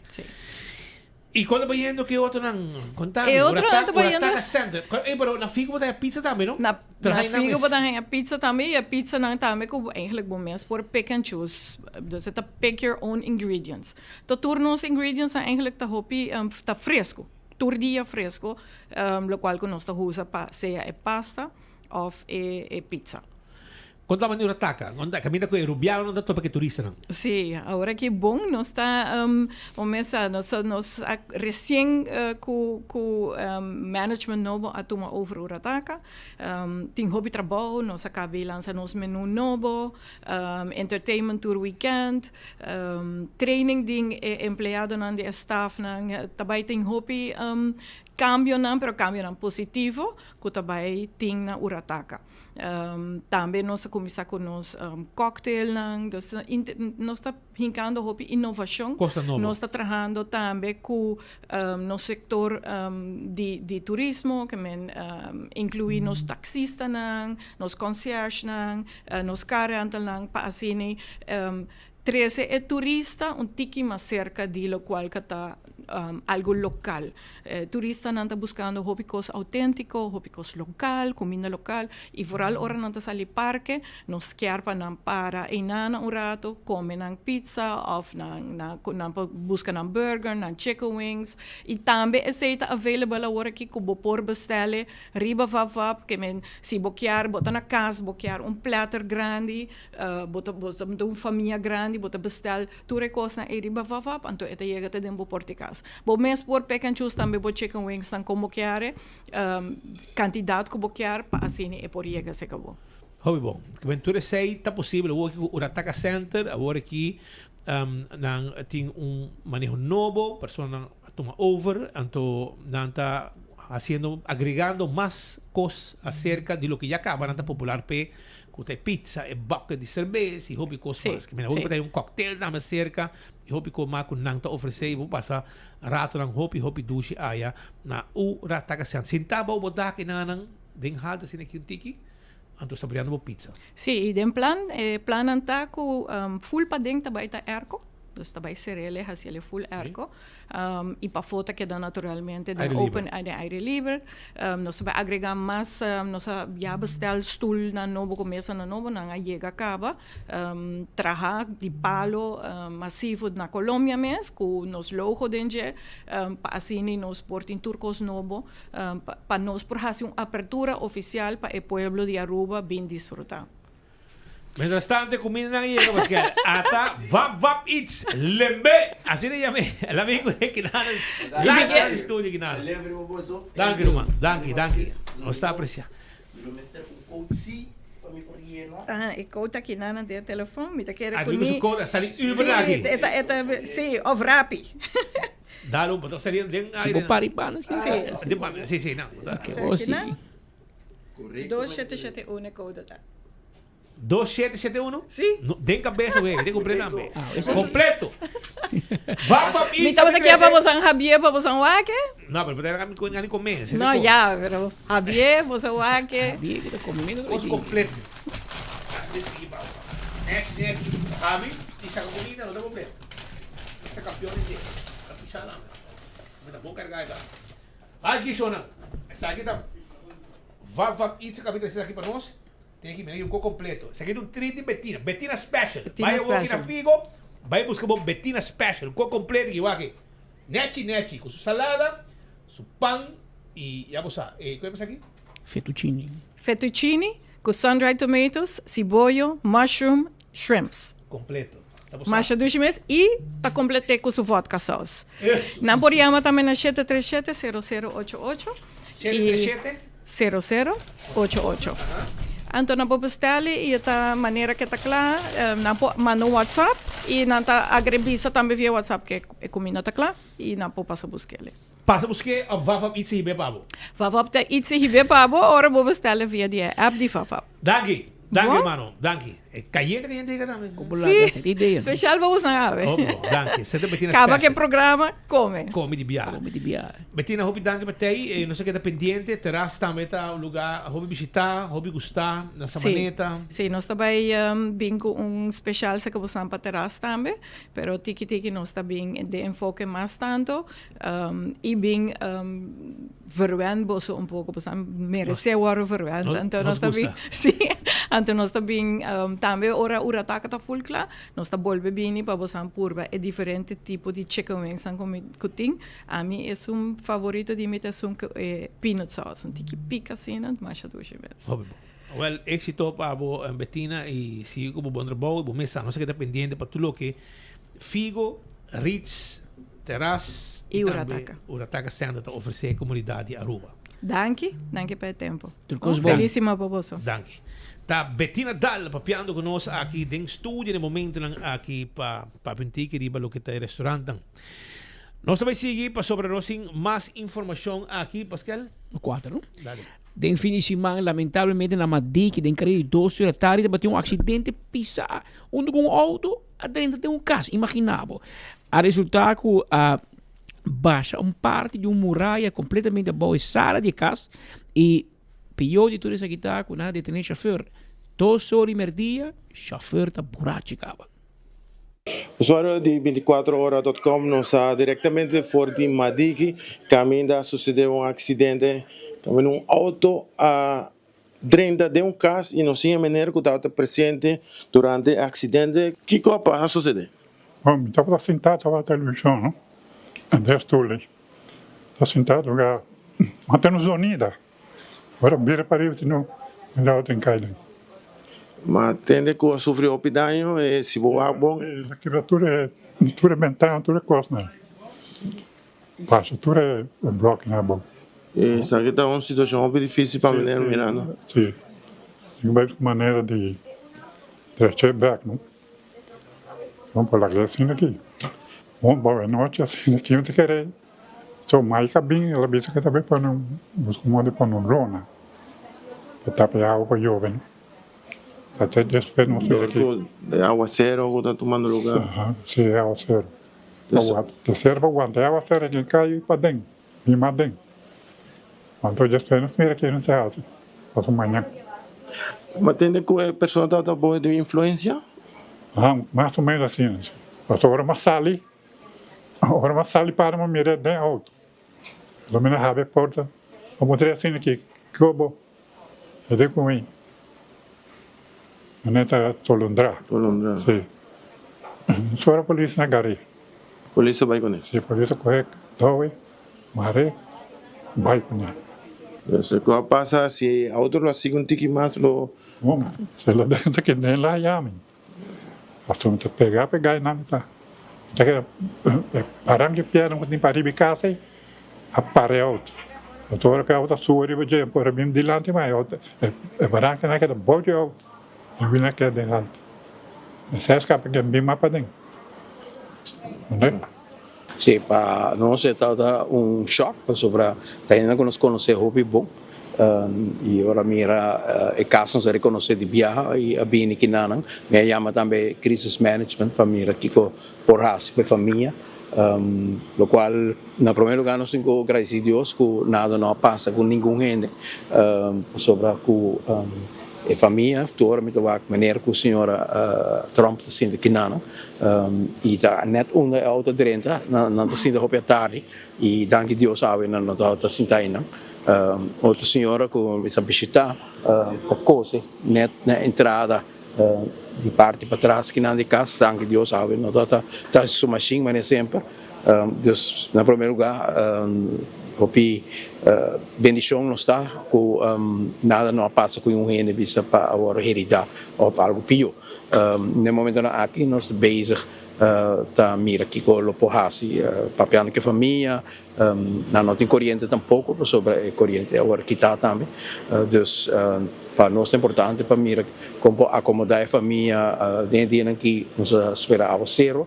Speaker 20: I kon ta bayendo ku e otronan? Konta mi.
Speaker 7: E otronan ta bayendo.
Speaker 20: Urataka Center. Ey, pero na Figo bo ta haña pizza tambe, no?
Speaker 7: Na Figo bo ta haña pizza tambe i e pizzanan tambe ku eigenlijk bo mes por pick and choose. Dus e ta pick your own ingredients. Ta tur nos ingredientsnan eigenlijk ta hopi ta fresku. Tur dia fresku, lokual ku nos ta usa pa sea e pasta òf e pizza.
Speaker 20: Kon ta manera taka? Kaminda ku e rubianonan ta topa ku e turistanan?
Speaker 7: Sí, awor aki bon nos ta bo mesa nos nos a resien ku ku management nobo a tuma over Urataka. Tin hopi trabou, nos a kabi lansa nos menu nobo, entertainment tur weekend, training den e empleadonan di e stafnan. Ta bai tin hopi kambionan pero kambionan positivo ku ta bai tin na Urataka. Tambe nos a kuminsá ku nos cocktailnan, dus nos ta hinkando hopi inovashon.
Speaker 20: Kos ta nobo.
Speaker 7: Nos ta trahando tambe ku nos sektor di di turismo, ke men inkluí nos taksistanan, nos conciergenan, nos car rentalnan pa asina Trese e turista un tiki mas serka di lokual ka ta algu lokal. E turistanan ta buskando hopi kos outéntiko, hopi kos lokal, kuminda lokal, i vooral ora nan ta sali parke, nos kier pa nan para einan un rato, kome nan pizza òf nan nan nan por buska nan burger, nan chicken wings, i tambe esei ta available awor aki ku bo por bestèl'e riba Vapvap, ke men si bo kier bo ta na kas bo kier un platter grandi, Bo ta bo ta un famia grandi, bo ta bestel tur e kosnan ei riba Vavap, anto e ta yega te den bo por di kas. Bo mes por pick and choose tambe bo chicken wingsnan kon bo kier, kantidat ku bo kier pa asina e por yega serka bo.
Speaker 20: Hopi bon. Kiben tur esei ta posibel awor aki ku Urataka Center, awor aki nan tin un maneho nobo, personanan a tuma over, anto nan ta hasiendo, agregando mas kos aserka di loke ya kaba nan ta popular p'e. Ku ta e pizza, e bucket di serbes i hopi kos mas. Mira, hopi ta un cocktail tambe serka i hopi kos mas ku nan ta ofresé i bo pasa ratonan hopi hopi dushi aya na Urataka Center. Sintá bou bo dak enanan den halta asina aki un tiki, anto saboreando bo pizza.
Speaker 7: Sí, i den plan, e plannan ta ku full paden ta bai ta airco, dus ta bai ser'el e hasiel e full airco. I pafó ta keda naturalmente den open den aire liber. Nos ta bai agrega mas, nos a ya bestel stulnan nobo ku mesanan nobo, nan a yega kaba. Traha di palo masivo na Colombia mes ku nos logo den dje pa asina nos por tin tur kos nobo pa nos por hasi un apertura ofisial pa e pueblo di Aruba bin disfruta.
Speaker 20: Mientras tanto, comida nan llega, pues que ata vap vap iets lembe. Así le llamé. El amigo de Kinana. Live in the studio Kinana. Danki, Roman. Danki, danki. Nos ta aprecia.
Speaker 7: Ah, e code aki nan den telefon, mi ta kere
Speaker 20: Ah,
Speaker 7: ku mi.
Speaker 20: su code a sali Uber aki.
Speaker 7: Sí, eta, eta, sí, of Rappi.
Speaker 20: Dale un, pa sali den
Speaker 21: Si bo pari banda, sí.
Speaker 20: Sí, den banda, sí, sí, no.
Speaker 21: Oké, oh, sí.
Speaker 7: 2771 e code ta.
Speaker 20: 2771?
Speaker 7: Sí.
Speaker 20: No, den cabeza, güey. Den completo tambe.
Speaker 21: Ah, eso-
Speaker 20: Completo. Va pa
Speaker 7: Mi tabata kier pa bosan Javier pa bosan wak.
Speaker 20: No, pero pero mi con ani come.
Speaker 7: No, ya, pero Javier, bosan wak.
Speaker 21: Javier, que ta comiendo.
Speaker 20: Cosa completo. Next, next. Javi, y saca comida, no te completo. Esta campeón de La pisada. Me ta bon cargada. Aki shownan, esaki ta Vap Vap Eats a kabi trese esaki pa nos. Tin aki mira un ko kompleto. Esaki ta un treat di Bettina, Bettina Special.
Speaker 7: Bettina
Speaker 20: Bai awor aki na
Speaker 7: Special.
Speaker 20: Figo, bai buska bo Bettina Special, un ko kompleto aki wak aki. Nechi nechi, ku su salada, su pan i ya bo sa, e kue esaki?
Speaker 21: Fettuccini.
Speaker 7: Fettuccini ku sun-dried tomatoes, siboyo, mushroom, shrimps.
Speaker 20: Kompleto. Ta bo sa.
Speaker 7: Masha dushi mes i ta komplet'é ku su vodka sauce. Nan por yama tambe na 737 0088.
Speaker 20: 737?
Speaker 7: 0088. Anto nan por bestèl'e i e ta manera ke ta kla. Nan por manda un WhatsApp i nan ta agrebisa tambe via WhatsApp ke e kuminda ta kla i nan por pasa busk'el.
Speaker 20: Pasa busk'é òf Vavap Itse hib'é pa bo?
Speaker 7: Vavap ta Itse hib'é pa bo ora bo bestèl'e via di e app di Vavap.
Speaker 20: Danki. Danki
Speaker 7: Bo?
Speaker 20: hermano. Danki. E cayente cayente yega tambe.
Speaker 7: Si, special pa boso awe.
Speaker 20: Oh, bo, danki. Senta Bettina
Speaker 7: Caba
Speaker 20: special.
Speaker 7: ke programa, come.
Speaker 20: Come di biaha.
Speaker 21: Come di biaha.
Speaker 20: Bettina, hopi danki pa tei. Eh, nos a keda pendiente. Terras tambe ta un lugar hopi bishita, hopi gusta, na Sabaneta.
Speaker 7: Si, si, nos ta bai bin cu un special sa cu boso pa terras tambe. Pero tiki tiki nos ta bin den enfoke mas tanto y bin verwend boso un poco, boso a merece worde verwend. Anto nos ta bin, si, anto nos ta bin tambe ora Urataka ta full cla, nos ta bolbe bini pa boso purba e diferente tipo di chicken wings nan cu tin. Ami esun favorito di mi ta esun cu e peanut sauce, un tiki pica asina, masha dushi mes.
Speaker 20: Hopi bon. Wel, éxito pa bo Bettina y sigui cu bo bon trabou y bo mesa. Nos a keda pendiente pa tur loke Figo, Ritz, Terras
Speaker 7: y tambe
Speaker 20: Urataka Center ta ofrece e comunidad di Aruba.
Speaker 7: Danki, danki pa e tempo.
Speaker 21: Tur cos bon.
Speaker 7: Felicima pa boso.
Speaker 20: Danki. Ta Bettina Daal papiando cu nos aki den studio na e momentonan aki pa papia un tiki riba loke ta e restaurantnan. Nos ta bay sigui pasobra nos tin mas informacion aki, Pascal.
Speaker 21: Cuatro, no?
Speaker 20: Dale.
Speaker 21: Den fin di siman, lamentablemente na Madiki, den kare di dos di la tardi, tabatin un aksidente pisá unda ku un outo a drenta den un kas. Imaginá bo. A resultá ku a basha un parti di un muraya kompletamente abou e sala di e kas i pió di tur esaki ta ku nan a detené shofùr. Dos ora i merdia, shofùr ta burachi kaba.
Speaker 8: Usuario di binticuatro ora dot com nos a directamente for di Madiki caminda a sucede un accidente caminda un auto a drenta den un cas y nos tin e meneer cu tabata presente durante e accidente. Kico a pasa sucede?
Speaker 9: Bon, mi tabata sintá ta wak televishon, no? Den stul ei. Ta sintá lugar, ma ta nos zonida. Ora bira pariba si no mira otro en kai den.
Speaker 8: Ma tende ku a sufri hopi daño e si bo wak bon.
Speaker 9: E a kibra tur e tur e bentana tur e kosnan basha tur e blòkinan abou.
Speaker 8: Esaki ta un situashon hopi difisil pa meneer mirando.
Speaker 9: Si, tin ku bai buska manera di drecha e bèk no. Bon por laga asina aki. Bon por anochi asina ki ta kere. So Mike a bin, el a bisa ku e ta bai pone un, busca un modo di pone un lona pa tapa e awa pa yobe, no. Ta te despues nos mira ki.
Speaker 8: Dor ku e awasero ku ta tumando lugar.
Speaker 9: Aha, si e awasero. Pa wanta, e ser pa wanta e awasero aki kai paden, bin mas den. Anto despues nos mira ki nos ta hasi, pasobra mañan.
Speaker 8: Bo a tende ku e persona tabata bou di influensia?
Speaker 9: Aha, mas o menos asina, si. Pasobra ora mas sali. Ora mi a sali para mi a mira den auto. El a mira habri e porta. A puntra asina ki kiko bo e di ku mi. Mi ta tolondra.
Speaker 8: Tolondra.
Speaker 9: Si. Su ora polis na gar'é.
Speaker 8: Polis a bai kuné?
Speaker 9: Si, polis a kohe dowe, mar'é, bai kuné.
Speaker 8: Entonces ku a pasa si e auto lo a sigui un tiki mas lo.
Speaker 9: Bon, si el a drenta aki den la yami. Pasobra mi ta pega pega einan mi ta mi ta keda e baranka e piedra ku tin pariba e kas ei a para e outo. Anto ora ku e outo a subi riba dje por a bin dilanti mas e outo e baranka nan a keda bou dje outo i bin a keda dilanti. Esei a skapa ke bin mas paden. Comprende?
Speaker 23: Sí, pa nos e tabata un shock pasobra ta hende ku nos konosé hopi bon i ora mira e kas nos a rekonosé di biaha i a bini kinanan. Mi a yama tambe crisis management pa mira kiko por hasi pa e famia, lokual na promé lugá nos tin ku gradisí Dios ku nada no a pasa ku ningun hende pasobra ku e famia tur ora mi ta wak manera ku señora Trump ta sinti kinanan. Y ta net unda e auto drenta, nan ta sinta hopi atardi y danki Dios awe nan no tabata sinta eynan. Otro señora cu mi sa bishita ta cose net na entrada di parti patras kinan di cas, danki Dios awe no tabata ta haci su machine manera semper. Dus na prome lugar hopi bendicion nos ta cu nada no a pasa cu un hende bisa pa a worde herida of algo pio. Na e momentonan aki nos ta bezig ta mira kiko lo por hasi papiando ku e famia. Nan no tin koriente tampoko pasobra e koriente a wòrdu kitá tambe. Dus pa nos ta importante pa mira kon por akomodá e famia den e dianan ki nos ta spera awasero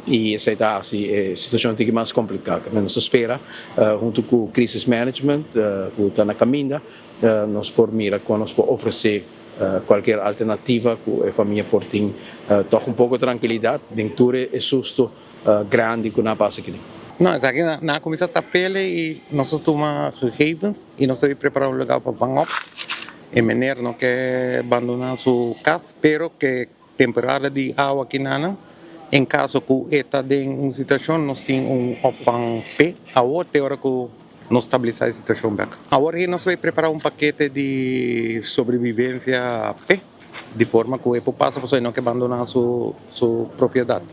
Speaker 23: i esei ta hasi e situashon un tiki mas kompliká. Nos ta spera huntu ku crisis management ku ta na kaminda. Nos por mira kon nos por ofresé kualkier alternativa ku e famia por tin tòg un poko trankilidat den tur e susto grandi ku nan a pasa aki.
Speaker 3: No, esaki nan a kuminsá tapele i nos a tuma gegevens i nos ta prepará un lugar pa van op. E meneer no ke bandoná su kas pero ke temporada di awa aki nan en kaso ku e ta den un situashon nos tin un opvang p'e awor te ora ku nos stabilisá e situashon bèk. Awor aki nos bai prepará un pakete di sobrevivensia p'e di forma ku e por pasa pasobra e no ke bandoná su su propiedat.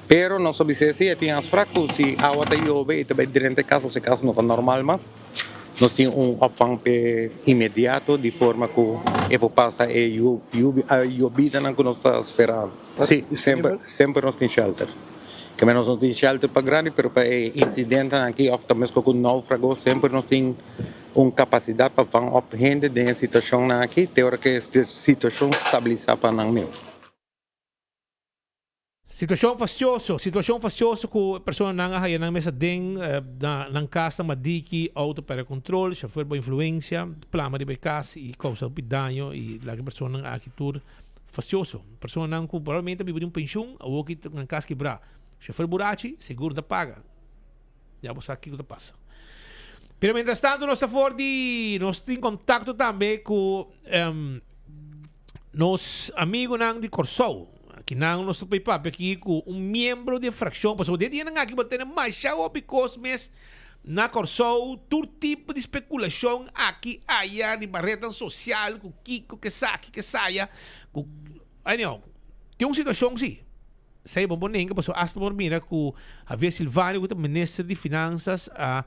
Speaker 3: Pero nos a bis'é si e tin afsprak ku si awa ta yobe e ta bai drenta e kas pasobra e kas no ta normal mas. Nos tin un opvang p'e inmediato di forma ku e por pasa e yobidanan ku nos ta spera. Sí, semper, semper nos tin shelter. Ke men nos no tin shelter pa grandi, pero pa e insidentenan aki òf ta meskos ku naufrago semper nos tin un kapasidat pa vang op hende den e situashonnan aki te ora ku e situashon stabilisá pa nan mes.
Speaker 20: Situashon fastioso, Situashon fastioso ku personanan a haya nan mes aden na nan kas na Madiki, outo pèrdè kontrol, shofèr bo influensia, plama riba e kas i kousa hopi daño i laga e personanan aki tur fastioso. Personanan ku probablemente a biba di un penshun awor ki nan kas kibrá. Shofèr burachi sigur no ta paga. Ya bo sa kiko ta pasa. Pero mientras tanto nos ta for di nos tin kontakto tambe ku Nos amigunan di Kòrsou, kinan nos ta por papia aki ku un miembro di e frakshon, pasobra den dianan aki bo tene masha hopi kos mes na Kòrsou, tur tipo di spekulashon aki aya riba retnan sosial ku kiko, kesaki, kesaya, ku anyhow, tin un situashon si. Esei bo por nenga pasobra asta por mira ku Javier Silvania ku ta minister di finansas a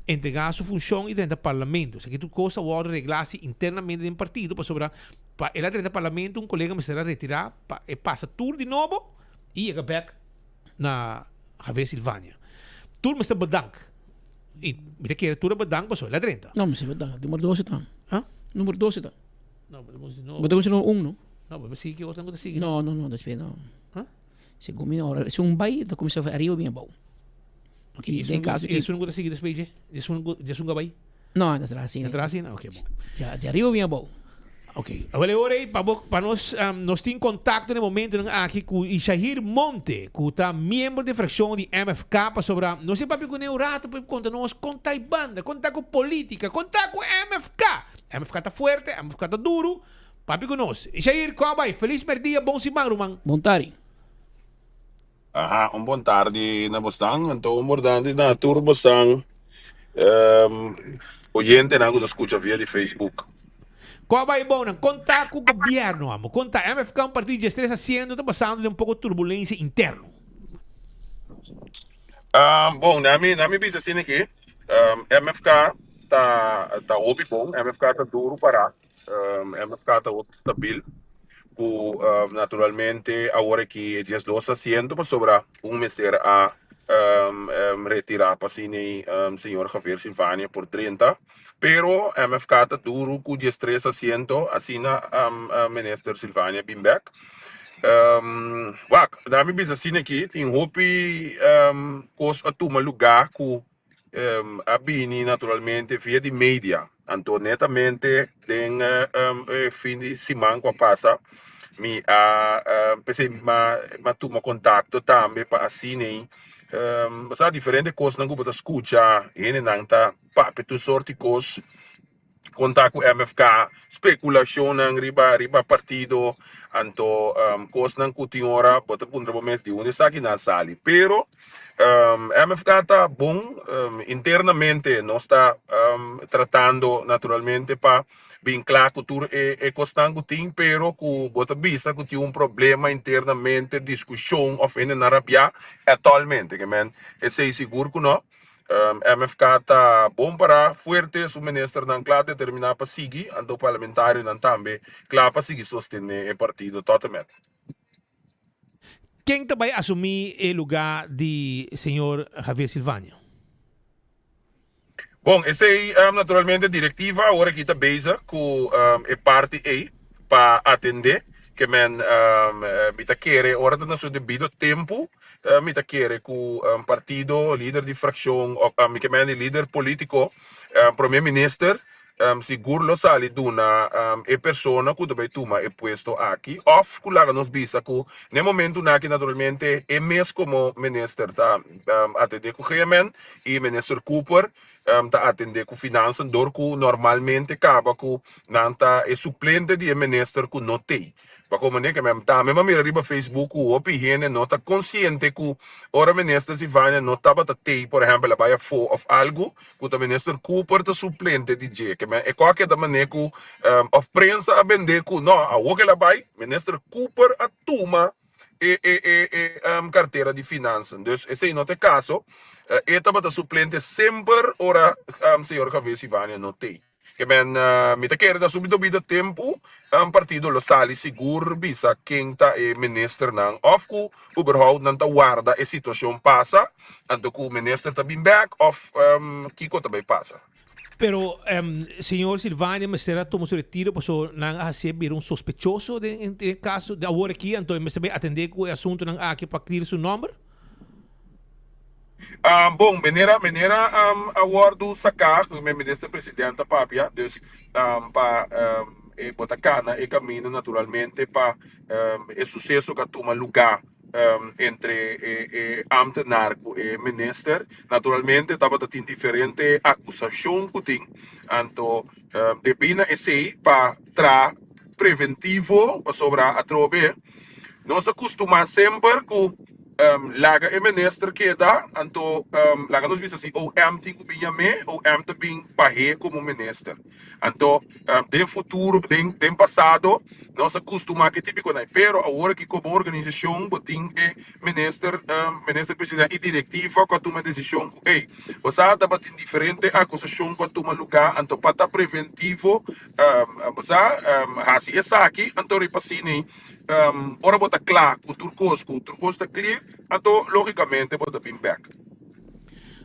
Speaker 20: entrega su funshon i drenta parlamento. Esaki tur kos a wòrdu reglá asi internamente den partido pasobra pa el a drenta parlamento un kolega mester a retirá pa e pasa tur di nobo i yega bèk na Javier Silvania. Tur mester bedank i mi ta kere tur a bedank pasobra el a drenta.
Speaker 21: No mester bedank, numero doce ta.
Speaker 20: Ha?
Speaker 21: Numero doce ta.
Speaker 20: No, bo
Speaker 21: ta kuminsá numero un no?
Speaker 20: No, bo sigui ki otro ku ta sigui.
Speaker 21: No, no, no, despues no. Huh? Segun mi ora, si un bai, ta kuminsá ariba bin abou.
Speaker 20: Ok, i den kaso ki... Esun ku ta sigui despues dje? Esun ku, esun ku bai?
Speaker 21: No, ta tra asina.
Speaker 20: Ta tra asina? Ok, bon.
Speaker 21: Ja, di ariba bin abou.
Speaker 20: Ok. Awel e ora ei, pa bo, pa nos, nos tin kontakto na e momentonan aki ku Ishahir Monte, ku ta miembro di frakshon di MFK, pasobra nos a papia kuné un rato pa e konta nos kon ta e banda, kon ta ku politika, kon ta ku MFK. MFK ta fuerte, MFK ta duru. Papia ku nos. Ishair, kon a bai? Felis merdia, bon siman ruman.
Speaker 21: Bon tardi.
Speaker 10: Aha, un bon tardi na bosnan. Anto un bordante na tur bosnan oyentenan ku ta skucha via di Facebook.
Speaker 20: Kon a bai bon nan? Kon ta ku gobierno amo? Kon ta MFK un partido diestres haciendo ta pasando den un poko turbulencia interno?
Speaker 10: Bon, na mi na mi bisa asina aki, MFK ta ta hopi bon, MFK ta duru pará. MFK ta hopi stabil ku naturalmente awor aki e 12 asiento pasobra un mester a retira pa asina señor Javier Silvania por drenta pero MFK ta duru ku 13 asiento asina minister Silvania bin bek. Wak na mi bisa asina aki tin hopi kos a tuma luga ku a bini naturalmente via di media. Anto netamente den e fin di siman ku a pasa mi a p'esei mi a tuma kontakto tambe pa asina ei bo sa diferente kosnan ku bo ta skucha hendenan ta papia tur sorti kos. Konta ku MFK, spekulashonnan riba riba partido, anto kosnan ku tin ora bo ta puntra bo mes di unda esakinan a sali. Pero MFK ta bon, internamente nos ta tratando naturalmente pa bin kla ku tur e e kosnan ku tin, pero ku bo ta bisa ku tin un problema internamente, diskushon òf hendenan rabiá, ètòlmente. Ke men esei sigur ku no. MFK ta bon pará fuerte, su ministernan kla determiná pa sigui, anto parlamentarionan tambe kla pa sigui sostené e partido tot en met.
Speaker 20: Ken ta bai asumí e lugá di señor Javier Silvania?
Speaker 10: Bon, esei naturalmente direktiva awor aki ta bezig ku e parti ei pa atendé. Ke men mi ta kere ora ta na su debido tempu Mi ta kere ku partido, lider di frakshon òf mi ke mende lider polítiko, prome minister. Sigur lo sali duna e persona ku ta bai tuma e puesto aki òf ku laga nos bisa ku na e momentunan aki naturalmente e mes komo minister ta atendé ku GMN i minister Cooper ta atendé ku finansen dor ku normalmente kaba ku nan ta e suplente di e minister ku no tei. Pa komo ne ke men tambe m'a mira riba Facebook ku hopi hende no ta konsiente ku ora minister Sylvania no tabata tei por ehèmpel a bai afó òf algu ku ta minister Cooper ta suplente di dje. Ke men e kò a keda manera ku òf prensa a bende ku no awor ke el a bai minister Cooper a tuma e e e e kartera di finansen. Dus esei no ta e kaso. E tabata suplente semper ora señor Javier Sylvania no tei. Ke men mi ta kere ta subi dobida tempu un partido lo sali sigur bisa ken ta e ministernan of ku uberhout nan ta warda e situashon pasa anto ku minister ta bin bek of kiko ta bai pasa.
Speaker 20: Pero señor Silvania mester a tuma su retiro paso nan a hacié bira un sospechoso den e caso di awor aki anto e mester bai atende cu e asuntonan aki pa clear su nomber?
Speaker 10: Bon, manera manera a wòrdu saká ku e minister president a papia, dus pa e bo ta kana e kaminda naturalmente pa e suseso ku a tuma lugá entre e e ámtenar ku e minister. Naturalmente tabata tin diferente akusashon ku tin, anto debí na esei pa traha preventivo pasobra atrobe nos a kustumá semper ku laga e minister keda anto laga nos bisa si OM tin ku bin yam'é OM ta bin pah'é komo minister anto den futuro den den pasado nos a kustumá ku e tipikonan pero awor aki komo organisashon bo tin e minister minister president i direktiva ku a tuma e desishon ku ey bo sa tabatin diferente akusashon ku a tuma lugá anto pa ta preventivo Bo sa hasi esaki, anto riba asina ora bo ta kla ku tur kos, ku tur kos ta clear, anto logikamente bo ta bin bek.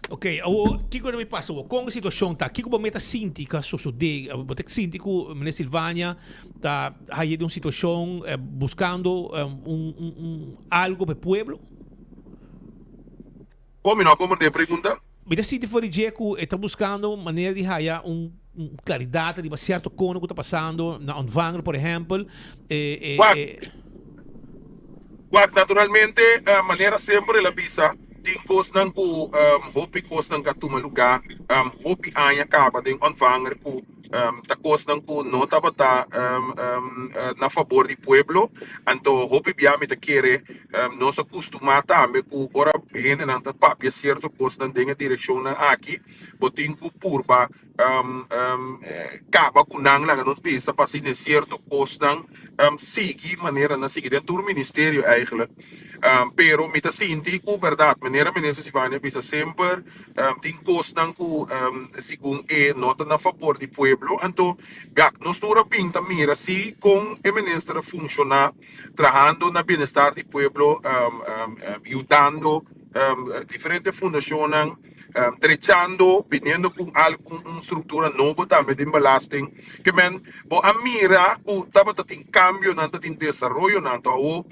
Speaker 20: Ok, awor kiko ta bay pasa awor? Kon e situashon ta? Kiko bo meta sinti ku a sosodé? Bo ta sinti ku Meneer Silvania ta haye den un situashon buskando un un algo pa e pueblo?
Speaker 10: Kon mi no a komprendé e pregunta?
Speaker 20: Mi ta sinti for di dje ku e ta buskando manera di haya un klaridat riba sierto kono ku ta pasando na Ontvanger, por ehèmpel.
Speaker 10: Wak, wak, naturalmente, manera semper el a bisa, tin kosnan ku hopi kosnan ka tuma lugá hopi aña kaba den Ontvanger ku ta kosnan ku no tabata na fabor di pueblo. Anto hopi bia mi ta kere Nos a kustumá tambe ku ora hendenan ta papia sierto kosnan den e direkshonnan aki, bo tin ku purba kaba ku nan, laga nos bisa, pa asina e sierto kosnan sigui manera nan sigui den tur ministerio eigentlik. Pero mi ta sinti ku bèrdat, manera Minister Sivania a bisa semper tin kosnan ku segun e no ta na fabor di pueblo, anto nos tur a bin ta mira si kon e minister a funshoná. trahando na bienestar di pueblo, yudando diferente fundacionnan, trechando, biniendo cu algo, un structura nobo tambe den belasting. Ke men bo a mira cu tabata tin cambionan, ta tin desaroyonan. To awo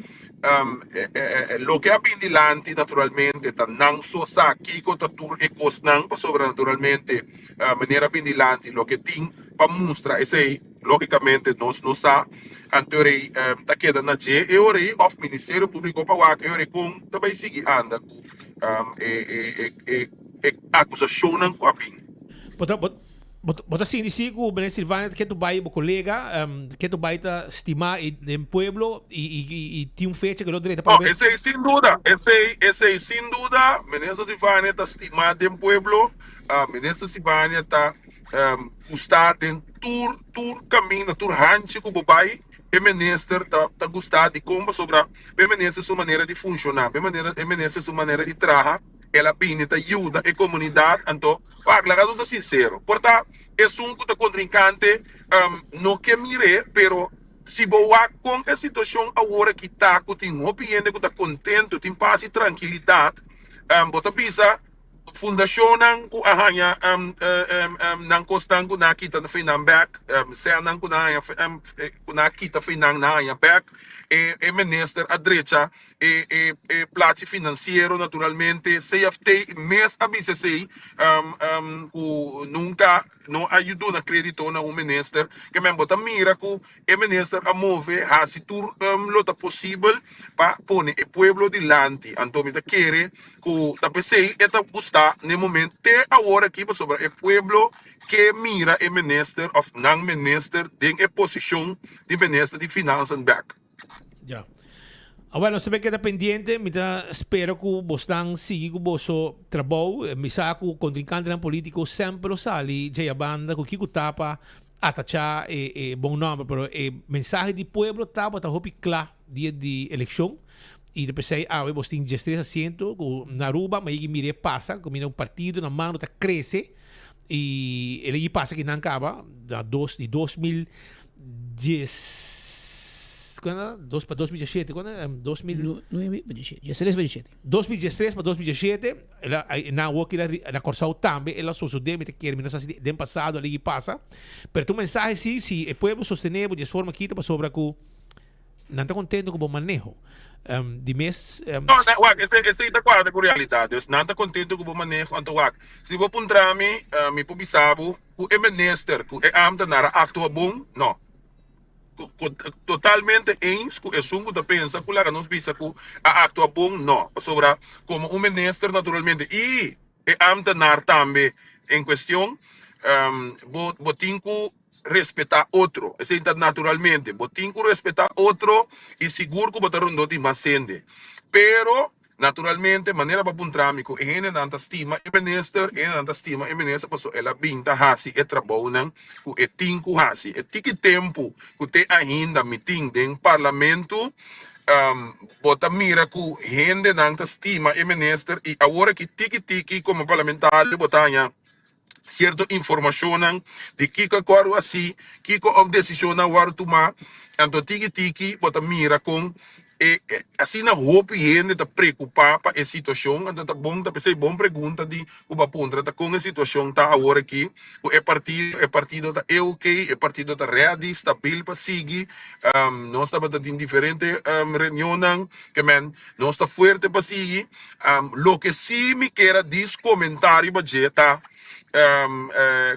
Speaker 10: loke a bin dilanti naturalmente ta nan so sa kico ta tur e cosnan, pasobra naturalmente manera a bin dilanti loke tin pa mustra esey. Lógikamente nos no sa anto rei ta keda na dje e ora ei òf Ministerio Públiko pa wak e ora ei kon ta bai sigui anda ku e e akusashonnan ku a bin.
Speaker 20: Bo ta bo ta sinti si ku Meneer Silvania ta ketu bai bo kolega ketu bai ta stima e den pueblo i i tin un fecha ku lo drenta
Speaker 10: No, esei sin duda, esei esei sin duda Minister Silvania ta stima den pueblo, Minister Silvania ta gusta den tur tur kaminda tur hanchi ku bo bai e minister ta ta gusta dikon pasobra e minister su manera di funshoná e manera e minister su manera di traha el a bini ta yuda e komunidat anto wak laga nos ta sinsero por ta esun ku ta kontrinkante no ke mir'é pero si bo wak kon e situashon awor aki ta ku tin hopi hende ku ta kontentu tin pas i trankilidat bo ta bisa. Fundashonnan ku a haña nan kosnan ku nan a kita fei nan bèk, sènnan ku nan a haña ku nan a kita fei nan, nan a haña bèk. E minister a drecha e plachi finansiero naturalmente. CFT mes a bisa esei ku nunka no a duna kredito na un minister. Ke men bo ta mira ku e minister a move hasi tur lo ta posibel pa pone e pueblo dilanti. Anto mi ta kere ku ta p'esei e ta gusta n'e momento te awor aki pasobra e pueblo ke mira e minister òf nan minister den e posishon di minister di finansan bèk.
Speaker 20: Ya. Awel, nos ta bay keda pendiente. Mi ta spera ku bosnan sigui ku boso trabou. Mi sa ku kontrinkantenan politiko semper lo sali djei a banda ku kiko ta pa atachá e e bon nòmber. Pero e mensahe di pueblo tabata hopi kla dia di elekshon. I ta p'esei awe bos tin diestres asiento ku na Aruba mi a yegi mir'é pasa ku mina un partido na mano ta krese i el a yegi pasa kinan kaba na dos di 2010 kuando dos pa 2017 kuando 2000
Speaker 21: Nueve pa diesshete, diestres pa diesshete.
Speaker 20: 2013 pa 2017 el a na awor kila na Kòrsou tambe el a sosodé mi ta kere mi no sa si den pasado a ligi pasa pero ta un mensahe si si e pueblo sostené bo di es forma aki ta pasobra ku Nan ta contento cu bo maneho. Di mes.
Speaker 10: No, na, wak, esei, esei ta cuadra cu realidad. Dus nan ta contento cu bo maneho. Anto wak, si bo puntra mi, mi por bisa bo cu e minister, cu e ambtenaar a actua bon? No. Cu, cu, totalmente eens cu esun cu ta pensa cu laga nos bisa cu a actua bon? No. Pasobra como un minister naturalmente y e ambtenaar tambe en cuestion, bo, bo tin cu respetá otro. Esei ta naturalmente. Bo tin ku respetá otro i sigur ku bo ta rondó di mas hende. Pero, naturalmente, manera bo a puntra mi ku e hendenan ta stima e minister, e hendenan ta stima e minister pasobra el a bin ta hasi e trabounan ku e tin ku hasi. E tiki tempu ku te ainda mi tin den parlamento, bo ta mira ku hendenan ta stima e minister i awor aki tiki tiki komo parlamentario bo ta haña sierto informashonnan di kiko a kòrdu hasi, kiko òf desishonnan a wòrdu tumá. Anto tiki tiki bo ta mira kon e asina hopi hende ta preokupá pa e situashon. Anto ta bon ta p'esei bon pregunta di ku bo a puntra ta kon e situashon ta awor aki ku e partido, e partido ta e oke, e partido ta rèdi, stabil pa sigui. Nos tabata tin diferente reunionnan ke men Nos ta fuerte pa sigui. Loke si mi kier a dis comenta riba dje ta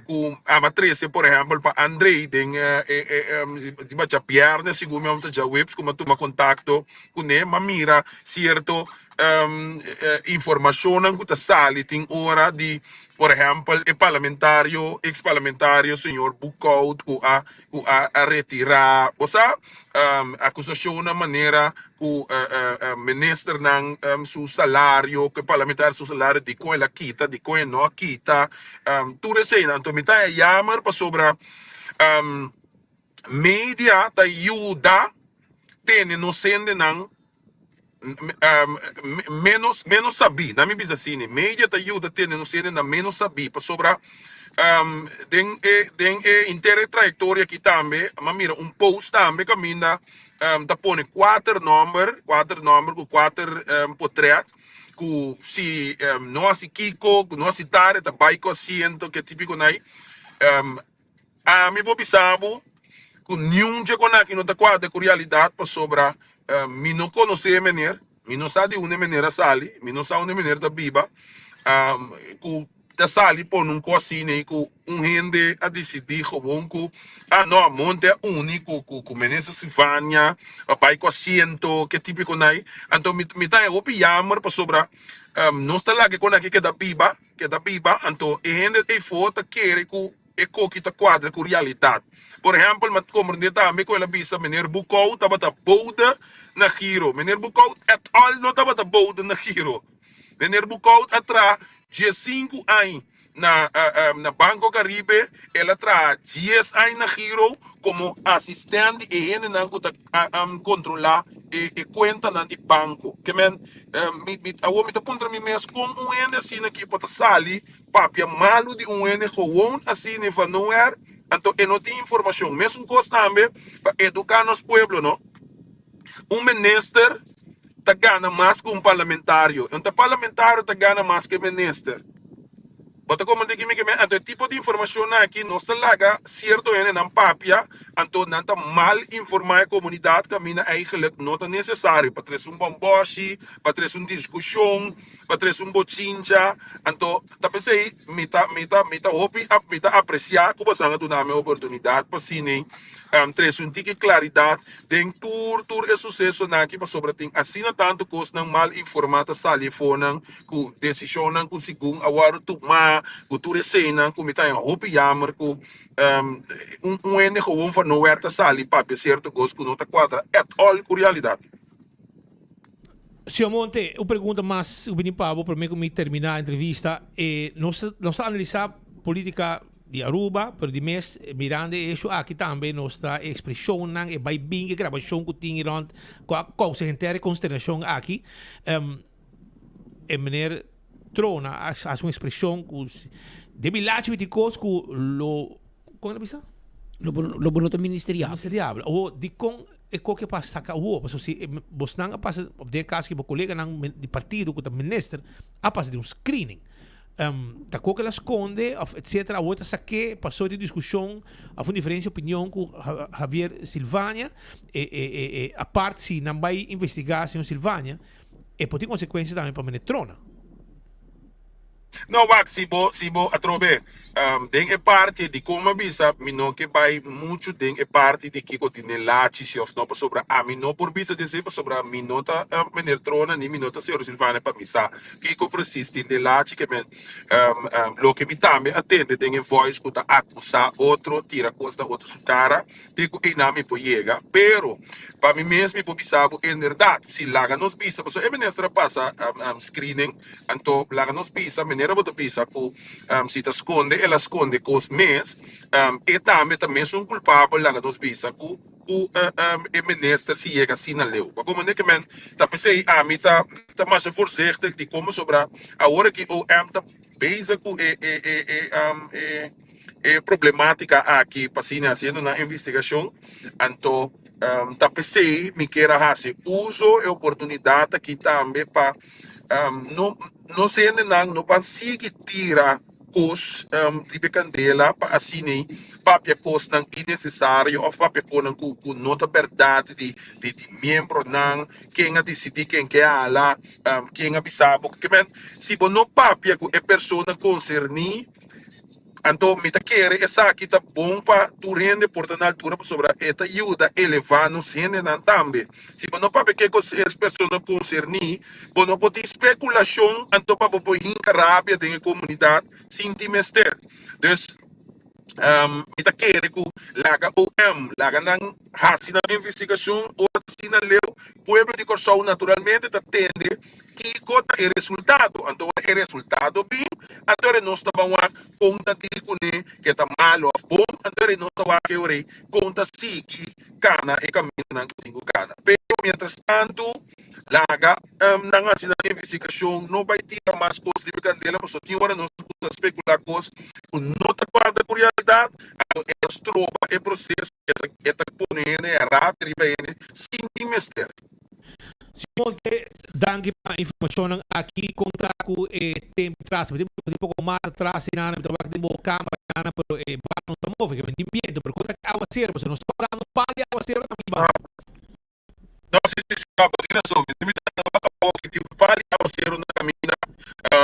Speaker 10: cu ama trece por ehempel pa Andrey den riba djabierne segun mi amo ta djaweps cu mi a tuma contacto cune mi a mira cierto informacionnan cu ta sali tin ora di por ehempel e parlamentario ex parlamentario señor Boekhout cu a cu a retira bo sa acusacionnan manera ku ministernan su salario, ku e parlamentario su salario, dikon el a kita, dikon e no a kita, tur eseinan. Anto mi ta jammer pasobra media ta yuda tene nos hendenan menos menos sabí, nan mi bisa asina, media ta yuda tene nos hendenan menos sabí pasobra den e den e henter e trayektoria aki tambe mi a mira un post tambe kaminda ta pone kuater nòmber, kuater nòmber ku kuater potrèt ku si no hasi kiko, ku no hasi tal e ta bai ku asiento ke tipiko nai. Ami por bisa bo ku niun dje kon aki no ta kuadra ku realidat pasobra mi no konosé e meneer, mi no sa di unda e meneer a sali, mi no sa unda e meneer ta biba ku ta sali pone un kos asina ei ku un hende a disidí gewoon ku ah no monte a uni ku ku ku minister Sylvania pa bai ku asiento ke tipiko nai anto mi mi ta hopi jammer pasobra nos ta laga e kon aki keda biba keda biba anto e hende eifo ta kere ku e koki ta kuadra ku realidat por ehèmpel mi a komprendé tambe ku el a bisa meneer Boekhoudt tabata bode na Giro meneer Boekhoudt et al no tabata bode na Giro Meneer Boekhout a traha diesinku añ na na Banco Caribe, el a traha dies añ na Giro komo asistent di e hendenan ku ta kontrolá e e kuentanan di banko. Ke men mi mi awor mi ta puntra mi mes kon un hende asina aki por ta sali papia malu di un hende gewoon asina van nowhere, anto e no tin informashon. Mesun kos tambe pa eduká nos pueblo no. Un minister ta gana mas ku un parlamentario. Un ta parlamentario ta gana mas ku e minister. Bo ta komprendé ki mi ke men? Anto e tipo di informashonnan aki nos ta laga sierto hendenan papia, anto nan ta mal informá e komunidat kaminda eigenlijk no ta nesesario pa trese un bòmbòshi, pa trese un diskushon, pa trese un bochincha. Anto ta p'esei mi ta mi ta mi ta hopi mi ta apresiá ku boso a duna mi e oportunidat pa asina trese un tiki klaridat den tur tur e susesonan aki pasobra tin asina tantu kosnan mal informá ta sali afonan ku desishonnan ku segun a wòrdu tumá ku tur eseinan ku mi ta haña hopi yammer ku un un hende gewoon van nowhere ta sali papia sierto kos ku no ta kuadra at all ku realidat.
Speaker 20: Señor Monte, un pregunta mas ku bini pa bo promé ku mi terminá e entrevista. E nos nos ta analisá polítika di Aruba, pero di mes mirando e hecho aki tambe nos ta e ekspreshonnan, e bai bin, e grabashon ku tin rònt ku a kousa henter e konsternashon aki. E meneer Trona a hasi un ekspreshon ku den mi lachi mi tin kos ku lo, kon el a bisa?
Speaker 21: Lo bo lo bo no ta ministeriabel.
Speaker 20: Ministeriabel. Awor dikon e koke pa saka awor? Pasobra si bosnan a pasa, òf den e kaso ki bo koleganan di partido ku ta minister a pasa den un screening. Ta koke el a skonde òf etsetera awor ta sak'é pasó di diskushon òf un diferensia di opinion ku Javier Silvania e e e apart si nan bai investigá señor Silvania E por tin konsekuensia tambe pa meneer Trona.
Speaker 10: No wak si bo si bo atrobe den e parti di kon mi a bisa mi no ke bai muchu den e parti di kiko tin den lachi si of no pasobra ami no por bisa dje pasobra mi no ta meneer Trona ni mi no ta señor Silvania pa mi sa kiko presis tin den lachi ke men loke mi tambe a tende den e voice ku ta akusa otro tira kos na otro su kara. Te ku einan mi por yega, pero pa mi mes mi por bisa bo enderdat, si laga nos bisa, pasobra e minister a pasa screening, anto laga nos bisa, manera bo ta bisa ku si ta skonde el a skonde kos mes, e tambe ta mesun kulpabel laga nos bisa ku ku e minister si yega asina leu. Pa komo ke men ta p'esei ami ta ta masha voorzichtig di komo sobra awor aki OM ta bezig ku e e e e E problematica aki pa asina haciendo nan investigacion, anto ta pesey mi kier a haci uso e oportunidad aki tambe pa no nos hendenan no ban sigui tira cos riba e candela pa asina papia cosnan innecesario of papia cosnan cu cu no ta berdad di di miembronan, ken a dicidi ken ke hala, ken a bisa bo, si bo no papia cu e persona concerni. Anto mi ta kere esaki ta bon pa tur hende por ta na altura pasobra e ta yuda elevá nos hendenan tambe. Si bo no papia ke kos es persona konserní, bo no por tin spekulashon anto pa bo por hinka rabia den e komunidat sin tin mester. Dus mi ta kere ku laga OM laga nan hasi nan investigashon ora ta asina leu pueblo di Kòrsou naturalmente ta tende Kiko ta e resultado? Anto ora e resultado bin, anto ora nos ta ban wak kon ta dil kuné, ke ta malo òf bon, anto ora nos ta wak e ora ei kon ta sigui kana e kamindanan ku tin ku kana. Pero mientras tantu laga nan hasi nan investigashon, no bai tira mas kos riba e kandela, pasobra tin ora nos ta kuminsá spekulá kos ku no ta kuadra ku realidat, anto e ta stroba e proseso, e ta pone hende e rabia riba hende sin tin mester.
Speaker 20: Simonte, danki pa informashonnan aki. Kon ta ku e tempu tras? Mi tin poko mas atras i nana, mi ta wak den bo kamber nana, pero e bar no ta move, ke tin bientu, pero kon ta ku awaseru? Pasobra nos ta parando un par di awaseru ta biba.
Speaker 10: No, si, si, si, bo tin rason. Mi ta mira wak awor ki tin un par di awaseru na kaminda.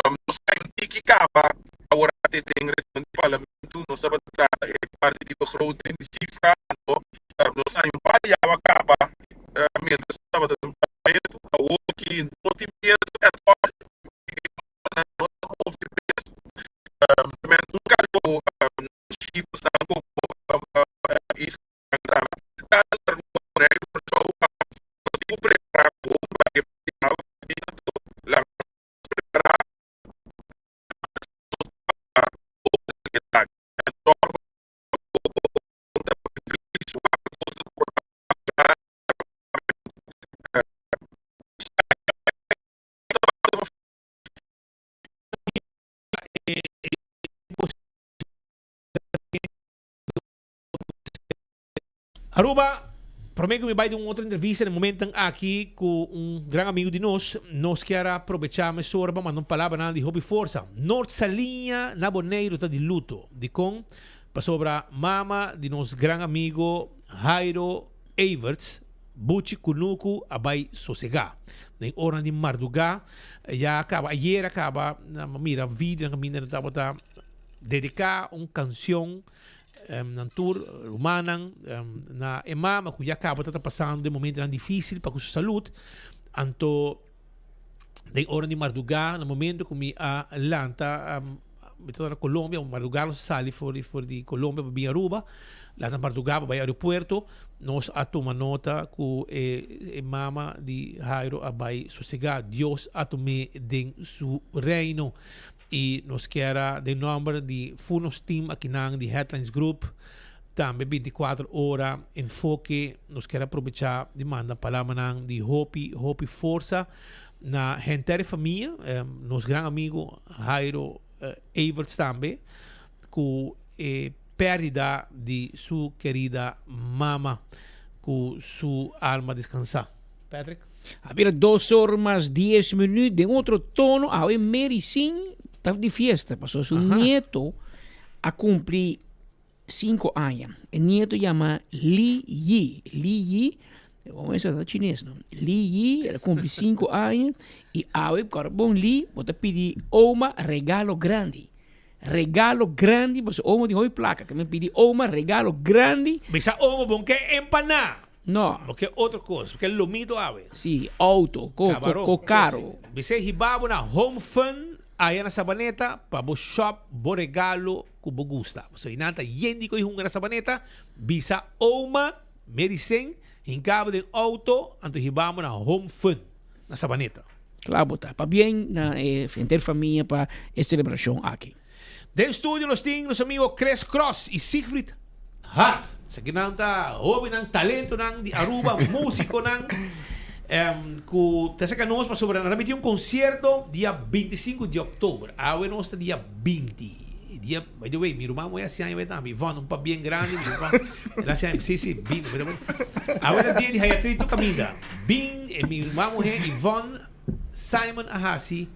Speaker 10: Nos kai un tiki kaba awor ate den region di parlamentu. Nos tabata trata e parti di begroting, di sifra, anto nos a hay un par di awa kaba. Mientras tabata den parlamento, awor ki no tin bientu at all, no ta move bes. Men nunca lo shipsnan como isla tanto Aruba, Boneiru, Kòrsou pa tin ku prepara bon pa e la prepara pa
Speaker 20: Aruba. Prome ku mi bai den un otro entrevista den momentonan aki ku un gran amigu di nos, nos kier a probecha mesora pa manda un palabranan di hopi forsa. Noord Saliña na Boneiru ta di luto. Dikon? Pasobra mama di nos gran amigo Jairo Everts, Buchi Kunuku, a bai sosega. Den oranan di marduga ya kaba, ayer a kaba, nan a mira videonan kaminda nan tabata dedica un cancion Nan tur rumannan na e mama ku ya kaba ta ta pasando den momentonan difisil pa ku su salud. Anto den ora di mardugá, na momento ku mi a lanta, mi tabata na Colombia, mardugá nos a sali for di for di Colombia pa bin Aruba, lanta mardugá pa bai aeropuerto, nos a tuma nota ku e e mama di Jairo a bai sosegá. Dios a tum'é den su reino. Y nos kier a den nomber di full nos team akinan di Headlines Group, tambe 24 ora Enfoke, nos kier a probecha di manda palabranan di hopi hopi forsa na henter e famia, nos gran amigo Jairo Everts tambe cu e perdida di su kerida mama, cu su alma descansa. Patrick.
Speaker 21: A bira dos or mas dies minuut den otro tono awe Mary Sin ta di fiesta pasobra su nieto a cumpli cinco aña. E nieto yama Li Yi. Li Yi, bon esa ta chines no. Li Yi el a cumpli cinco aña y awe kor bon Li bo ta pidi oma regalo grandi. Regalo grandi pasobra oma tin hopi placa ke men pidi oma regalo grandi.
Speaker 20: Bisa oma bon ke empaná.
Speaker 21: No.
Speaker 20: Bo ke otro kos, bo ke lomito awe.
Speaker 21: Si, auto, ko, ko, ko karo.
Speaker 20: Bis'é hiba bo na Home Fun aya na Sabaneta pa bo shop bo regalo ku bo gusta. Pasobra einan ta yen di koe hunga na Sabaneta, bisa oma Mericen hinka bo den auto anto hiba bo na Home Fun na Sabaneta.
Speaker 21: Kla bo ta. Pabien na e henter famia pa e selebrashon aki.
Speaker 20: Den studio nos tin nos amigo Chris Cross y Siegfried Hart. Esakinan ta hobennan, talentonan di Aruba, musiconan cu ta saca nos pasobra nan ta meti un concierto dia 25 di october. Awe nos ta dia 20. Dia, by the way, mi ruman moe haci aña tambe, Yvonne, un pabien grandi, mi ruman, el haci aña, si, si, 20, awe ta dia di Hayatrito Caminda. Bin, mi ruman muhe, Yvonne Simon a haci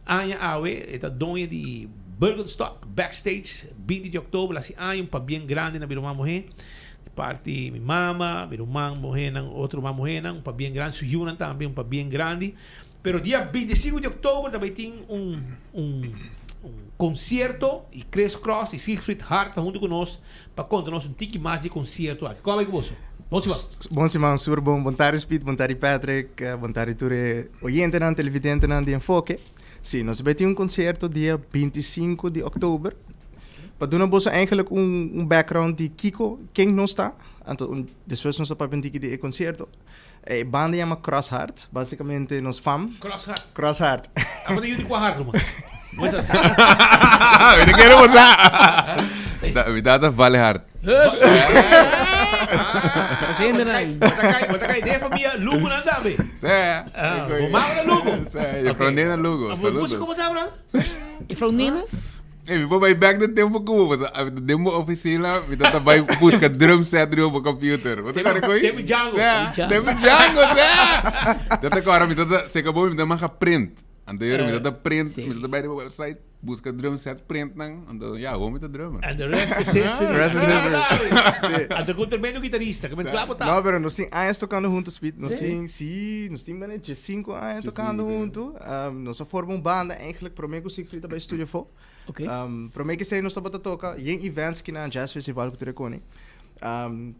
Speaker 20: Aña awe e ta doño di Birkenstock Backstage 20 di oktober hasi aña un pabien grandi na mi ruman muhé di parti mi mama, mi ruman muhénan, otro ruman muhénan un pabien grandi, su yunan tambe un pabien grandi. Pero dia 25 di oktober ta bay tin un un un concierto y Chris Cross y Siegfried Hart ta hunto cu nos pa conta nos un tiki mas di e concierto aki. Con a bay cu boso? Bon siman.
Speaker 11: Bon siman sur bon. Bon tardi Speed, bon tardi Patrick, bon tardi tur e oyentenan, televidentenan di Enfoke. Si, nos bai tin un concierto dia 25 di oktober. Pa duna boso eigenlijk un, un background di kiko, ken nos ta. Anto un, despues nos ta papia un tiki di e concierto. E banda yama Cross Heart, basicamente nos fam.
Speaker 20: Cross Heart.
Speaker 11: Cross Heart.
Speaker 20: Abo ta yu di kua hart, ruman?
Speaker 10: Mi no kere bo sa. Mi tata vale hart.
Speaker 20: Bo ta kai den famia Lugo nan tambe.
Speaker 10: Sí.
Speaker 20: Bo mama ta Lugo.
Speaker 10: Sí, e frondina Lugo. Saludos.
Speaker 20: Músico bo ta, bro?
Speaker 21: E frondina?
Speaker 10: Ey, mi por bai back den tempo ku bo, pasobra ami ta den bo oficina, mi ta ta bai busca drum set riba bo computer. Bo ta kore koe?
Speaker 20: Tempo Django.
Speaker 10: Sea, tempo Django, sea. Ta ta kore, mi ta ta, seka bo mi ta maha print. Anto yora mi ta ta print, mi ta ta bai riba website, busca drum set, print nan, anto ya, awor mi ta drummer.
Speaker 20: And the rest is history.
Speaker 11: The rest is history.
Speaker 20: Anto ku un tremendo guitarista, ke men kla bo ta.
Speaker 11: No, pero nos tin años tocando hunto, Speed. Nos tin, sí, nos tin bene 15 años tocando hunto. Nos a forma un banda eigenlijk prome ku Siegfried a bai studia afó.
Speaker 21: Okay.
Speaker 11: Prome ku esei nos tabata toka yen events ki na jazz festival ku tur e koni.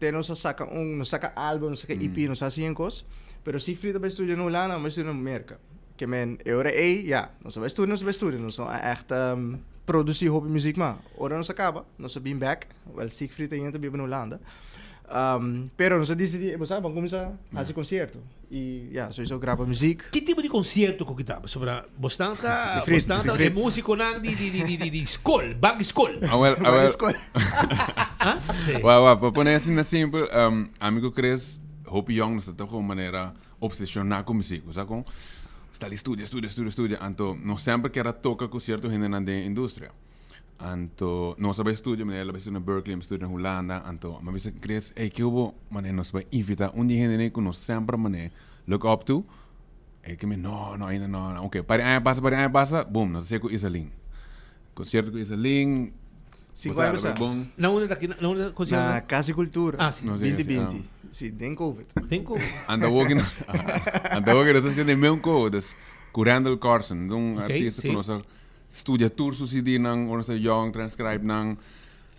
Speaker 11: Te nos a saka un, nos saka album, nos saka EP, nos hasi yen kos. Pero Siegfried a bai studia na Hulanda, mi a bai studia na Merka. Ke men e ora ei, ya, nos a bai studia, nos a bai studia. Nos no a ègt produsí hopi muzik mas. Ora nos a kaba, nos a bin bèk. Wèl, Siegfried ainda ta biba na Hulanda. Pero nos a disidí, bo sa, ban kuminsá hasi konsierto. Y ya, sowieso graba muziek.
Speaker 20: Ki tipo di concierto cu kita? Pasobra bosnan ta, bosnan ta e musiconan di di di di di school, bank di school.
Speaker 10: Awel, awel. Wa, wa, pa pone asina simpel, um, ami cu Chris, hopi yong, nos ta toch un manera obsesiona cu muziek. Bo sa con? Sta li studia, studia, studia, studia. Anto, nos semper kier a toca cu cierto hendenan den e industria. Anto nos a bai studia, manera el a bai studia na Berkeley, mi a studia na Hulanda, anto mi a bisa Chris, ey ke bo manera nos bai invita un di hende ku nos semper manera look up to, e ke mi no, no ainda no, no, ok, par di aña pasa, par di aña pasa, boom, nos a hacia ku Izaline. Concierto ku Izaline,
Speaker 11: Si, cual
Speaker 10: bo sa, a bai bon.
Speaker 20: Na unda ta aki? Na unda concierto?
Speaker 11: Na Cas di Cultura,
Speaker 20: Ah, si.
Speaker 11: binti binti, si, den Covid.
Speaker 20: Den Covid.
Speaker 10: Anto awor ke nos, anto awor ke nos a haciendo e meun ko, dus ku Randall Carlson, un artista ku nos a Studia tur su CD-nan ora nos ta yong, transcribe nan.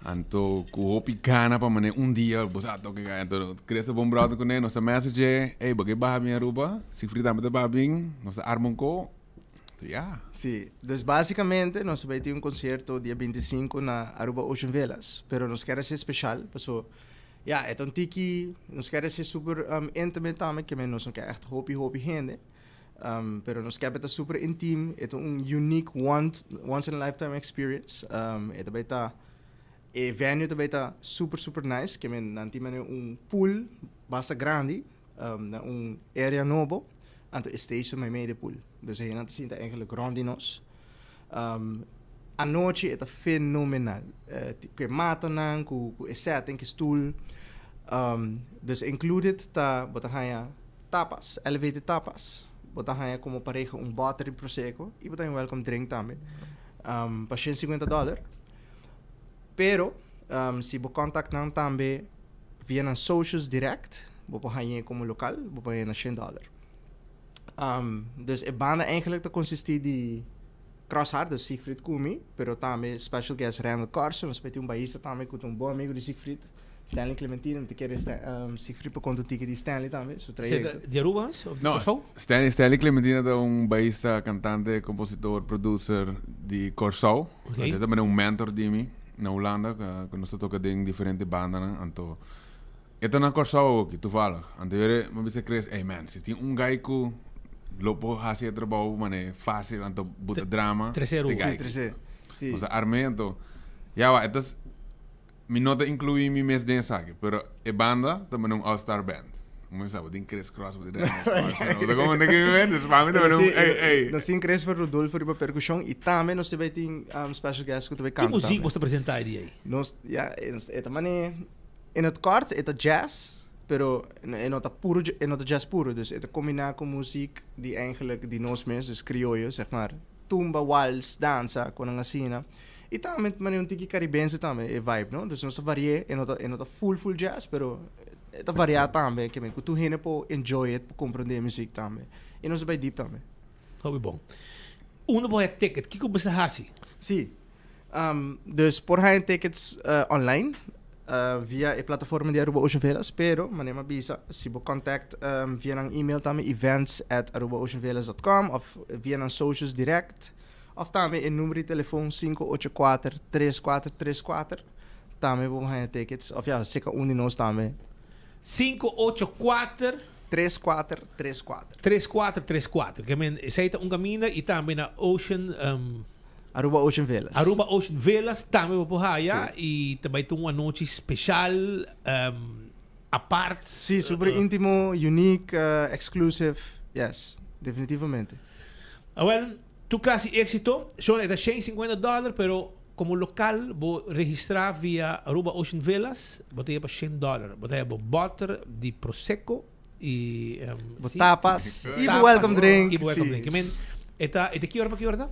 Speaker 10: Anto ku hopi gana pa manera un dia bo sa toka e Anto Chris ta bon brother kuné, nos ta message e, ey bo ke baha bin Aruba? Siegfried tambe ta baha bin, nos ta arma un ko. Ya.
Speaker 11: Sí, dus básicamente nos ta bai tin un concierto dia 25 na Aruba Ocean Villas, pero nos kier haci special, paso ya, e ta un tiki, nos kier haci super intimate tambe, ke men nos no kier echt hopi hopi hende. Um, pero nos kier ta super intiem. E ta un unique one, once in a lifetime experience. Um, e ta bai ta e venue ta bai ta super super nice. Ke men nan tin mane un pool basta grandi um, na un area nobo. Anto e stage ta meimei de pool. Dus e hendenan ta sinta eigenlijk rond di nos. Um, anochi e ta fenomenal. Uh, ku e matanan, ku, ku e setting, ku e stoel. Um, dus included ta bo ta haña tapas, elevated tapas. Bo ta haña komo pareha un bòter di prosecco i bo ta haña un welcome drink tambe. Um, pa 150 dòler. Pero, um, si bo contact nan tambe via nan socials direct, bo por hañ'é komo lokal, bo por hañ'é na 100 dòler. Um, dus e banda eigenlijk ta consisti di Crosshart, dus Siegfried ku mi, pero tambe special guest Randall Carson, nos tin un baista tambe ku ta un bon amigo di Siegfried, Stanley Clementino, mi ta kere um, Siegfried por konta un tiki di Stanley tambe, su trayecto.
Speaker 20: Di Aruba of di
Speaker 10: No,
Speaker 20: Kòrsou?
Speaker 10: Stanley, Stanley Clementino ta un baista, kantante, kompositor, producer di Kòrsou.
Speaker 20: Ok.
Speaker 10: E ta tambe un mentor di mi na Hulanda, ku nos ta toka den diferente bandanan, anto E ta na Kòrsou awoki, toevallig. Anto yere mi a bisa Chris, ey man, si tin un guy ku lo por hasi e trabou manera fácil anto buta drama,
Speaker 20: Trese
Speaker 10: te
Speaker 20: Aruba.
Speaker 10: guy
Speaker 11: Sí,
Speaker 10: aki.
Speaker 11: trese. Sí.
Speaker 10: Nos a arm'é anto, ya wak, e ta, mi no ta incluí mi mes den esaki, pero e banda ta manera un all star band. Mi sa, bo tin Chris Cross, bo tin Randall Carlson, bo ta como de ki mi dus pa mi ta
Speaker 11: Pero
Speaker 10: manera un,
Speaker 11: sí,
Speaker 10: ey, ey.
Speaker 11: Nos tin Christopher Rudolfo riba percusion y tambe nos ta bay tin um, special guest cu ta bay
Speaker 20: Ki
Speaker 11: canta
Speaker 20: muziek
Speaker 11: tambe.
Speaker 20: bo ta presenta e dia ei?
Speaker 11: Nos, ja, e nos, e ta manera In het kort, e ta jazz, pero e no ta puro, e no ta jazz puro. Dus e ta kombiná ku muzik di eigenlijk di nos mes, dus krioyo, zeg maar. Tumba, wals, dansa, konan asina. I tambe manera un tiki karibense tambe e vibe, no? Dus nos ta vari'é, e no ta, e no ta full full jazz, pero e ta variá tambe, ke men ku tur hende por enjoy it, por komprondé e muzik tambe. I nos ta bai deep tambe.
Speaker 20: Hopi bon. Unda bo haña ticket? Kiko bo mester hasi?
Speaker 11: Sí. Dus por haña tickets online via e plataforma di Aruba Ocean Villas, pero manera mi a bisa, si bo contact via nan email tambe events at arubaoceanvillas dot com of via nan socials direct of tambe e number di telefon 584 3434 tambe bo por haña tickets of ya seka un di nos tambe.
Speaker 20: 584.
Speaker 11: 3434.
Speaker 20: 3434. Ke men esei ta un kaminda i tambe na Ocean.
Speaker 11: Aruba Ocean Villas.
Speaker 20: Aruba Ocean Villas tambe bo por haya i ta bai ta un anochi special apart.
Speaker 11: Sí, super intimo, unique, exclusive. Yes, definitivamente.
Speaker 20: Awel, tur clase di exito. Shon, e ta 150 dollar, pero como local bo registra via Aruba Ocean Villas, bo ta haya pa 100 dollar. Bo ta haya bo boter di Prosecco i
Speaker 11: Bo tapas i bo welcome drink.
Speaker 20: I bo welcome drink. Men, e ta, e ta ki ora pa ki ora ta?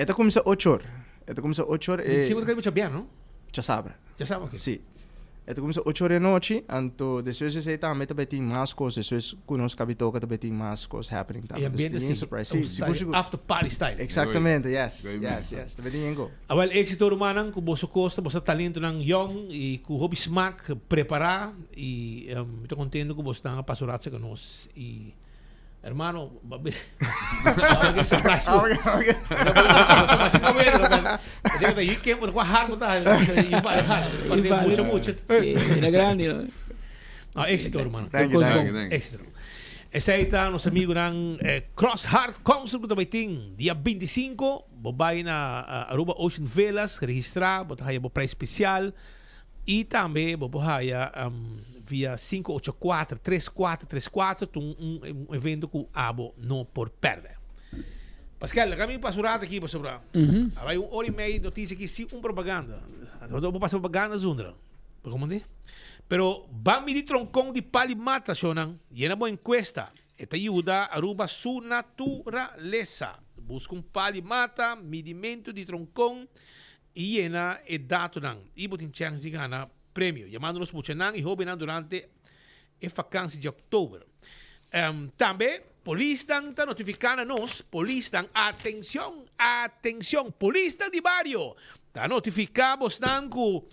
Speaker 11: E ta kuminsá ocho or. E ta kuminsá ocho or.
Speaker 20: E 25 ta kai mucha bier, no?
Speaker 11: Djasabra.
Speaker 20: Djasabra, ok.
Speaker 11: Sí. E ta kuminsá ocho or di anochi, anto despues esei tambe ta bai tin mas kos, despues ku nos kabi toka ta bai tin mas kos happening tambe.
Speaker 20: E ambiente
Speaker 11: Dus tin
Speaker 20: si.
Speaker 11: surprise. Sí, sigur sigur.
Speaker 20: After party style.
Speaker 11: Exactamente, yes. Yes, yes. Ta bai tin yen ko.
Speaker 20: Awel, éxito rumannan ku boso kosta, boso talentonan yong i ku hopi smak prepará i mi ta kontento ku boso a pasa un rato serka nos i hermano ba bin ba bin surprise bo. No, éxito rumannan.
Speaker 11: Thank you, thank you.
Speaker 20: Éxito. Esei ta nos amigunan Cross Heart Concert ku ta bai tin dia 25. Bo bai na Aruba Ocean Villas, registra, bo ta haya bo prijs special y tambe bo por haya via 584 3434 ta un evento cu abo no por perde. Pascal, laga mi pasa un rato aki pasobra a bai un ora y media noticia aki sin un propaganda. Bo pasa propaganda zundra. Bo comprende? Pero ban midi troncon di pali mata, shownan. Yena bo encuesta. E ta yuda Aruba su naturalesa. Busca un pali mata, midimento di troncon y yena e datonan. Y bo tin chance di gana premio. Yamando nos muchanan y hobennan durante e vakantie di oktober. Tambe polisnan ta notifica na nos, polisnan, atencion, atencion, polisnan di bario ta notifica bosnan cu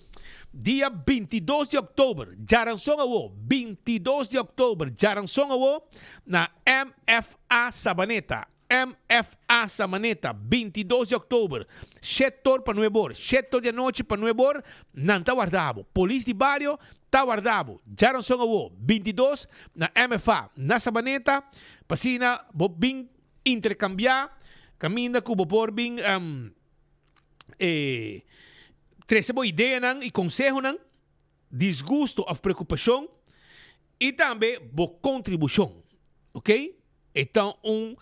Speaker 20: dia 22 di oktober, djaranson awo, 22 di oktober, djaranson awo, na MFA Sabaneta, MFA Samaneta, 22 di oktober, shet or pa nuebe or, shet or di anochi pa nuebe or, nan ta warda bo. Polis di bario ta warda bo. Djaranson awo, 22, na MFA na Sabaneta, pa asina bo bin interkambiá kaminda ku bo por bin trese bo ideanan i konsehonan, disgusto òf preokupashon i tambe bo kontribushon. Ok? E ta un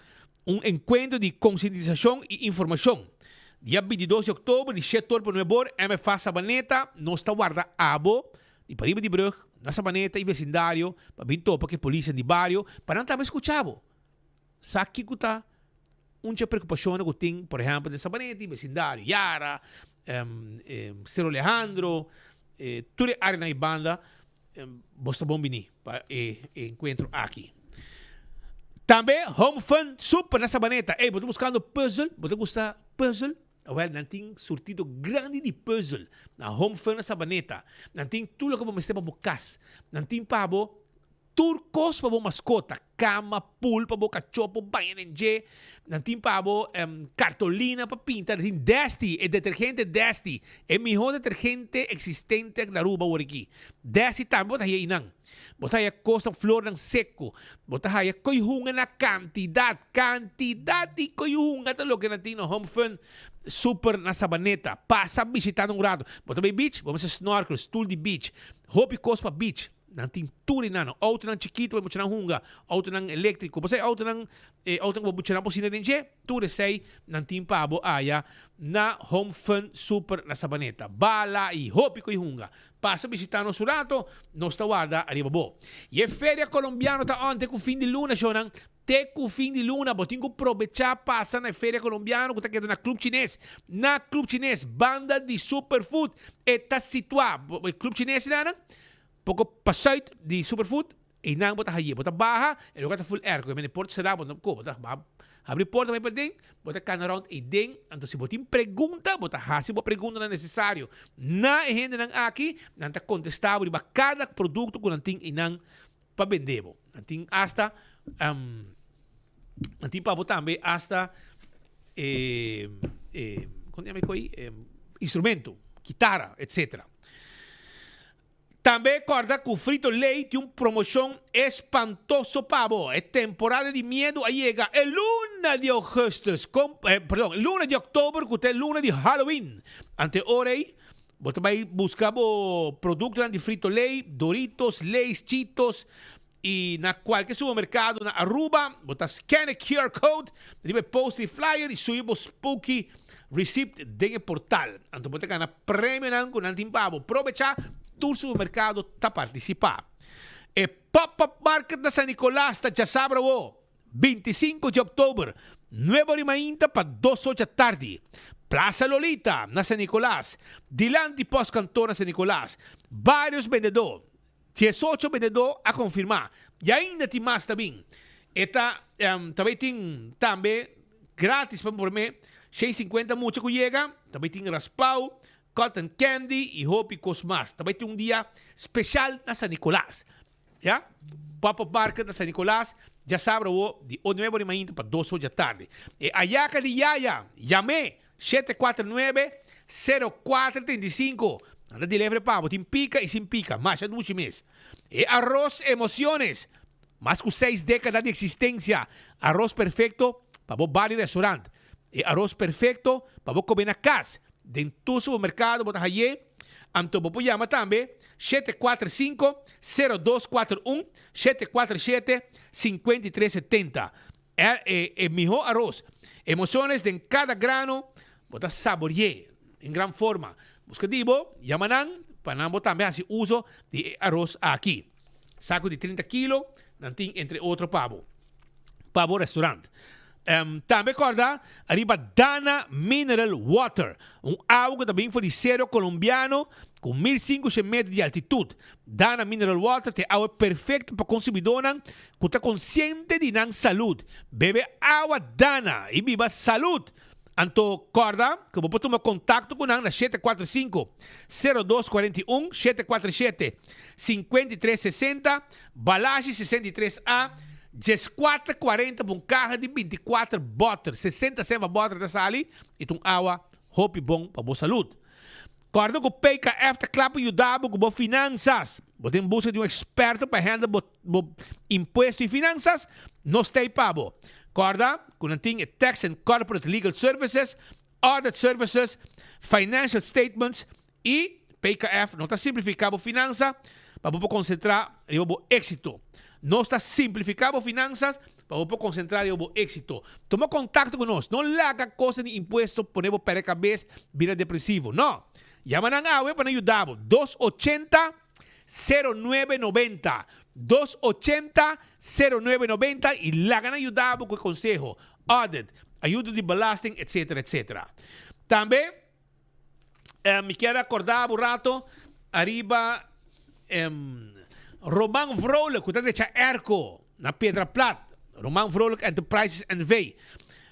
Speaker 20: un enkuentro di konsientisashon i informashon. Dia 22 di òktober di shet or pa nuebe or, MFA Sabaneta, nos ta warda abo di pariba di brug na Sabaneta i vesindario pa bin topa ku e polisnan di bario pa nan tambe skucha bo. Sa kiko ta un dje preokupashonnan ku tin, por ehèmpel, den Sabaneta i vesindario, Yara, Cerro Alejandro, tur e áreanan ei banda, bo sta bon bini pa e enkuentro aki. Tambe Home Fun Super na Sabaneta. Ey, bo ta buskando pùzel? Bo ta gusta pùzel? Awel, nan tin surtido grandi di pùzel na Home Fun na Sabaneta. Nan tin tur loke bo mester pa bo kas. Nan tin pa bo Tur kos pa bo maskota, kama, pool pa bo kachó por baña den dje, nan tin pa bo kartolina pa pinta, nan tin Desti, e detergente Desti, e mihó detergente eksistente na Aruba awor aki. Desti tambe bo ta haya einan. Bo ta haya kosnan, flornan seko, bo ta haya koihunga na kantidat, kantidat di koihunga ta loke nan tin na Home Fun Super na Sabaneta. Pasa bishita nan un rato. Bo ta bai beach, bo mester snorkel, stul di beach, hopi kos pa beach. Nan tin tur e nan, autonan chikito pa e muchanan hunga, autonan eléctrico, bo sa e autonan, e autonan ku bo muchanan por sinta den dje, tur esei nan tin pa bo aya na Home Fun Super na Sabaneta. Bala i hopi ku e hunga. Pasa bishita nos un rato, nos ta warda ariba bo. I e Feria Colombiano ta on te ku fin di luna, shownan, te ku fin di luna. Bo tin ku probechá pasa na e Feria Colombiano ku ta keda na Club Chines. Na Club Chines, banda di Superfood, e ta situá. E Club Chines nan, Poko pa suit di Superfood, einan bo ta haye. Bo ta baha, e lugar ta full airco. E mende porta sera, bo no ko. Bo ta baha, habri porta bai paden, bo ta kana rond eiden. Anto si bo tin pregunta, bo ta hasi bo preguntanan nesesario na e hendenan aki. Nan ta kontesta bo riba kada produkto ku nan tin einan pa bende bo. Nan tin asta, nan tin pa bo tambe asta e, e, kon ta yama e koi? Instrumento, kitara, etcetera. Tambe kòrda ku Frito Lay tin un promoshon espantoso pa bo. E temporada di miedu a yega e luna di ougùstùs, perdon, e luna di òktober ku ta e luna di Halloween. Ante ora ei, bo ta bai buska bo produktonan di Frito Lay, Doritos, Lays, Cheetos i na kualke supermerkado na Aruba. Bo ta scan e QR code riba e poster i flyer i subi bo spooky receipt den e portal. Anto bo ta gana premionan ku nan tin pa bo. Probecha, tur supermerkado ta partisipá. E Pop-Up Market na San Nicolas ta djasabra awo, 25 di òktober, nuebe ora i mainta pa dos ocha tardi. Plaza Lolita na San Nicolas, dilanti Postkantoor na San Nicolas. Barios bendedó, 18 bendedó a konfirmá i ainda tin mas ta bin. E ta ta bai tin tambe gratis pa promé 650 mucha ku yega, ta bai tin raspau, cotton candy i hopi kos mas. Ta bai tin un dia speshal na San Nicolas. Ya, Pop-up Market na San Nicolas djasabra awo di nuebe ora di mainta pa dos ora djatardi. E ayaka di Yaya, yam'é 749 0435. Nan ta delivery pa bo, tin pika i sin pika, masha dushi mes. E aros Emociones, mas ku seis dekada di eksistensia, aros perfekto pa bo bar i restaurant. E aros perfekto pa bo kome na kas. Den tur supermerkado bo ta haye, anto bo por yama tambe 745 0241 747 5370. E, e mihó aros. Emociones den cada grano, bo ta sabori'é den gran forma. Busca di bo, yama nan, pa nan bo tambe haci uso di e aros aki. Saco di 30 kilo, nan tin entre otro pa bo, pa bo restaurant. Tambe corda ariba Dana Mineral Water, un awa cu ta bin for di Cerro Colombiano cu 1500 meter di altitud. Dana Mineral Water ta e awa perfecto pa consumidornan cu ta consciente di nan salud. Bebe awa Dana y biba salud! Anto corda cu bo por tuma contacto cu nan na 745 02 41, 747 53 60, Balashi 63 A, 14 40 pa un caha di 24 boter, 60 ceva boter ta sali y ta un awa hopi bon pa bo salud. Corda cu PKF ta cla pa yuda bo cu bo finanzas. Bo ta en busca di un experto pa handle bo bo impuesto y finanzas, nos ta ey pa bo. Corda cu nan tin e Tax and Corporate Legal Services, Audit Services, Financial Statements y PKF no ta simplifica bo finanza pa bo por concentra riba bo exito. Nos ta simplifica bo finanzas pa bo por concentra riba bo exito. Tuma contacto cu nos. No laga cosa di impuesto pone bo perde cabes, bira depresivo. No! Yama nan awe pa nan yuda bo. 280. 0990, 280 0990 y laga nan yuda bo cu e conseho, audit, ayudo di belasting etc etc. Tambe mi kier acorda bo rato ariba Roman Vrolijk cu ta drecha airco na Piedra Plat, Roman Vrolijk Enterprises NV.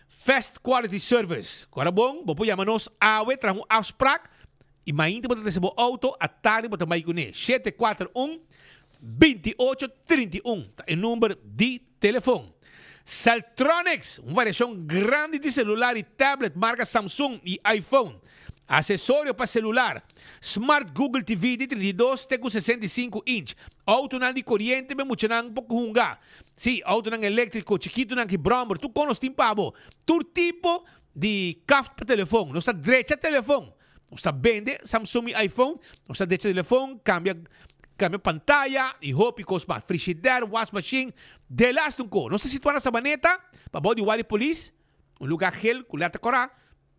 Speaker 20: Fast Quality Service. Cu ora bon bo por yama nos awe traha un afspraak I mainta bo ta trese bo auto, atardi bo ta bai kuné. 741 28 31 ta e number di telefon. Celtronics, un variashon grandi di celular i tablet marka Samsung i iPhone. Asesorio pa celular, Smart Google TV di 32 te ku 65 inch. Autonan di koriente pa e muchanan por hunga. Sí, autonan eléktriko, chikitunan ki brommer, tur kon nos tin pa bo. Tur tipo di kaft pa telefon. Nos ta drecha telefon. Nos ta bende Samsung y iPhone, nos ta drecha telefon, cambia cambia pantaya y hopi cos mas. Frigidaire, was machine, delaste un co. Nos ta situa na Sabaneta, pabao di Wari Police, un lugar gel cu letter cora,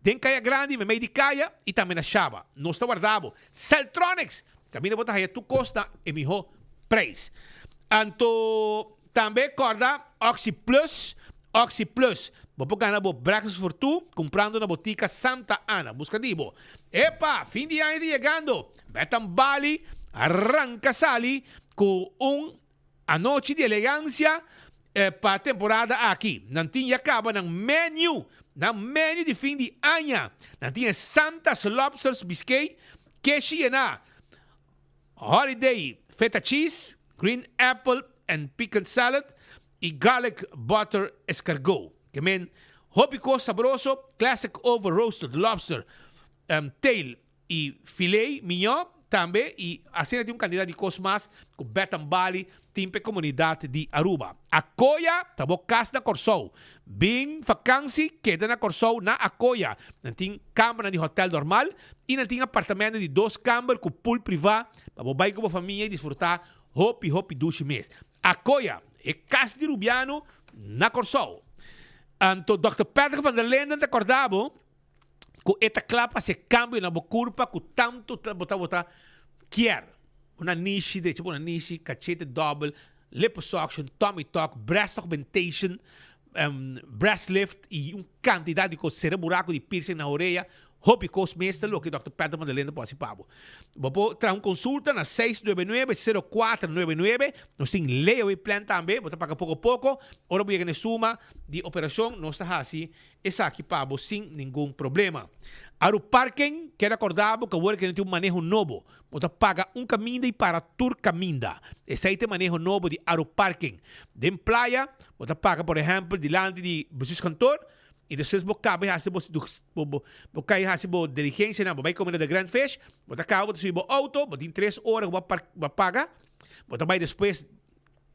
Speaker 20: den Caya Grandi, memey di caya y tambe na Shaba. Nos ta warda bo. Celtronics! Caminda bo ta haya tur cos na e miho prijs. Anto tambe corda Oxi Plus, Oxi Plus. Bo por gana bo breakfast for two comprando na botica Santa Ana. Busca di bo. Epa! Fin di aña ta yegando. Betan Bali arranca sali cu un anochi di elegancia pa temporada aki. Nan tin ya caba nan menu, nan menu di fin di aña. Nan tin e Santa's Lobsters Biscuit, keshi yena. Holiday feta cheese, green apple and pecan salad y garlic butter escargot. Ke men hopi kos sabroso, classic over roasted lobster tail y filet mignon tambe y asina tin un cantidad di kos mas cu Beth and Bali tin pa e comunidad di Aruba. Acoya ta bo cas na Corsou. Bin vakansi keda na Corsou na Acoya. Nan tin kambernan di hotel normal y nan tin apartamento di dos kamber cu pool priva pa bo bay cu bo famia y disfruta hopi hopi dushi mes. Acoya, e cas di Rubiano na Corsou. Anto Dòkter Patrick van der Linden ta corda bo cu e ta cla pa haci cambio na bo curpa cu tanto bo tabata kier. Una nishi, drecha bo una nishi, cachete dobel, liposuction, tummy tuck, breast augmentation, breast lift y un cantidad di cos, cera buraco di piercing na orea, hopi cos mes ta loke Dòkter Patrick van der Linden por haci pa bo. Bo por traha un consulta na seis nuebe nuebe, sero kuater nuebe nuebe, nos tin layaway plan tambe, bo ta paga poco poco, ora bo yega na e suma di operacion nos ta haci esaki pa bo sin ningun problema. Aru Parking keda corda bo cu awor ke no tin un maneho nobo. Bo ta paga un caminda y para tur caminda. Esey ta e maneho nobo di Aru Parking. Den playa bo ta paga por ehempel dilanti di bestuurskantoor y despues bo caba y haci bo bo bo cay haci bo diligencianan bo bay come na The Grand Fish bo ta caba bo ta subi bo auto bo tin tres ora cu bo a paga bo ta bay despues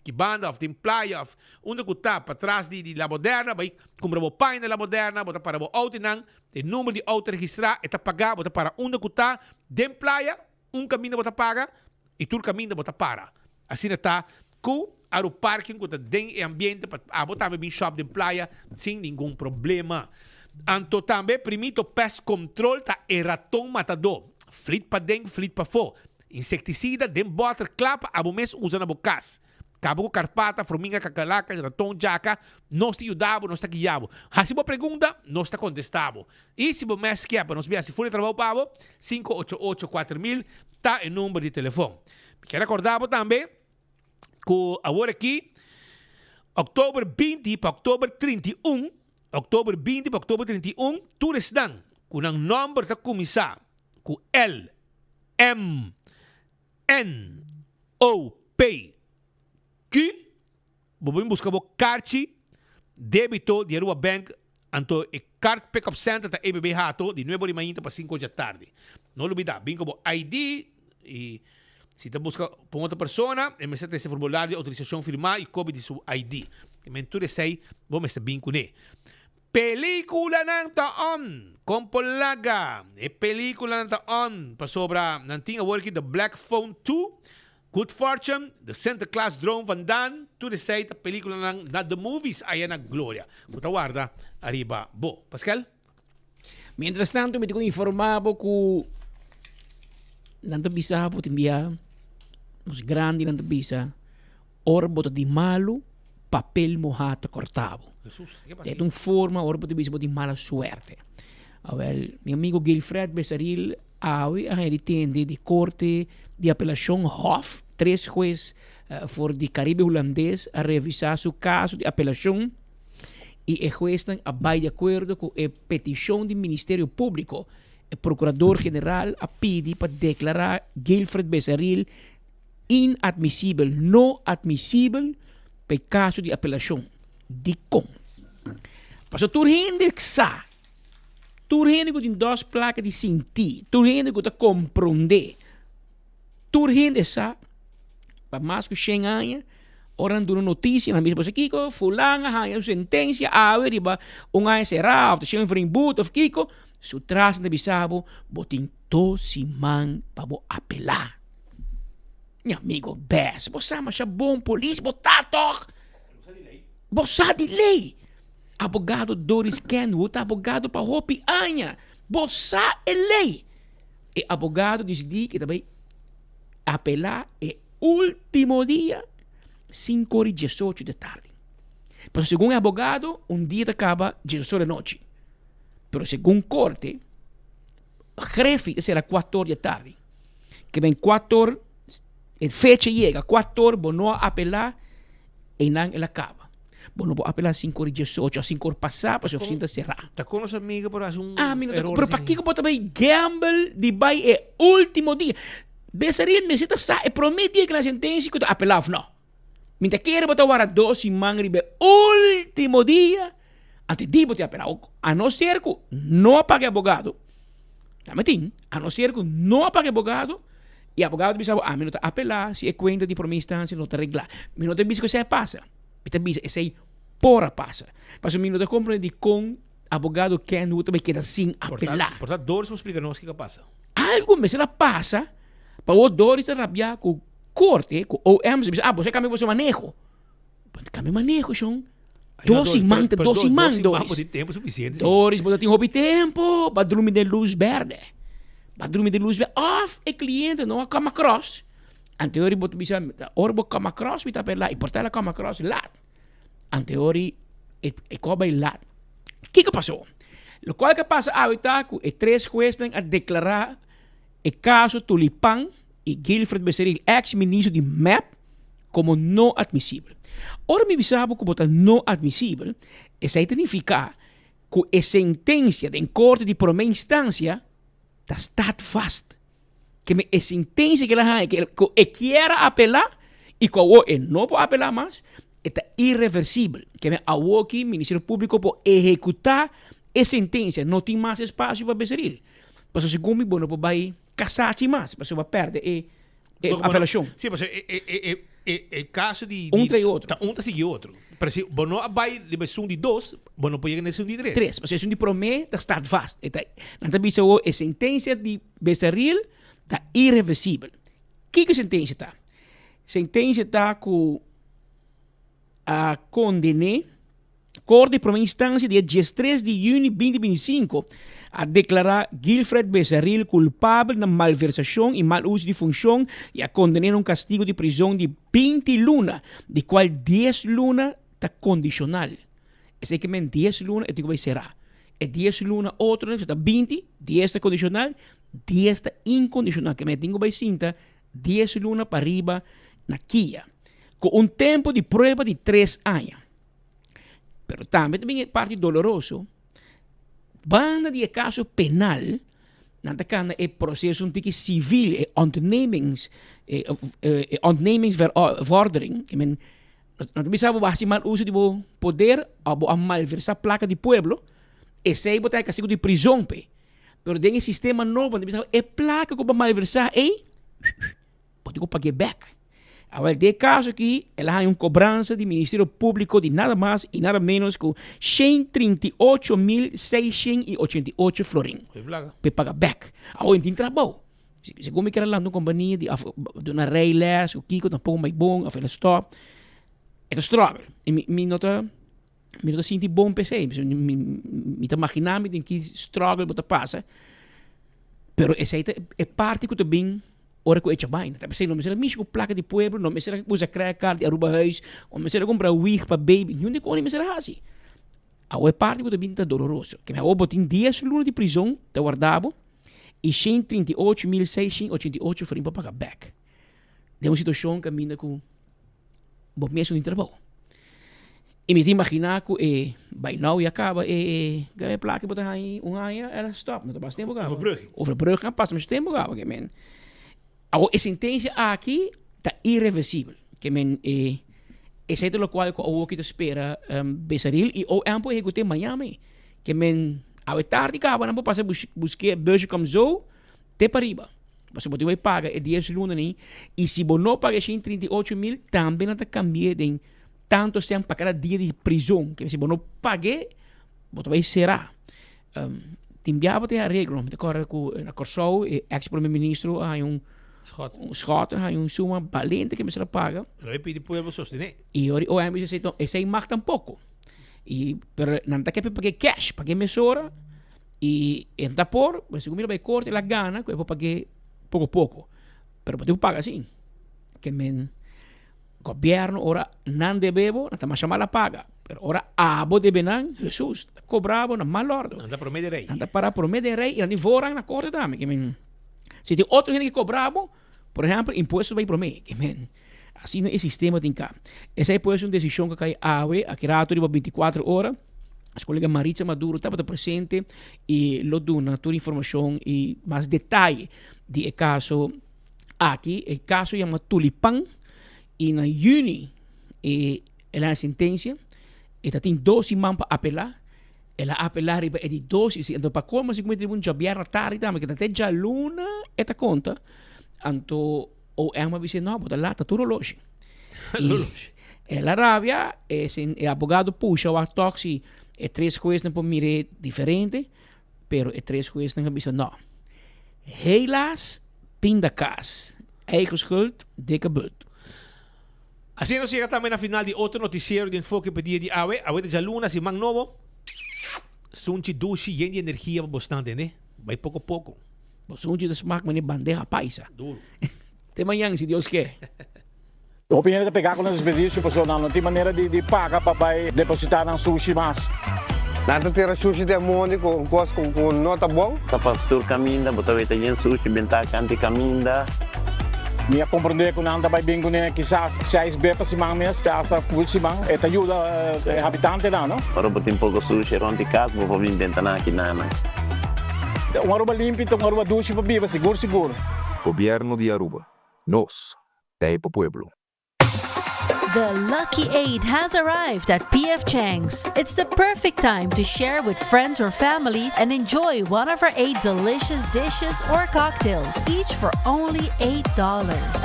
Speaker 20: Ki banda of den playa of unda ku ta patras di di La Moderna bai kumpra bo paña na La Moderna bo ta para bo auto einan e number di auto registrá e ta pagá bo ta para unda ku ta den playa un kaminda bo ta paga i tur kaminda bo ta para asina ta ku. Aru Parking ku ta den e ambiente pa abo tambe bin shop den playa sin ningun problema. Anto tambe Primito Pest Control ta e raton matadó. Flit paden, flit pafó. Insecticida den bòter kla pa abo mes usa na bo kas. Kaba ku karpata, frominga, kakalaka, raton, djaka, nos ta yuda bo, nos ta guia bo. Hasi bo pregunta, nos ta kontestá bo. I si bo mes kier pa nos bin hasi full e trabou pa bo, 588 4000 ta e number di telefon. Mi kier rekorda bo tambe ku awor aki, oktober 20 pa oktober 31, oktober 20 pa oktober 31, tur esnan ku nan nomber ta kuminsá ku L, M, N, O, P, Q, bo bin buska bo karchi debito di Aruba Bank, anto e Card Pick Up Center ta EBB Hato di nuebe ora di mainta pa sinku ora dja tardi. No lubida, bin ku bo ID i si ta buska pa un otro persona e mester trese formulario di outorisashon firmá i kopia di su ID. Men tur esei bo mester bin kuné. Peliculanan ta on! Con por laga? E peliculanan ta on pasobra nan tin awor aki The Black Phone 2, Good Fortune, The Sinterklaas Droom van Daan, tur esey ta peliculanan na The Movies aya na Gloria cu ta warda ariba bo. Pascal?
Speaker 21: Mientras tanto mi ta cu informa bo cu nan ta bisa bo tin bia nos grandinan ta bisa Ora bo ta di malu, papel mohá ta kòrtá bo. E ta un forma ora bo ta bisa bo tin mala suerte. Awel, mi amigo Gilfred Besaril awe a haña di tende di Korte di Apelashon Hof, tres hues for di Karibe Hulandes a revisá su kaso di apelashon i e huesnan a bai di akuerdo ku e petishon di Ministerio Públiko. E Prokurador General a pidi pa deklará Gilfred Besaril Inadmisibel, no admisibel pa e kaso di apelashon. Dikon? Pasobra tur hende sa, tur hende ku tin dos plaka di sinti, tur hende ku ta komprondé, tur hende sa pa mas ku shen aña ora nan duna notisia nan bisa boso kiko fulan a haña un sentensia awe riba un aña será òf ta shen vrinbut òf kiko, su tras nan ta bisa bo, bo tin dos siman pa bo apelá. Mi amigo Bess, bo sa masha bon polis bo ta toch? Bo sa di ley. Abogado Doris Kenwood ta abogado pa hopi aña. Bo sa e ley. E abogado disidi ke ta bay apela e ultimo dia cinco ora y diesocho di tardi. Pasobra segun e abogado un dia ta caba diesocho di anochi. Pero segun corte Grefi ta sera cuator di tardi. Ke ben cuator e fecha yega cuator bo no a apela einan el a caba. Bo no por apela cinco ora y diesocho of cinco ora pasa pasobra oficina ta sera.
Speaker 20: Ta con nos amiga por haci un
Speaker 21: Ah, mi no ta
Speaker 20: error
Speaker 21: pero
Speaker 20: asina.
Speaker 21: pakico bo ta bay gamble di bay e ultimo dia? Besaril mester ta sa e prome dia ke nan sentencia ku ta apela of no. Mi ta kere bo ta wara dos siman riba e ultimo dia antes di bo ta apela. A no ser ku no a paga e abogado, ta tin, a no ser ku no a paga e abogado i e abogado ta bisa bo ami no ta apela si e kuenta di prome instansia no ta regla. Mi no ta bisa ku esei a pasa, mi ta bisa esei por a pasa. Pasobra mi no ta komprende dikon abogado Kenwood ta bai keda sin apela.
Speaker 20: Por ta Doris por splika nos kiko a pasa.
Speaker 21: Algu mester a pasa pa wou Doris ta rabia ku Corte cu OM bisa, ah, boso a cambia boso maneho. Bo cambia maneho, shon. Dos siman te dos siman, Doris.
Speaker 20: Bo tin tempo suficiente.
Speaker 21: Doris, bo tin hopi tempo. Ba drumi den luz berde. Ba drumi den luz berde. Of e cliente no a come across. Anteori bo ta bisa, ora bo come across, mi ta apela. Y por ta el a come across laat. Anteori e, e ko bay laat. Kiko pasó? Locual ke pasa awe ta cu e tres jueznan a declara e caso Tulipan y Guilfred Becerril, ex ministro di mep, como no admisibel. Ora mi bisa bo cu bo ta no admisibel, esey ta nifica cu e sentencia den corte di prome instancia ta staat vast. Keme e sentencia cu el a haya, cu e kier a apela y cu awor e no por apela mas, e ta irreversibel. Keme awoki Ministerio Publico por ehecuta e sentencia, no tin mas espacio pa Becerril. Pasobra segun mi bo no por bay Casachi mas, pasobra bo a perde e e apelacion.
Speaker 20: Sí, pasobra e e e e e caso di
Speaker 21: Un trae otro.
Speaker 20: Ta un ta sigui otro. Pero si bo no a bay riba esun di dos, bo no por yega na esun di tres.
Speaker 21: Tres, pasobra esun di prome ta staat vast. E ta, nan ta bisa awor e sentencia di Becerril ta irreversibel. Kiko e sentencia ta? Sentencia ta cu. a kondené Korte di Prome Instansia dia diestres di yüni binti binti sinku a deklará Guilfred Besaril kulpabel na malversashon i mal uso di funshon i a kondené na un kastigu di prizon di binti luna, di kual dies luna ta kondishonal. Esei ke men dies luna e tin ku bai será. E dies luna otronan so ta binti, dies ta kondishonal, dies ta inkondishonal. Ke men e tin ku bai sinta dies luna pariba na kia, ku un tempu di prueba di tres aña. Pero tambe ta bin e parti doloroso, banda di e kaso penal, nan ta kanda e proseso un tiki sivil, e ontnemings, e e ontnemingsvordering, ke men nan ta bisa bo a hasi mal uso di bo poder òf bo a malversá plaka di pueblo, esei bo ta e kastigo di prizon p'e. Pero den e sistema nobo nan ta bisa bo e plaka ku bo a malversá ei, Bo tin ku pag'é bèk. Awèl, den e kaso akí, el a haña un kobransa di Ministerio Públiko di nada mas i nada ménos ku 138,688 florin pa e paga bèk. Awor e tin trabou. Segun mi kere lanta un kompania di òf duna rijles ku kiko tampoko bai bon òf el a stòp. E ta struggle. I mi mi no ta mi no ta sinti bon p'esei. Mi mi ta maginá mi den ki struggle bo ta pasa. Pero esei ta e parti ku ta bin ora ku echa baina. Ta p'esei no mester a mishi ku plaka di pueblo, no mester a usa credit card di Arubahuis, no mester a kumpra wig pa baby, niun di kos mester a hasi. Awor e parti ku ta bin ta doloroso. Ke awor bo tin dies luna di prizon ta warda bo i 138,688 florin pa paga bek. Den un situashon kaminda ku bo mes no tin trabou. I mi ta imaginá ku e bai nou ya kaba e e plaka bo ta haña un aña el a stòp, no ta pasa tempu kaba.
Speaker 20: Overbrugging.
Speaker 21: Overbrugging a pasa masha tempu kaba ke men. Awor e sentensia aki ta ireversibel. Ke men e esei ta lokual ku awoki ta spera Besaril i OM por ehekut'é mañan mei. Ke men awe tardi kaba nan por pasa busk'é busje kom zo te pariba. Pasobra bo tin bai paga e dies luna ni i si bo no paga e 138,000 tambe nan ta kambi'é den Tanto sèn pa kada dia di prizon. Ke si bo no pag'é, bo ta bai será. Tin bia bo tin areglo. Mi ta kòrda ku na Kòrsou e eks prome ministro a haña un
Speaker 20: Schot.
Speaker 21: un schot, a haña un suma balente ke mester a paga.
Speaker 20: Pero e pidi pueblo sostené.
Speaker 21: I ora OM bisa esei, esei mag tampoko. I pero nan ta ke pa pag'é cash, pag'é mesora i e no ta por, pero segun mi lo bai korte el a gana ku e por pag'é poko poko. Pero bo tin ku paga si. Ke men Gobierno ora nan debe bo, nan ta masha mal a paga. Pero ora abo debe nan, Hesus ta cobra bo na mal ordo.
Speaker 20: Nan ta prome den rey.
Speaker 21: Nan ta para prome den rey y nan tin voorrang na corte tambe. Ke men, si tin otro hende ke cobra bo, por ehempel, impuesto ta bay prome. Ke men, asina e sistema tin ka. Esey pues un decision ku a kai awe, aki rato riba 24 ora. Nos colega Maritza Maduro tabata presente y lo duna tur informacion y mas detaye di e caso. Aki e kaso yama Tulipan i na yüni e el a sentensia. E ta tin dos siman pa apelá. El a apelá riba e di dos i si anto pa kolmo si ku mi tribu un djabièrnè tardi tambe ke ta te djaluna e ta konta. Anto OM a bis'é no bo ta lata tur oloshi. I el a rabia e e abogado pusha wak tòg si e tres huesnan por mir'é diferente. Pero e tres huesnan a bisa no. Helaas pindakaas. Eigen schuld, dikke bult.
Speaker 20: Asina nos yega tambe na final di otro noticiero di Enfoke pa dia di awe. Awe ta djaluna, siman nobo. Sunchi dushi yen di energia pa bosnan tende. Bai poko poko.
Speaker 21: Bo sunchi ta smak manera bandeja paisa.
Speaker 20: Duro.
Speaker 21: Te mañan si Dios ke.
Speaker 8: Hopi hende ta pegá ku nan desperdisio pasobra nan no tin manera di paga pa bai depositá nan sushi mas.
Speaker 12: Nan ta tira shushi den mondi ku un kos ku no ta bon.
Speaker 13: Ta pas tur kaminda, bo ta weta yen sushi bentá kanti kaminda.
Speaker 8: Mi a komprondé ku nan ta bai bin kuné kisas seis be pa siman mes, te asta full siman. E ta yuda e habitantenan, no?
Speaker 13: Ora bo tin poko sushi rònt di kas, bo por bin benta nan aki nan.
Speaker 8: Un Aruba limpi ta un Aruba dushi pa biba, sigur sigur.
Speaker 10: Gobierno di Aruba. Nos ta e pa pueblo.
Speaker 18: The Lucky Eight has arrived at PF Chang's. It's the perfect time to share with friends or family and enjoy one of our eight delicious dishes or cocktails, each for only $8.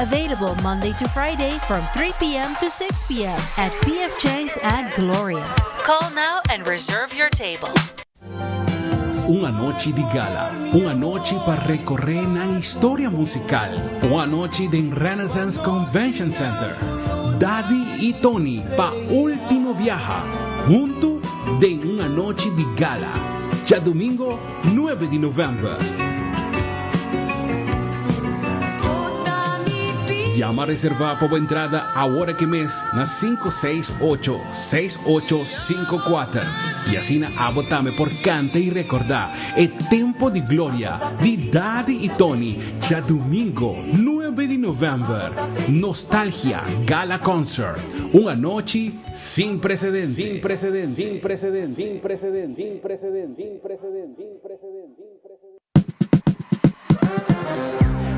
Speaker 18: Available Monday to Friday from 3 p.m. to 6 p.m. at PF Chang's at Gloria. Call now and reserve your table.
Speaker 14: Un anochi di gala, un anochi pa recorre nan historia musical, un anochi den Renaissance Convention Center. Daddy y Tony pa ultimo biaha, hunto den un anochi di gala, djadomingo nuebe di november. Yama reserva pa bo entrada awor aki mes na 568 6854 y asina abo tambe por canta y recorda e tempo di gloria di Daddy y Tony djadomingo nuebe di november. Nostalgia Gala Concert, un anochi sin precedente. Sin precedente. Sin precedente. Sin precedente. Sin precedente. Sin precedente. Sin precedente.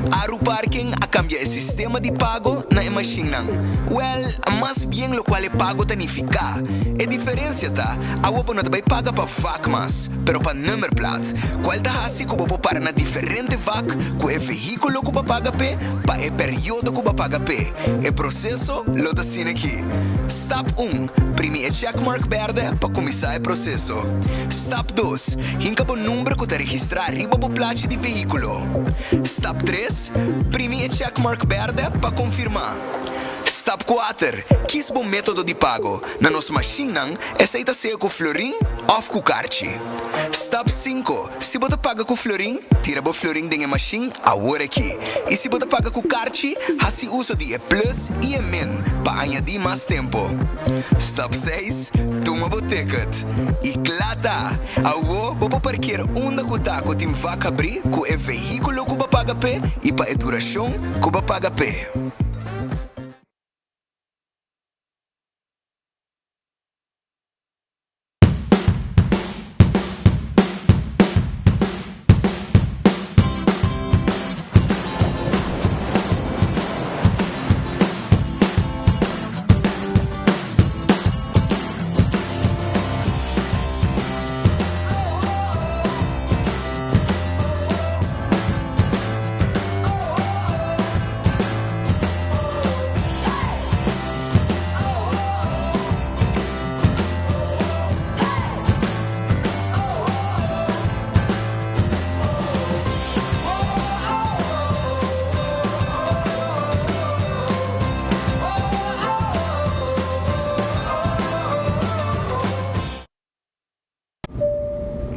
Speaker 15: Aruparking a kambia e sistema di pago na e mashinnan. Wèl, mas bien lokual e pago ta nifiká. E diferensia ta, awo bo no ta bai paga pa vak mas, pero pa nummerplaat, kual ta hasi ku bo por para na diferente vak ku e vehíkulo ku bo a paga p'e pa e periodo ku bo a paga p'e. E proseso lo ta asina aki. Stap un, Primi e checkmark bèrdè pa kuminsá e proseso. Stap dos, Hinka bo number ku ta registrá riba bo plachi di vehíkulo. Stap tres, Primi e checkmark bèrdè pa konfirmá. Stap kuater, Kis bo método di pago. Na nos mashinnan, esei ta sea ku florin òf ku karchi. Stap sinku, Si bo ta paga ku florin, tira bo florin den e mashin awor aki. I si bo ta paga ku karchi, hasi uso di e plus i e min pa añadí mas tempu. Stap seis, Tuma bo ticket. I kla ta! Awo bo por parkeer unda ku ta ku tin vak habrí ku e vehíkulo ku bo paga p'e i pa e durashon ku bo paga p'e.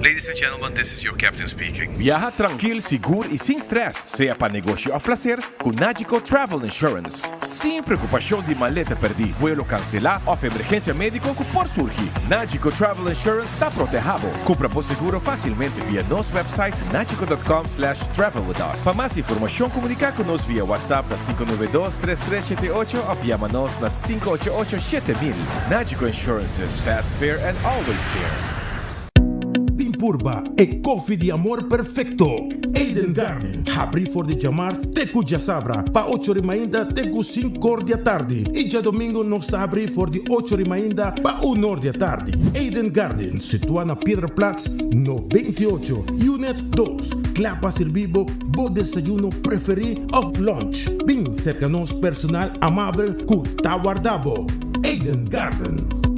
Speaker 10: Ladies and gentlemen, this is your captain speaking.
Speaker 16: Biaha trankil, sigur i sin strès, sea pa negoshi òf plaser, ku Nagico Travel Insurance. Sin preokupashon di maleta pèrdí, vuelo kanselá òf emergensia médiko ku por surgi, Nagico Travel Insurance ta protehá bo. Kumpra bo seguro fásilmente via nos website nagico dot com slash travel with us. Pa mas informashon komuniká ku nos via WhatsApp na 592 3378 òf yama nos na 588 7000. Nagico Insurances, fast, fair and always there.
Speaker 17: Bin purba e kofi di amor perfecto! Eden Garden, habri for di djamars te ku djasabra pa ocho ri mainta te ku sinkor di atardi i djadomingo nos ta habri for di ocho ri mainta pa unor di atardi. Eden Garden, situa na Piedraplaats no 28, Unit dos, kla pa sirbi bo bo desayuno preferi of lunch. Bin serka nos personal amabel ku ta warda bo. Eden Garden.